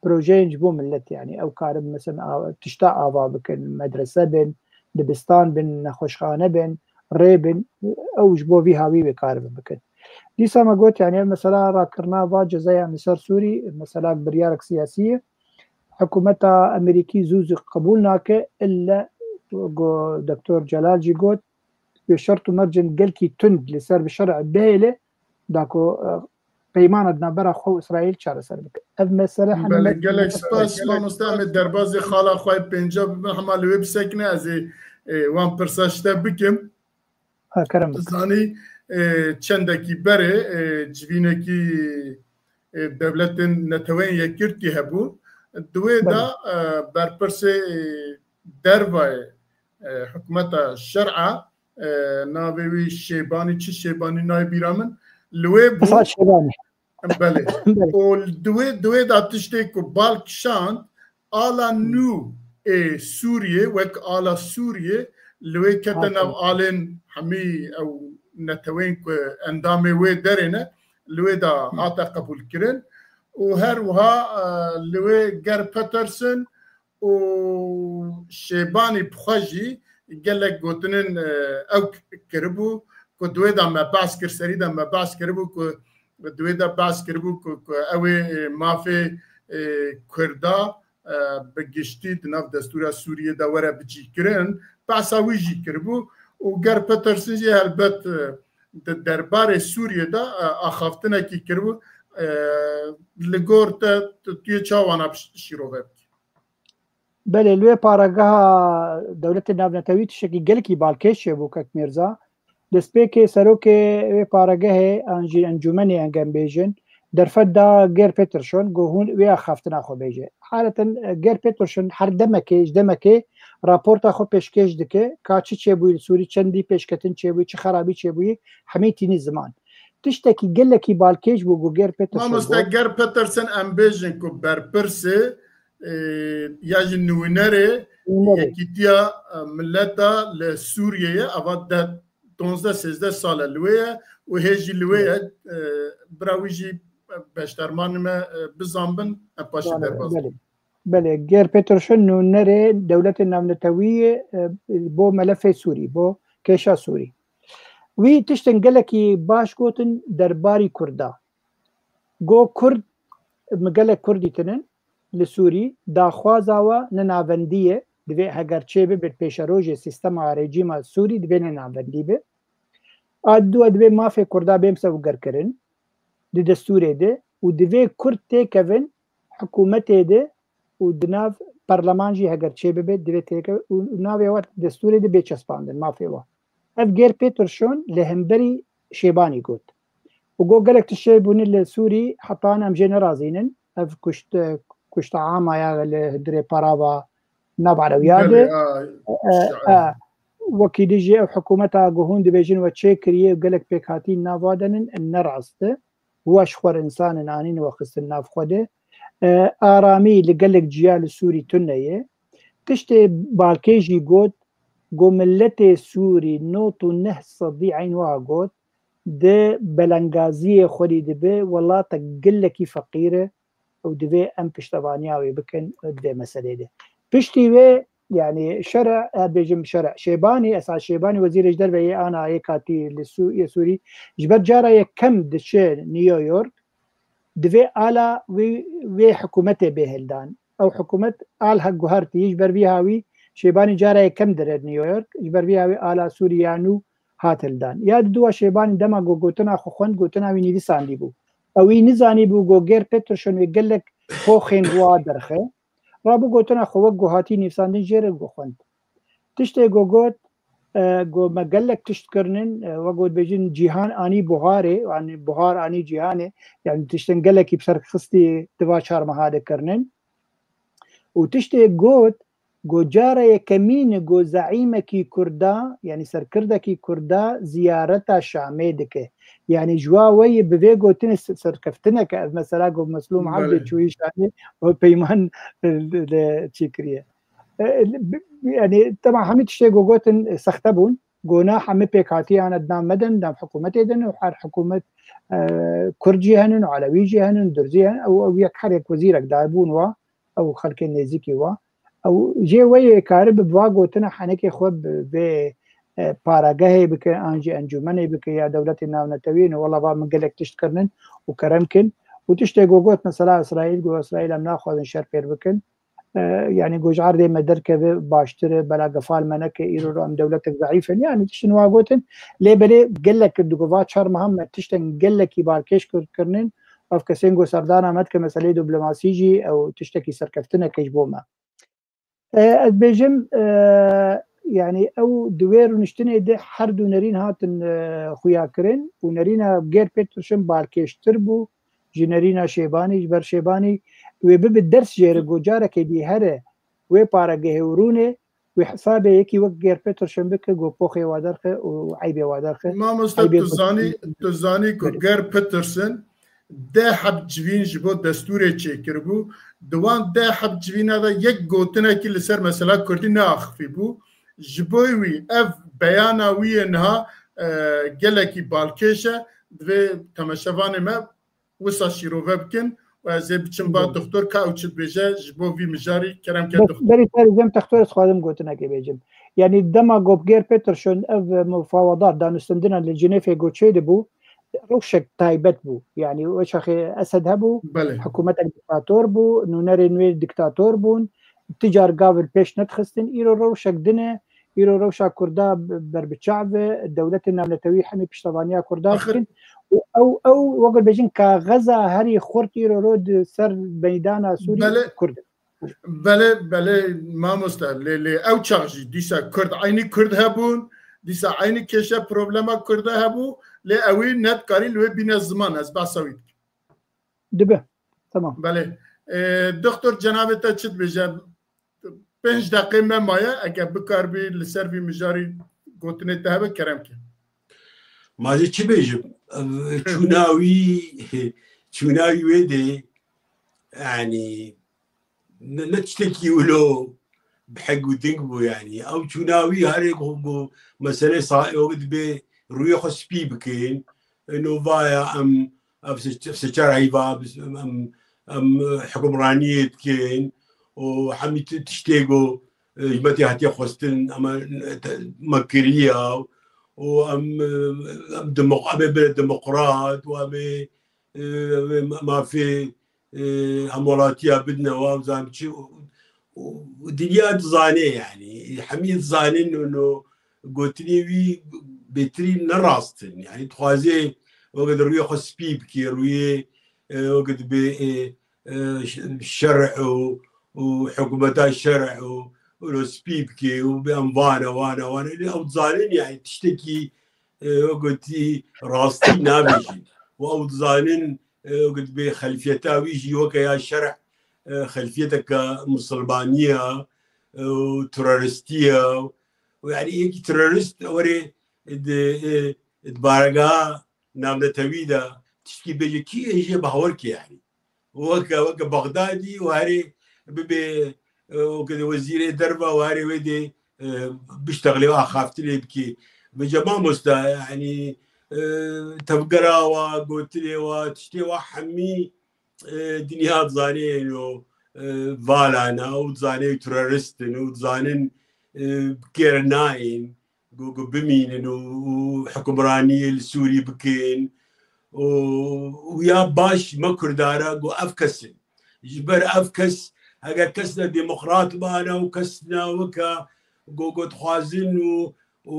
Projeyên ji bo millet, yanî ew karin mesela a-, tişta ava bikin, medrese bin, dibistan bin, nexweşxane bin, rê bin, ew ji bo vî hawî wê karibin bikin. Dîsa me got, yanî ev mesela rakirina va cezayan li ser Sûrî, mesela biryarek siyasî ye. Hikûmeta Amerîkî zû zû qebûl nake, ille ku doktor Celal jî got, wê şert û mercên gelkî tund li ser bi şer'ê bihêle, da ku, e, peymana di navbera xwe û Îsraîl çareser bike. Ev mesele hene Belê, me-, gelek me-, spas, mamoste, em ê derbazê xala xwe yê pênca bibin, hema li wê bisekine, ez ê, e, wan pirsa ji te bikim. Ha, kerem bike. Zanî, e, çendekî berê, e, civînekî, e, dewletên Neteweyên Yekgirtî hebû. Di wê Belê. de, e, berpirsê, e, dervayê, e, hikûmeta şer'a, e, navê wî Şêbanî, çi Şêbanî nayê bîra min, li wê bû. Esad Şêbanî. Belê. Belê. Û di wê, di wê de tiştê ku bal kişand, ala nû ê Sûriyê, wek ala Sûriyê, li wê kete Hakime. nav alên hemî ew neteweyên ku endamê wê derê ne, li wê de Hı. hate qebûlkirin. Û her wiha, e, li wê Ger Peterson û Şêbanî bi xwe jî gelek gotinên, e, ew k-, kiribû ku di wê de me behs kir, serî de me behs kiribû ku di wê de behs kiribû ku, ku ew ê, e, mafê, e, Kurda, e, bi giştî di nav destûra Sûriyê de were bicîkirin. Behsa wî jî kiribû û Ger Peterson jî helbet, e, di derbarê Sûriyê de, e, axaftinekî kiribû. E, li gor te, tu, tu yê çawa wana şîrove bikî? Belê, li wê parageha dewletên navnetewî tiştekî gelekî balkêş çêbû, kek Mîrza. Destpêkê serokê wê paregehê an jî encûmenê, em bêjin, derfet da Ger Peterson, got hûn wê axaftina xwe bêje. Haleten, e, Ger Peterson her demekê, ji demekê raporta xwe pêşkêş dike, ka çi çêbûyî li Sûrî, çendî pêşketin çêbûyî, çi xerabî çêbûyî, hemî tînî ziman. Tiştekî gelekî balkêş bû ku Ger Peterson Mamoste got. Ger Peterson, em bêjin ku berpirsê, e, ya jî nûnerê Nûnerê. Yekîtiya, e, Mileta li Sûriyê ye, ava de, donzdeh sêzdeh sal e li wê ye û hê jî li wê ye. E, bira wî jî beşdarmanê me, e, bizanbin, em paşê Belê, derbas belê. Belê, Ger Peterson nûnerê dewletên navnetewî ye, e, bo melefê Sûrî, bo kêşa Sûrî. Wî tiştên gelekî baş gotin derbarî Kurda. Got Kurd, mi gelek Kurd dîtinin li Sûrî, daxwaza we ne navendî ye, divê heger çê bibe pêşerojê sîstema rejîma Sûrî divê ne navendî be. A diwa divê mafê Kurda bê misewgerkirin di destûrê de û divê Kurd têkevin hikûmetê de û di nav perleman jî heger çê bibe divê têkevin û navê we destûrê de bê çespandin mafê we. Ev Gêr Peterson li hemberî Şêbanî got. Û got gelek tişt çê bûne li Sûrî heta an em jê nerazînin. Ev kuşt, kuşta ama ya li hundirê parava nabare wiya de. E, e, wekî dî jî ev hikûmeta ku hûn dibêjin we çê kiriye û gelek pêkhatî nava denin, ne rast e. Weş xwer însan in anîn we xistin nav xwe de. E, aramî li gelek ciya li Sûrî tune ye. Tiştê Balkê jî got, got miletê Sûrî nod û neh sedî eyn wiha got, di belengaziyê xwedî dibe welatek gelekî feqîr e û divê em piştevaniya wê bikin di vê meselê de. Piştî wê, yanî şere, ez bêjim şere, Şêbanî, Esad Şêbanî wezîrê ji derve yê ana yê katî li Sû-, yê Sûrî, ji ber cara yekem diçe New York, divê ala wê, wê hikûmetê bê hildan. Ew hikûmet al hek guhertî, ji ber vî hawî Şêbanî cara yekem dire New York, ji ber vî hawî ala Sûriya nû hat hildan. Ya diduwa Şêbanî dema ku gotina xwe xwend, gotina wî nivîsandî bû. Ew wî nizanî bû ku Gêr Peterson wê gelek poxên wa derxe. Rabû gotina xwe wek ku hatî nivîsandin jê re ku xwend. Tiştê ku got, e, ku me gelek tişt kirinin, e, wek ku dibêjin cîhan anî buharê, yanî buhar anî cîhanê, yanî tiştên gelekî bi ser xistî di va çar meha de kirinin. Û tiştê got, got cara yekemîn e got zeîmekî Kurda, yanî serkirdekî Kurda ziyareta Şamê dike. Yanî ji wa weyî bi vê gotinê se-, serkeftineke ev mesela got Meslûm Ebdê Belê. Çûyî Şamê û peyman, e, li, li çêkiriye. E, bi-, yanî tema hemî tiştê got gotin, e, sexte bûn. Gona hemî pêkhatiyan di nav me de, di nav hikûmetê de ne û her hikûmet, e, Kurd jî henin, Elewî jî henin, Durzî henin, ew, ew yek her yek wezîrek daye bûn wa, ew xelkê nêzîkî wa. Ew jê weyê karibe bi va gotina henekê xwe bi vê, e, paragehê bike, an jî encûmenê bike ya dewletên navnetewî ne, wela va min gelek tişt kirinin û kerem kin. Û tiştê ku got, mesela Îsraîl, got Îsraîl em naxwazin şer pêr bikin. E, yanî ku ji erdê me derkeve baştir e, bela gefal me neke, îro em dewletek zeîf in. Yanî tiştin wa gotin, lê belê gelek di ku va çar mehan me tiştên gelekî balkêş kir-, kirinin, ev kesên ku serdana me dike meseleyê diplomasî jî ew tiştekî serkeftineke ji bo me. E, ez bêjim, e, yanî ew di wê rûniştinê de her du nerîn hatin, e, xuya kirin û nerîna Gêr Peterson balkêştir bû ji nerîna Şêbanî, ji ber Şêbanî wê bibe ders jê re ku carekê dî here wê paregehê û rûnê, wê hesabê yekî wek Gêr Peterson bike ku poxê wa derxe û eybê wa derxe. Mamoste, Eybê tu ku zanî, tu zanî ku Belê. Gêr Peterson deh heb civîn ji bo destûrê çêkiribû. Di wan deh heb civîna de yek gotinekî li ser mesela Kurdî neaxifîbû. Ji bo wî ev beyana wî yê niha, e, gelekî balkêş e. Divê temeşevanê me wisa şîrove bikin û ez ê biçim ba Belê. Doktor ka ew çi dibêje ji bo vî mijarî, kerem ke Bes doktor. Berî te diyeceğim, doktor, ez xwazim gotinekê bêjim. Yanî dema ku Gêr Peterson ev mufawedat danûstendina li Cinêfê ku çêdibû, rewşek taybet bû. Yanî o çaxê Esed hebû, Belê. Hikûmetek diktator bû, nûnerên wê diktator bûn, ti car gav li pêş nedixistin. Îro rewşek din e, îro rewşa Kurda b-, berbiçav e, dewletên navnetewî hemî piştevaniya Kurda Axir dikin. Û ew, ew, wek bêjin kaxeza herî xurt îro ro di ser meydana Sûrî Belê. Kurd e. Belê, belê mamoste, lê, lê ew çax jî dîsa Kurd, eynî Kurd hebûn, dîsa eynî kêşe problema Kurda hebû, lê ewî nedikarî li wê bîne ziman, ez behsa wî dikim. Dibe, tamam. Belê. E, doktor, cenabê te çi dibêje? Pênc deqê me maye, eke bikaribî li ser vî mijarî gotinê te hebe, kerem ke. Ma ez ê çi bêjim? Çûna wî, çûna wî wê de, yanî, ne, ne tiştekî wilo bi heg û ding bû, yanî. Ew çûna wî herê ku, ku meselê sa-, ew dibe rûyê xwe spî bikin. Eno vaya em, ev se-, se çar heyva, em, em, em hukimraniyê dikin û hemî ti-, tiştê ku, e, hikûmetê hatiye xwestin, em, e, te-, me kiriya û em, em demok-, em ê bine demokrat û em ê, e, em ê mafê, e, hemwelatiya bidine wan, em zanim çi û, û dinya dizane, yanî hemî dizanin û no gotinê wî bêtirî ne rast in. Yanî dixwaze weke di rûyê xwe spî bike, rûyê, e, weke dibê, e, e, ş-, şerh û, û hikûmeta şerh û, û lo spî bike û bê em vane, vane, vane. Lê ew dizanin, yanî tiştekî, e, wek gotî rastî nabêjin. Û ew dizanin, e, wek dibê xelfiyeta wî jî weke ya şerh, e, xelfiyeteke misilmanî ye, e, û teroristî ye. Û yanî yekî terorist were di, e, di baregeha navnetewî de tiştkî bêje, kî ê jê bawer ke, yanî weke, weke Bexdadî û herê bibê, e, weke wezîrê derve û herê wê dê, e, biştexlê û axaftinê bikê. Vêca mamosta, yanî, e, tevgera wa, gotinê wa, tiştê wa hemî, e, dinya dizanê êno, e, vala ne û dizanê terorist in û dizanin, e, bi kêr nayên. Ku, ku bimînin û, û hukimraniyê li Sûrî bikin û, û ya baş me Kurdara ku ev kes in. Ji ber ev kes, heger kes ne demokrat bana û kes ne weke ku, ku dixwazin û, û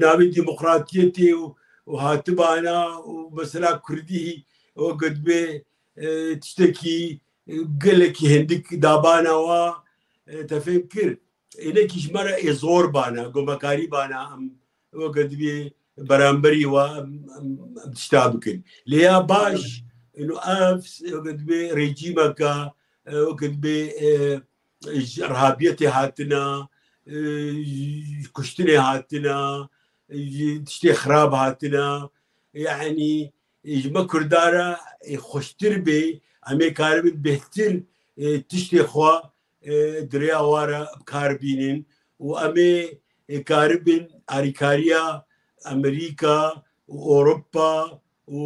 navê demokratiyetê û, û hatibana û mesela Kurdî weke dibê, e, tiştekî, e, gelekî hindik dabana wa, e, te fêm kir. Ênekî ji me re ê zor bane, gomekarî bane, em weke dibê beramberî wa em, em, em tişta bikin. Lê ya baş, ino ev, weke dibê rejîmeke, e, weke dibê, e, ji rehabiyetê hatina, e, ji kuştinê hatina, e, ji tiştê xirab hatina. Yanî, e, ji me Kurda re, e, xweştir bê, em ê karibin bêhtir, e, tiştê xwe, e, di rêya wa re bi kar bînin û em ê, e, karibin alîkariya Amerîka û Ewropa û,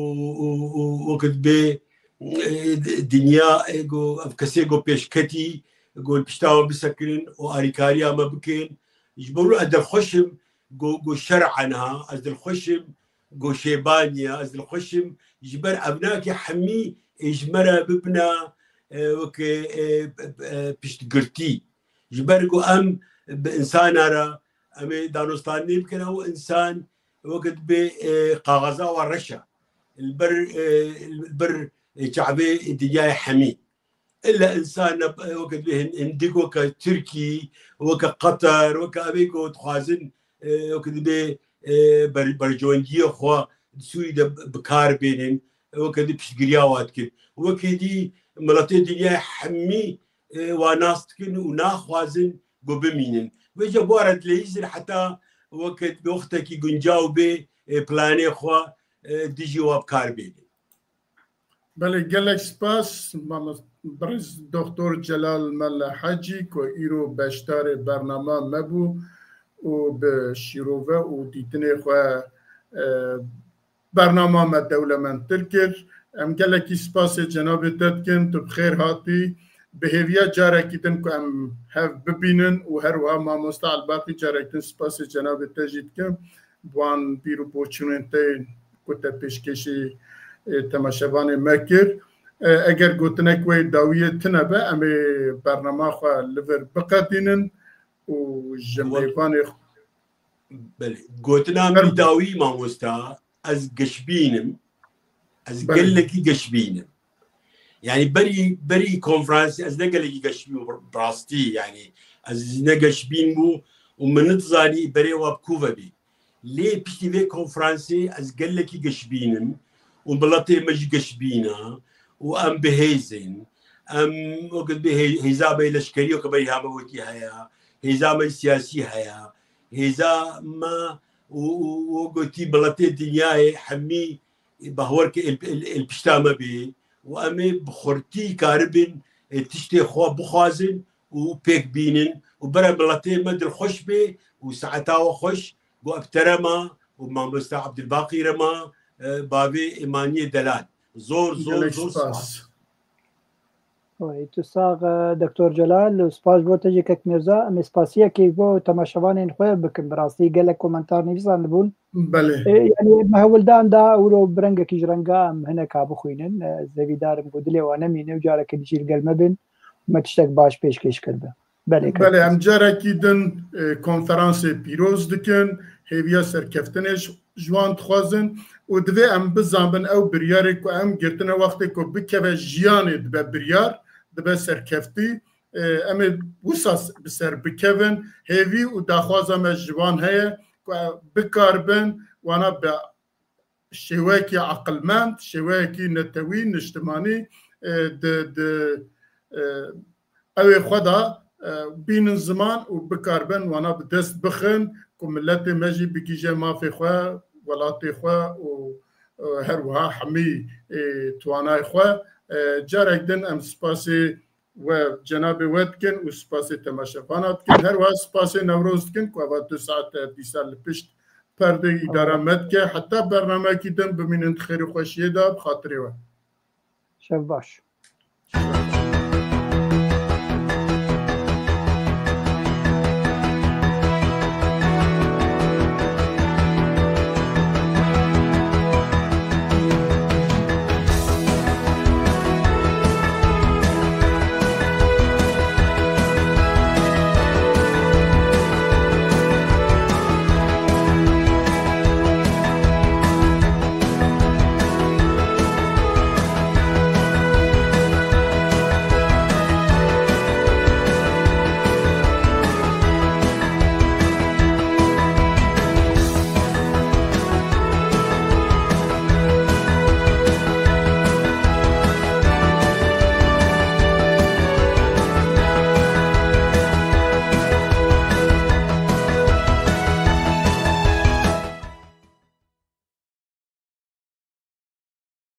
û, û wekit bê, e, dinya, e, go, ev kesê go pêşketî, go li pişta wan bisekinin û alîkariya me bikin. Ji bo ez dilxweş im, go, go şer'a niha, ez dilxweş im, go şêbaniya, ez dilxweş im, ji ber ev nake hemî ê ji me re bibina, e, weke, e, e, piştgirtî. Ji ber ku em bi insana re, em ê danûstanê bikin, ew insan weke dibê, e, kaxeza wa reş e. Li ber, e, li ber çavê dinyayê hemî. Illa insan ne, weke dibê hin-, hindik, weke Tirkî, weke Qatar, weke evê ku dixwazin, e, weke dibê, e, ber-, berjewendiyê xwe di Sûrî de bi kar bênin, weke dî piştgiriya wa dikin. Weke dî miletê dinyayê hemî, e, wa nas dikin û naxwazin ku bimînin. Vêca bi wa re dileyîzin heta weke wextekî guncaw bê, e, planê xwe, e, dijî wa bi kar bênin. Belê, gelek spas, mamost-, birêz Doktor Celal Melle Hecî, ku îro beşdarê bernama me bû û bi şîrove û dîtinê xwe, e, bernama me dewlemendtir kir. Em gelekî spasê cenabê te dikin, tu bi xêr hatî. Bi hêviya carekî din ku em hev bibînin û her wiha mamosta Elbaqî carek din spasê cenabê te jî dikim. Bi wan bîr û boçûnên te ku te pêşkêşî, e, temaşevanê me kir. E, eger gotinek we dawiyê tune be, em ê bernama xwe li vir biqedînin û ji Wal- mêvanê xwe Belê. Gotina min Fermo. dawî, mamosta, ez geşbîn im. Ez Belê. gelekî geşbîn im. Yani berî, berî konferansê ez ne gelekî geşbîn im, bi rastî, yani ez ne geşbîn bû û min nidizanî berê wa bi ku ve bî. Lê piştî vê konferansê ez gelekî geşbîn im û miletê me jî geşbîn e û em bi hêz in. Em wekî bi hê-, hêza me leşkerî wekî berî hame wekî heye, hêza me siyasî heye, hêza me û, û, û gotî miletê dinyayê hemî bahwer ke el, el, el pişta me bê û em ê bi xurtî karibin, e, tiştê xwe bixwazin û pêk bînin û bere miletê me dilxweş bê û saeta we xweş. Go ev te re ma û mamosta Abdulbaqî re ma, e, bavê Emaniyê Delal. Zor, zor, Gelek zor spas. spas. Wey, tu sax, e, Doktor Celal, û spas bo te jî kek Mirza. Em ê spasiyekê bo temaşevanên xwe bikin. Bi rastî gelek komentar nivîsandibûn. Belê. E, yani me hewldan da ûro bi rengekî ji renga em hineka bixwînin. E, zevîdarim ku dilê wan nemîne û careke dî jî li gel me bin, me tiştek baş pêşkêş kirbe. Belê. Belê, em carekî din e, konferansê pîroz dikin, hêviya serkeftinê ji wan dixwazin û divê em bizanbin ew biryarê ku em girtine wextê ku bikeve jiyanê dibe biryar, dibe serkeftî. E, em ê wisa bi ser bikevin, hêvî û daxwaza me ji wan heye ku bikarbin wana bi şêweyekî aqilmend, şêweyekî netewî, niştimanî e, di, di e, ew ê xwe de e, bînin ziman û bikarbin wana bi dest bixin ku miletê me jî bigihîje mafê xwe, welatê xwe û e, her wiha hemî e, twanayê xwe. E, carek din em spasê we cenabê we dikin û spasê temaşevana dikin. Her wiha spasê Newroz dikin ku eva du saete dîsa li pişt perdê îdara me dike. Heta bernameyekî din bimînin di xêr û xweşiyê de bi xatirê we. Şev baş.